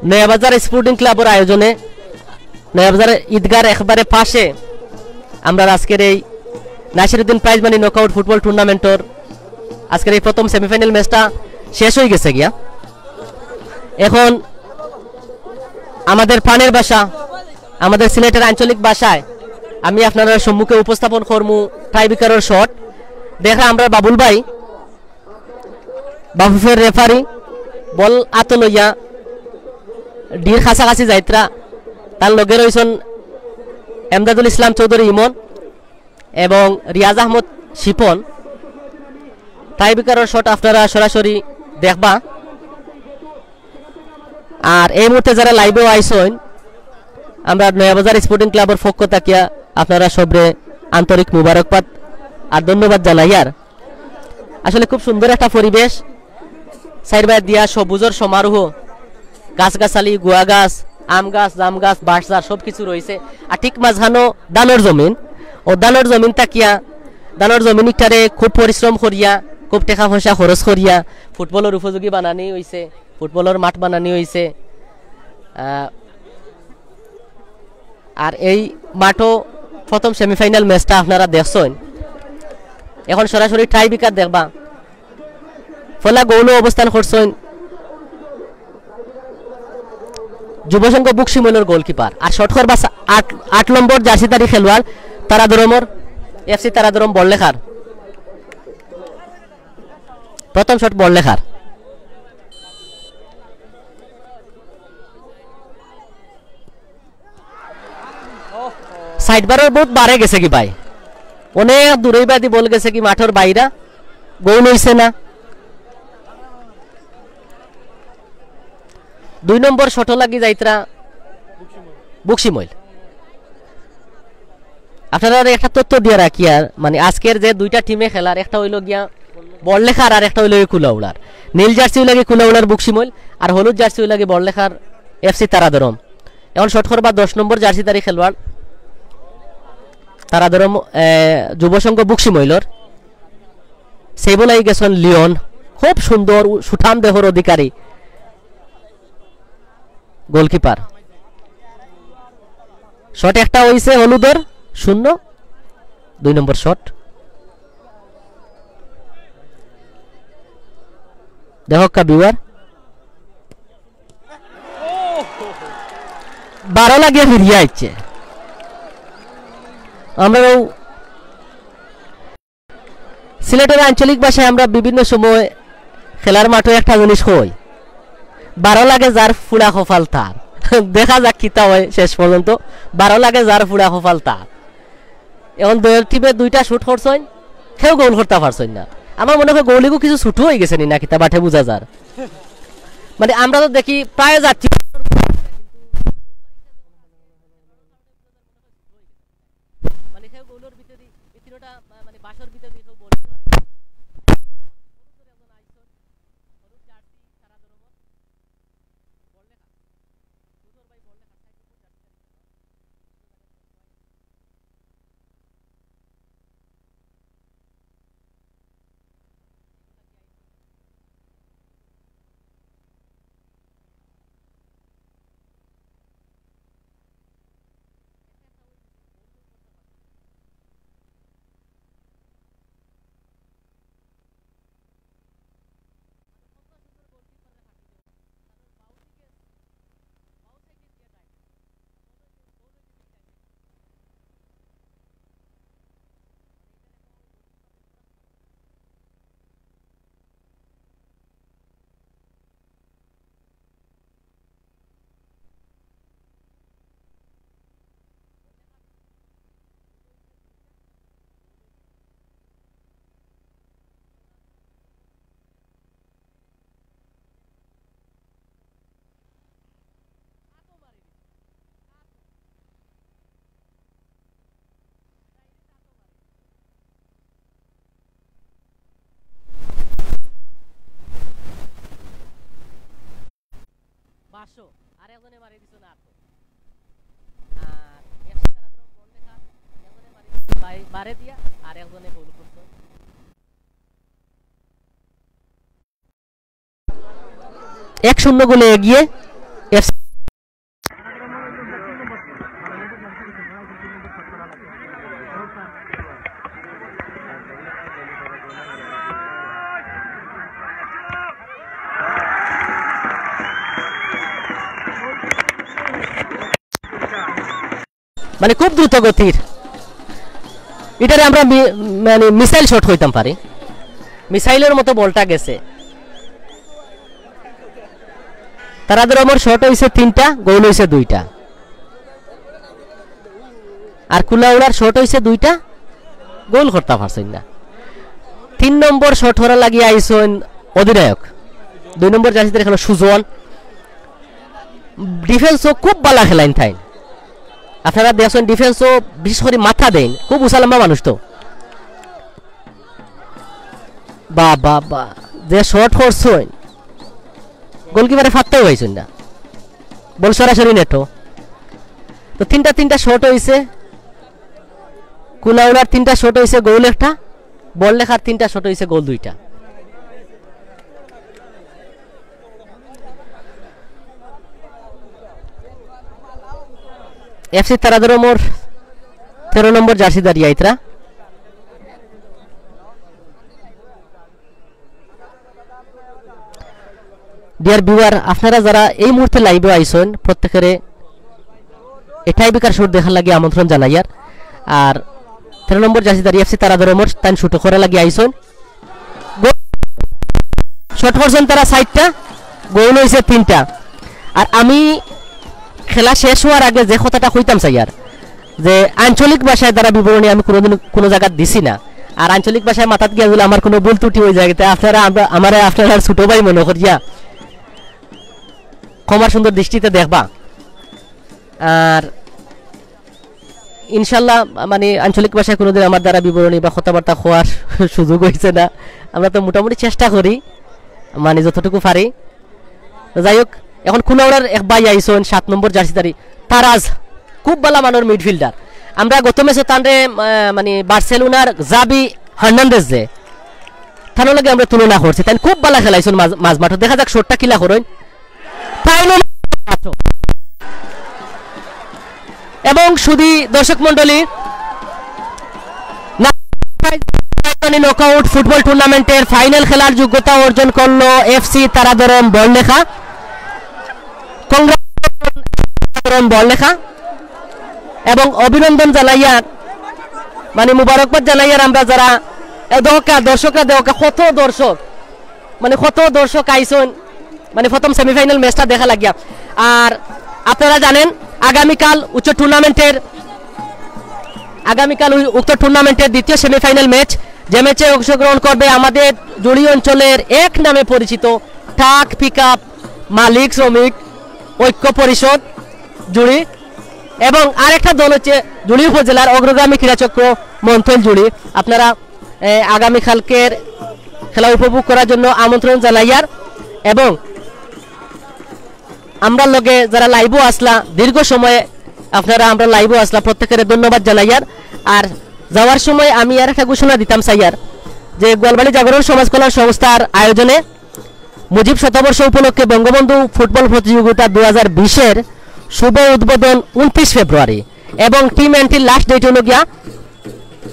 নয়াবাজার স্পোর্টিং ক্লাবর আয়োজনে নয়াবাজার ঈদগার একবারে পাশে আমরার আজকের এই Nasiruddin prize money knockout football টুর্নামেন্টর আজকের এই প্রথম সেমিফাইনাল ম্যাচটা শেষ হয়ে গেছে গিয়া। এখন আমাদের প্রাণের ভাষা, আমাদের সিলেটের আঞ্চলিক ভাষায় আমি আপনারার সম্মুখে উপস্থাপন করমু টাইব্রেকারর শট। দেখরা আমরার বাবুল ভাই, বাফুফের রেফারি, বল আতো লইয়া ডির কাছাকাছি যাইত্রা, তার লগে রইছন এমদাদুল ইসলাম চৌধুরী ইমন এবং রিয়াজ আহমদ শিপন। টাইব্রেকারর শট আপনারা সরাসরি দেখবা। আর এই মুহূর্তে যারা লাইভেও আইছইন, আমরা নয়াবাজার স্পোর্টিং ক্লাবর পক্ষ থাকিয়া আপনারা সবরে আন্তরিক মুবারকবাদ আর ধন্যবাদ জানাইয়ার। আসলে খুব সুন্দর একটা পরিবেশ, চাইরবায় দিয়া সবুজর সমারোহ, গাছগাছালি, গুয়া গাছ, আম গাছ, জাম গাছ, বাঁশ ঝাড় সব কিছু রইছে। আর ঠিক মাঝখানো ধানর জমিন, ও ধানর জমিন থাকিয়া, ধানর জমিন ইটারে খুব পরিশ্রম করিয়া, খুব টেকা পয়সা খরচ করিয়া ফুটবলর উপযোগী বানানি অইছে, ফুটবলর মাঠ বানানি অইছে। আহ, আর এই মাঠো প্রথম সেমিফাইনাল ম্যাচটা আপনারা দেখছইন। এখন সরাসরি টাই ব্রেকার দেখবা। ফলা গোলও অবস্থান করছইন যুব সংঘ বুকশিমলর গোলকিপার। আর শট করবা সা-, আট, আট নম্বর জার্সিধারী খেলোয়াড় তারাদরমর, এফসি তারাদরম বড়লেখার। প্রথম শট বড়লেখার। সাইডবারর বহুত বারে গেছে কি ভাই, অনেক দূরই বাদি বল গেছে কি মাঠর বাইরা, গোল হইছে না। দুই নম্বর শট লাগি যাইতরা বুকশিমল। আপনারারে একটা তথ্য দিয়া রাখি আর, মানে, আজকের যে দুইটা টিমে খেলার, একটা হইল গিয়া বড়লেখার আর একটা হইল গিয়া কুলাউড়ার। নীল জার্সি হইল গিয়া কুলাউড়ার বুকশিমল, আর হলুদ জার্সি হইল গিয়া বড়লেখার এফসি তারাদরম। এখন শট করবা দশ নম্বর জার্সিধারী খেলোয়াড় তারাদরম, এ, যুব সংঘ বুকশিমলর। সেই বলাই গেছেন লিওন, খুব সুন্দর উ-, সুঠাম দেহর অধিকারী গোলকিপার। শট একটা হইছে হলুদর, শূন্য, দুই নম্বর শট। দেখো কা ভিউয়ার, বারো লাগে ফিরিয়া আইছে। আমরা সিলেটের আঞ্চলিক ভাষায় আমরা বিভিন্ন সময় খেলার মাঠে একটা জিনিস কই, বারো লাগে যার ফুড়া কপাল তার। দেখা যাক কিতা হয় শেষ পর্যন্ত। বারো লাগে যার ফুড়া কপাল তার। এখন দুই টিমে দুইটা শুট করছইন, কেউ গোল করতে পারছইন না। আমার মনে হয় গোলিগু কিছু ছুটু হয়ে গেছে নি না কিতা বাটে বুঝা যার। মানে আমরা তো দেখি প্রায় যাচ্ছি, মানে কেউ গোলর ভিতরে, এই তিনোটা, মা-, মানে বাঁশর ভিতরে কেউ বল দিতে পারে না। হলুদ ধরে একজন আইসন, হলুদ জার্সি, সারা ধর্ম, বল লেখা। সুন্দর ভাই বল লেখা, সাইড উপর জার্সি। বাঁশো, আর একজনে মারি দিছইন আতো। আর একশো তেরো ধরো বল লেখা, একজনে মারি দিছইন বাই-, বারে দিয়া, আর একজনে গোল করছইন। এক শূন্য গোলে এগিয়ে এফসি। মানে খুব দ্রুত গতির। এটারে আমরা মি-, মানে মিসাইল শট কইতাম পারি। মিসাইলের মতো বলটা গেছে। তারাদরমর শট হইছে তিনটা, গোল হইছে দুইটা। আর কুলাউড়ার শট হইছে দুইটা, গোল করতা পারছইন না। তিন নম্বর শট হরা লাগি আইছইন অধিনায়ক, দুই নম্বর জার্সিধারী খেলো সুজন। ডিফেন্সও খুব ভালা খেলাইন তাইন। আপনারা দেখছইন ডিফেন্সও বিশেষ করি মাথা দেইন, খুব উসালাম্বা মানুষ তো। বা, বা, বা, যে শট করছইন, গোলকিপারে ফাত্তাও পাইছইন না, বল সরাসরি নেটো। তো তিনটা, তিনটা শট হইছে, কুলাউড়ার তিনটা শট হইছে, গোল একটা, বল লেখার তিনটা শট হইছে, গোল দুইটা। এফসি তারাদরমর তেরো নম্বর জার্সিধারী আইতরা। ডিয়ার ভিউয়ার, আপনারা যারা এই মুহূর্তে লাইভে আইছইন, প্রত্যেকেরে এই টাইব্রেকার শুট দেখার লাগি আমন্ত্রণ জানাইয়ার। আর তেরো নম্বর জার্সিধারী এফসি তারা ধরমর তাইন শুট করার লাগি আইছইন। শট করছইন তারা চাইরটা, গোল অইছে তিনটা। আর আমি খেলা শেষ অওয়ার আগে যে কথাটা কইতাম চাইয়ার, যে আঞ্চলিক ভাষায় তারা বিবরণী আমি কোনোদিন কোনো জাগাত দিছি না। আর আঞ্চলিক ভাষায় মাতাত গিয়া যদি আমার কোনো ভুল ত্রুটি অই যায়, তে আপনারা আমরা, আমারে আপনারার ছোট ভাই মনো করিয়া ক্ষমার সুন্দর দৃষ্টিতে দেখবা। আর ইনশাল্লাহ, মানে, আঞ্চলিক ভাষায় কোনোদিন আমার দ্বারা বিবরণী বা কথাবার্তা কওয়ার সুযোগ অইছে না। আমরা তো মোটামুটি চেষ্টা করি, মানে, যতটুকু পারি। তো যাই হোক, এখন কুলাউড়ার এক ভাই আইছইন, সাত নম্বর জার্সিধারী তারাজ, খুব ভালা মানর মিডফিল্ডার। আমরা গত ম্যাচে তানরে, আহ, মানে, বার্সেলোনার জাভি হার্নান্দেজ যে, তানর লগে আমরা তুলনা করছি, তাইন খুব ভালা খেলাইছইন মাঝ, মাঝ মাঠো। দেখা যাক শটটা কিলা করইন। তাইন এবং শুধু দর্শক মণ্ডলী, না, নকআউট ফুটবল টুর্নামেন্টের ফাইনাল খেলার যোগ্যতা অর্জন করলো এফসি তারাধরম বড়লেখা। কংগ্রেস তারাধরম বড়লেখা। এবং অভিনন্দন জানাইয়ার, মানে, মুবারকবাদ জানাইয়ার আমরা যারা এ দর্শকরা, দর্শকরা দেখউক্কা, কত দর্শক, মানে, কত দর্শক আইছইন, মানে, প্রথম সেমিফাইনাল ম্যাচটা দেখা লাগিয়া। আর আপনারা জানেন, আগামীকাল উক্ত টুর্নামেন্টের আগামীকাল উ-, উক্ত টুর্নামেন্টের দ্বিতীয় সেমিফাইনাল ম্যাচ, যে ম্যাচে অংশগ্রহণ করবে আমাদের জুড়ি অঞ্চলের এক নামে পরিচিত ট্রাক পিকআপ মালিক শ্রমিক ঐক্য পরিষদ জুড়ি, এবং আরেকটা দল হচ্ছে জুড়ি উপজেলার অগ্রগামী ক্রীড়াচক্র মন্থন জুড়ি। আপনারা, এ, আগামীকালকের খেলা উপভোগ করার জন্য আমন্ত্রণ জানাইয়ার। এবং আমরার লগে যারা লাইভও আসলা, দীর্ঘ সময়ে আপনারা আমরার লাইভও আসলা, প্রত্যেকের ধন্যবাদ জানাইয়ার। আর যাওয়ার সময় আমি আর একটা ঘোষণা দিতাম চাইয়ার, যে গোয়ালবাড়ি জাগরণ সমাজ কল্যাণ সংস্থার আয়োজনে মুজিব শতবর্ষ উপলক্ষে বঙ্গবন্ধু ফুটবল প্রতিযোগিতা দুই হাজার বিশের শুভ উদ্বোধন ঊনত্রিশ ফেব্রুয়ারি এবং টিম এন্ট্রির লাস্ট ডেট হলো গিয়া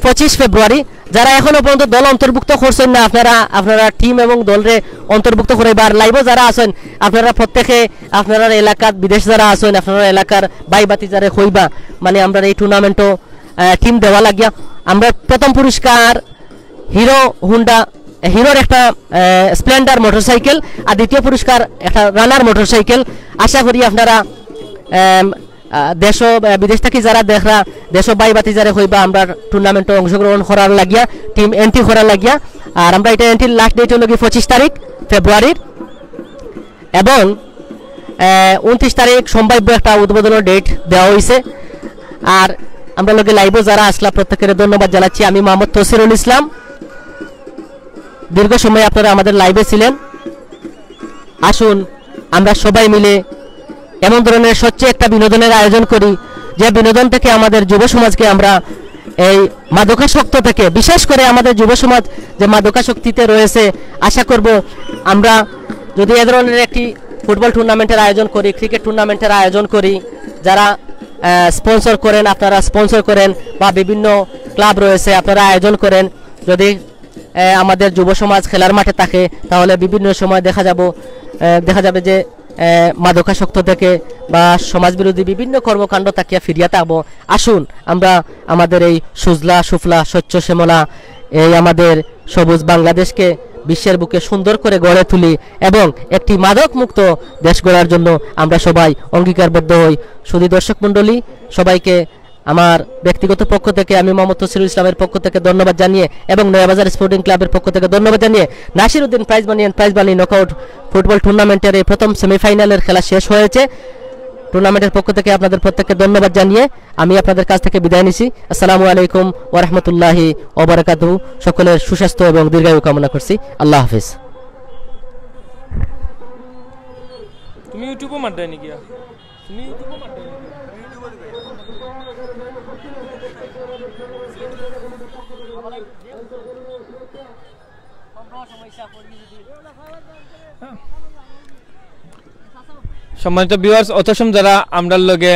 পঁচিশ ফেব্রুয়ারি। যারা এখনো পর্যন্ত দল অন্তর্ভুক্ত করছেন না, আপনারা, আপনারা টিম এবং দলরে অন্তর্ভুক্ত করাইবা। আর লাইভও যারা আছেন, আপনারা প্রত্যেকে আপনারার এলাকার, বিদেশ যারা আছেন, আপনারার এলাকার ভাই ভাতিজারে কইবা, মানে, আমরার এই টুর্নামেন্টও, আহ, টিম দেওয়া লাগিয়া। আমরার প্রথম পুরস্কার হিরো হুন্ডা, হিরোর একটা, আহ, স্প্লেন্ডার মোটরসাইকেল, আর দ্বিতীয় পুরস্কার একটা রানার মোটরসাইকেল। আশা করি আপনারা, আম, আহ, দেশো, আহ, বিদেশ থাকি যারা দেখরা, দেশো ভাই ভাতিজারে কইবা আমরার টুর্নামেন্টও অংশগ্রহণ করার লাগিয়া, টিম এন্ট্রি করার লাগিয়া। আর আমরার এটা এন্ট্রির লাস্ট ডেট হলো কি পঁচিশ তারিখ ফেব্রুয়ারির। এবং, আহ, ঊনত্রিশ তারিখ সম্ভাব্য একটা উদ্বোধনের ডেট দেওয়া হইছে। আর আমরার লগে লাইভও যারা আসলা, প্রত্যেকের ধন্যবাদ জানাচ্ছি। আমি মোহাম্মদ তসিরুল ইসলাম। দীর্ঘ সময় আপনারা আমাদের লাইভে ছিলেন। আসুন, আমরা সবাই মিলে এমন ধরনের স্বচ্ছ একটা বিনোদনের আয়োজন করি, যে বিনোদন থেকে আমাদের যুব সমাজকে আমরা এই মাদকাসক্ত থেকে, বিশেষ করে আমাদের যুব সমাজ যে মাদকাসক্তিতে রয়েছে, আশা করব আমরা যদি এ ধরনের একটি ফুটবল টুর্নামেন্টের আয়োজন করি, ক্রিকেট টুর্নামেন্টের আয়োজন করি, যারা, আহ, স্পন্সর করেন, আপনারা স্পন্সর করেন, বা বিভিন্ন ক্লাব রয়েছে, আপনারা আয়োজন করেন, যদি, আহ, আমাদের যুব সমাজ খেলার মাঠে থাকে, তাহলে বিভিন্ন সময় দেখা যাব, আহ, দেখা যাবে যে, আহ, মাদকাসক্ত থেকে বা সমাজবিরোধী বিভিন্ন কর্মকাণ্ড থাকিয়া ফিরিয়া থাকবো। আসুন, আমরা আমাদের এই সুজলা সুফলা স্বচ্ছ শ্যামলা এই আমাদের সবুজ বাংলাদেশকে বিশ্বের বুকে সুন্দর করে গড়ে তুলি এবং একটি মাদক মুক্ত দেশ গড়ার জন্য আমরা সবাই অঙ্গীকারবদ্ধ হই। শুধু দর্শক মণ্ডলী, সবাইকে আমার ব্যক্তিগত পক্ষ থেকে, আমি মোহাম্মদ তসিরুল ইসলামের পক্ষ থেকে ধন্যবাদ জানিয়ে এবং নয়াবাজার স্পোর্টিং ক্লাবের পক্ষ থেকে ধন্যবাদ জানিয়ে Nasir Uddin prize money and prize money knockout football টুর্নামেন্টের এই প্রথম সেমিফাইনালের খেলা শেষ হয়েছে। টুর্নামেন্টের পক্ষ থেকে আপনাদের প্রত্যেককে ধন্যবাদ জানিয়ে আমি আপনাদের কাছ থেকে বিদায় নিছি। আসসালামু আলাইকুম ওয়া রাহমাতুল্লাহি ওয়া বারাকাতুহু। সকলের সুস্বাস্থ্য এবং দীর্ঘায়ু কামনা করছি। আল্লাহ হাফিজ। তুমি ইউটিউবও মারতে নি গিয়া? তুমি ইউটিউবও মারতে নি গিয়া? সম্মানিত ভিউয়ার্স, অত সময় যারা আমরার লগে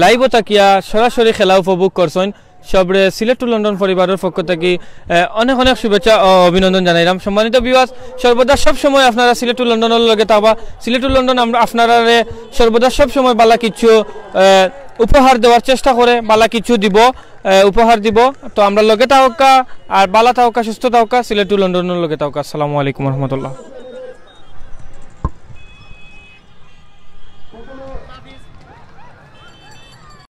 লাইভও থাকিয়া সরাসরি খেলা উপভোগ করছেন, সবরে সিলেট টু লন্ডন পরিবারর পক্ষ থাকি, আহ, অনেক অনেক শুভেচ্ছা ও অভিনন্দন জানাইলাম। সম্মানিত ভিউয়ার্স, সর্বদা সব সময় আপনারা সিলেট টু লন্ডনর লগে থাকবা। সিলেট টু লন্ডন আমরা আপনারারে সর্বদা সব সময় বালা কিছু, আহ, উপহার দেওয়ার চেষ্টা করে, বালা কিছু দিব, আহ, উপহার দিব। তো আমরা লগে থাকুক্কা, আর বালা থাকুক্কা, সুস্থ থাকুক্কা, সিলেট টু লন্ডনর লগে থাকুক্কা। আসসালামু আলাইকুম রহমতুল্লাহ।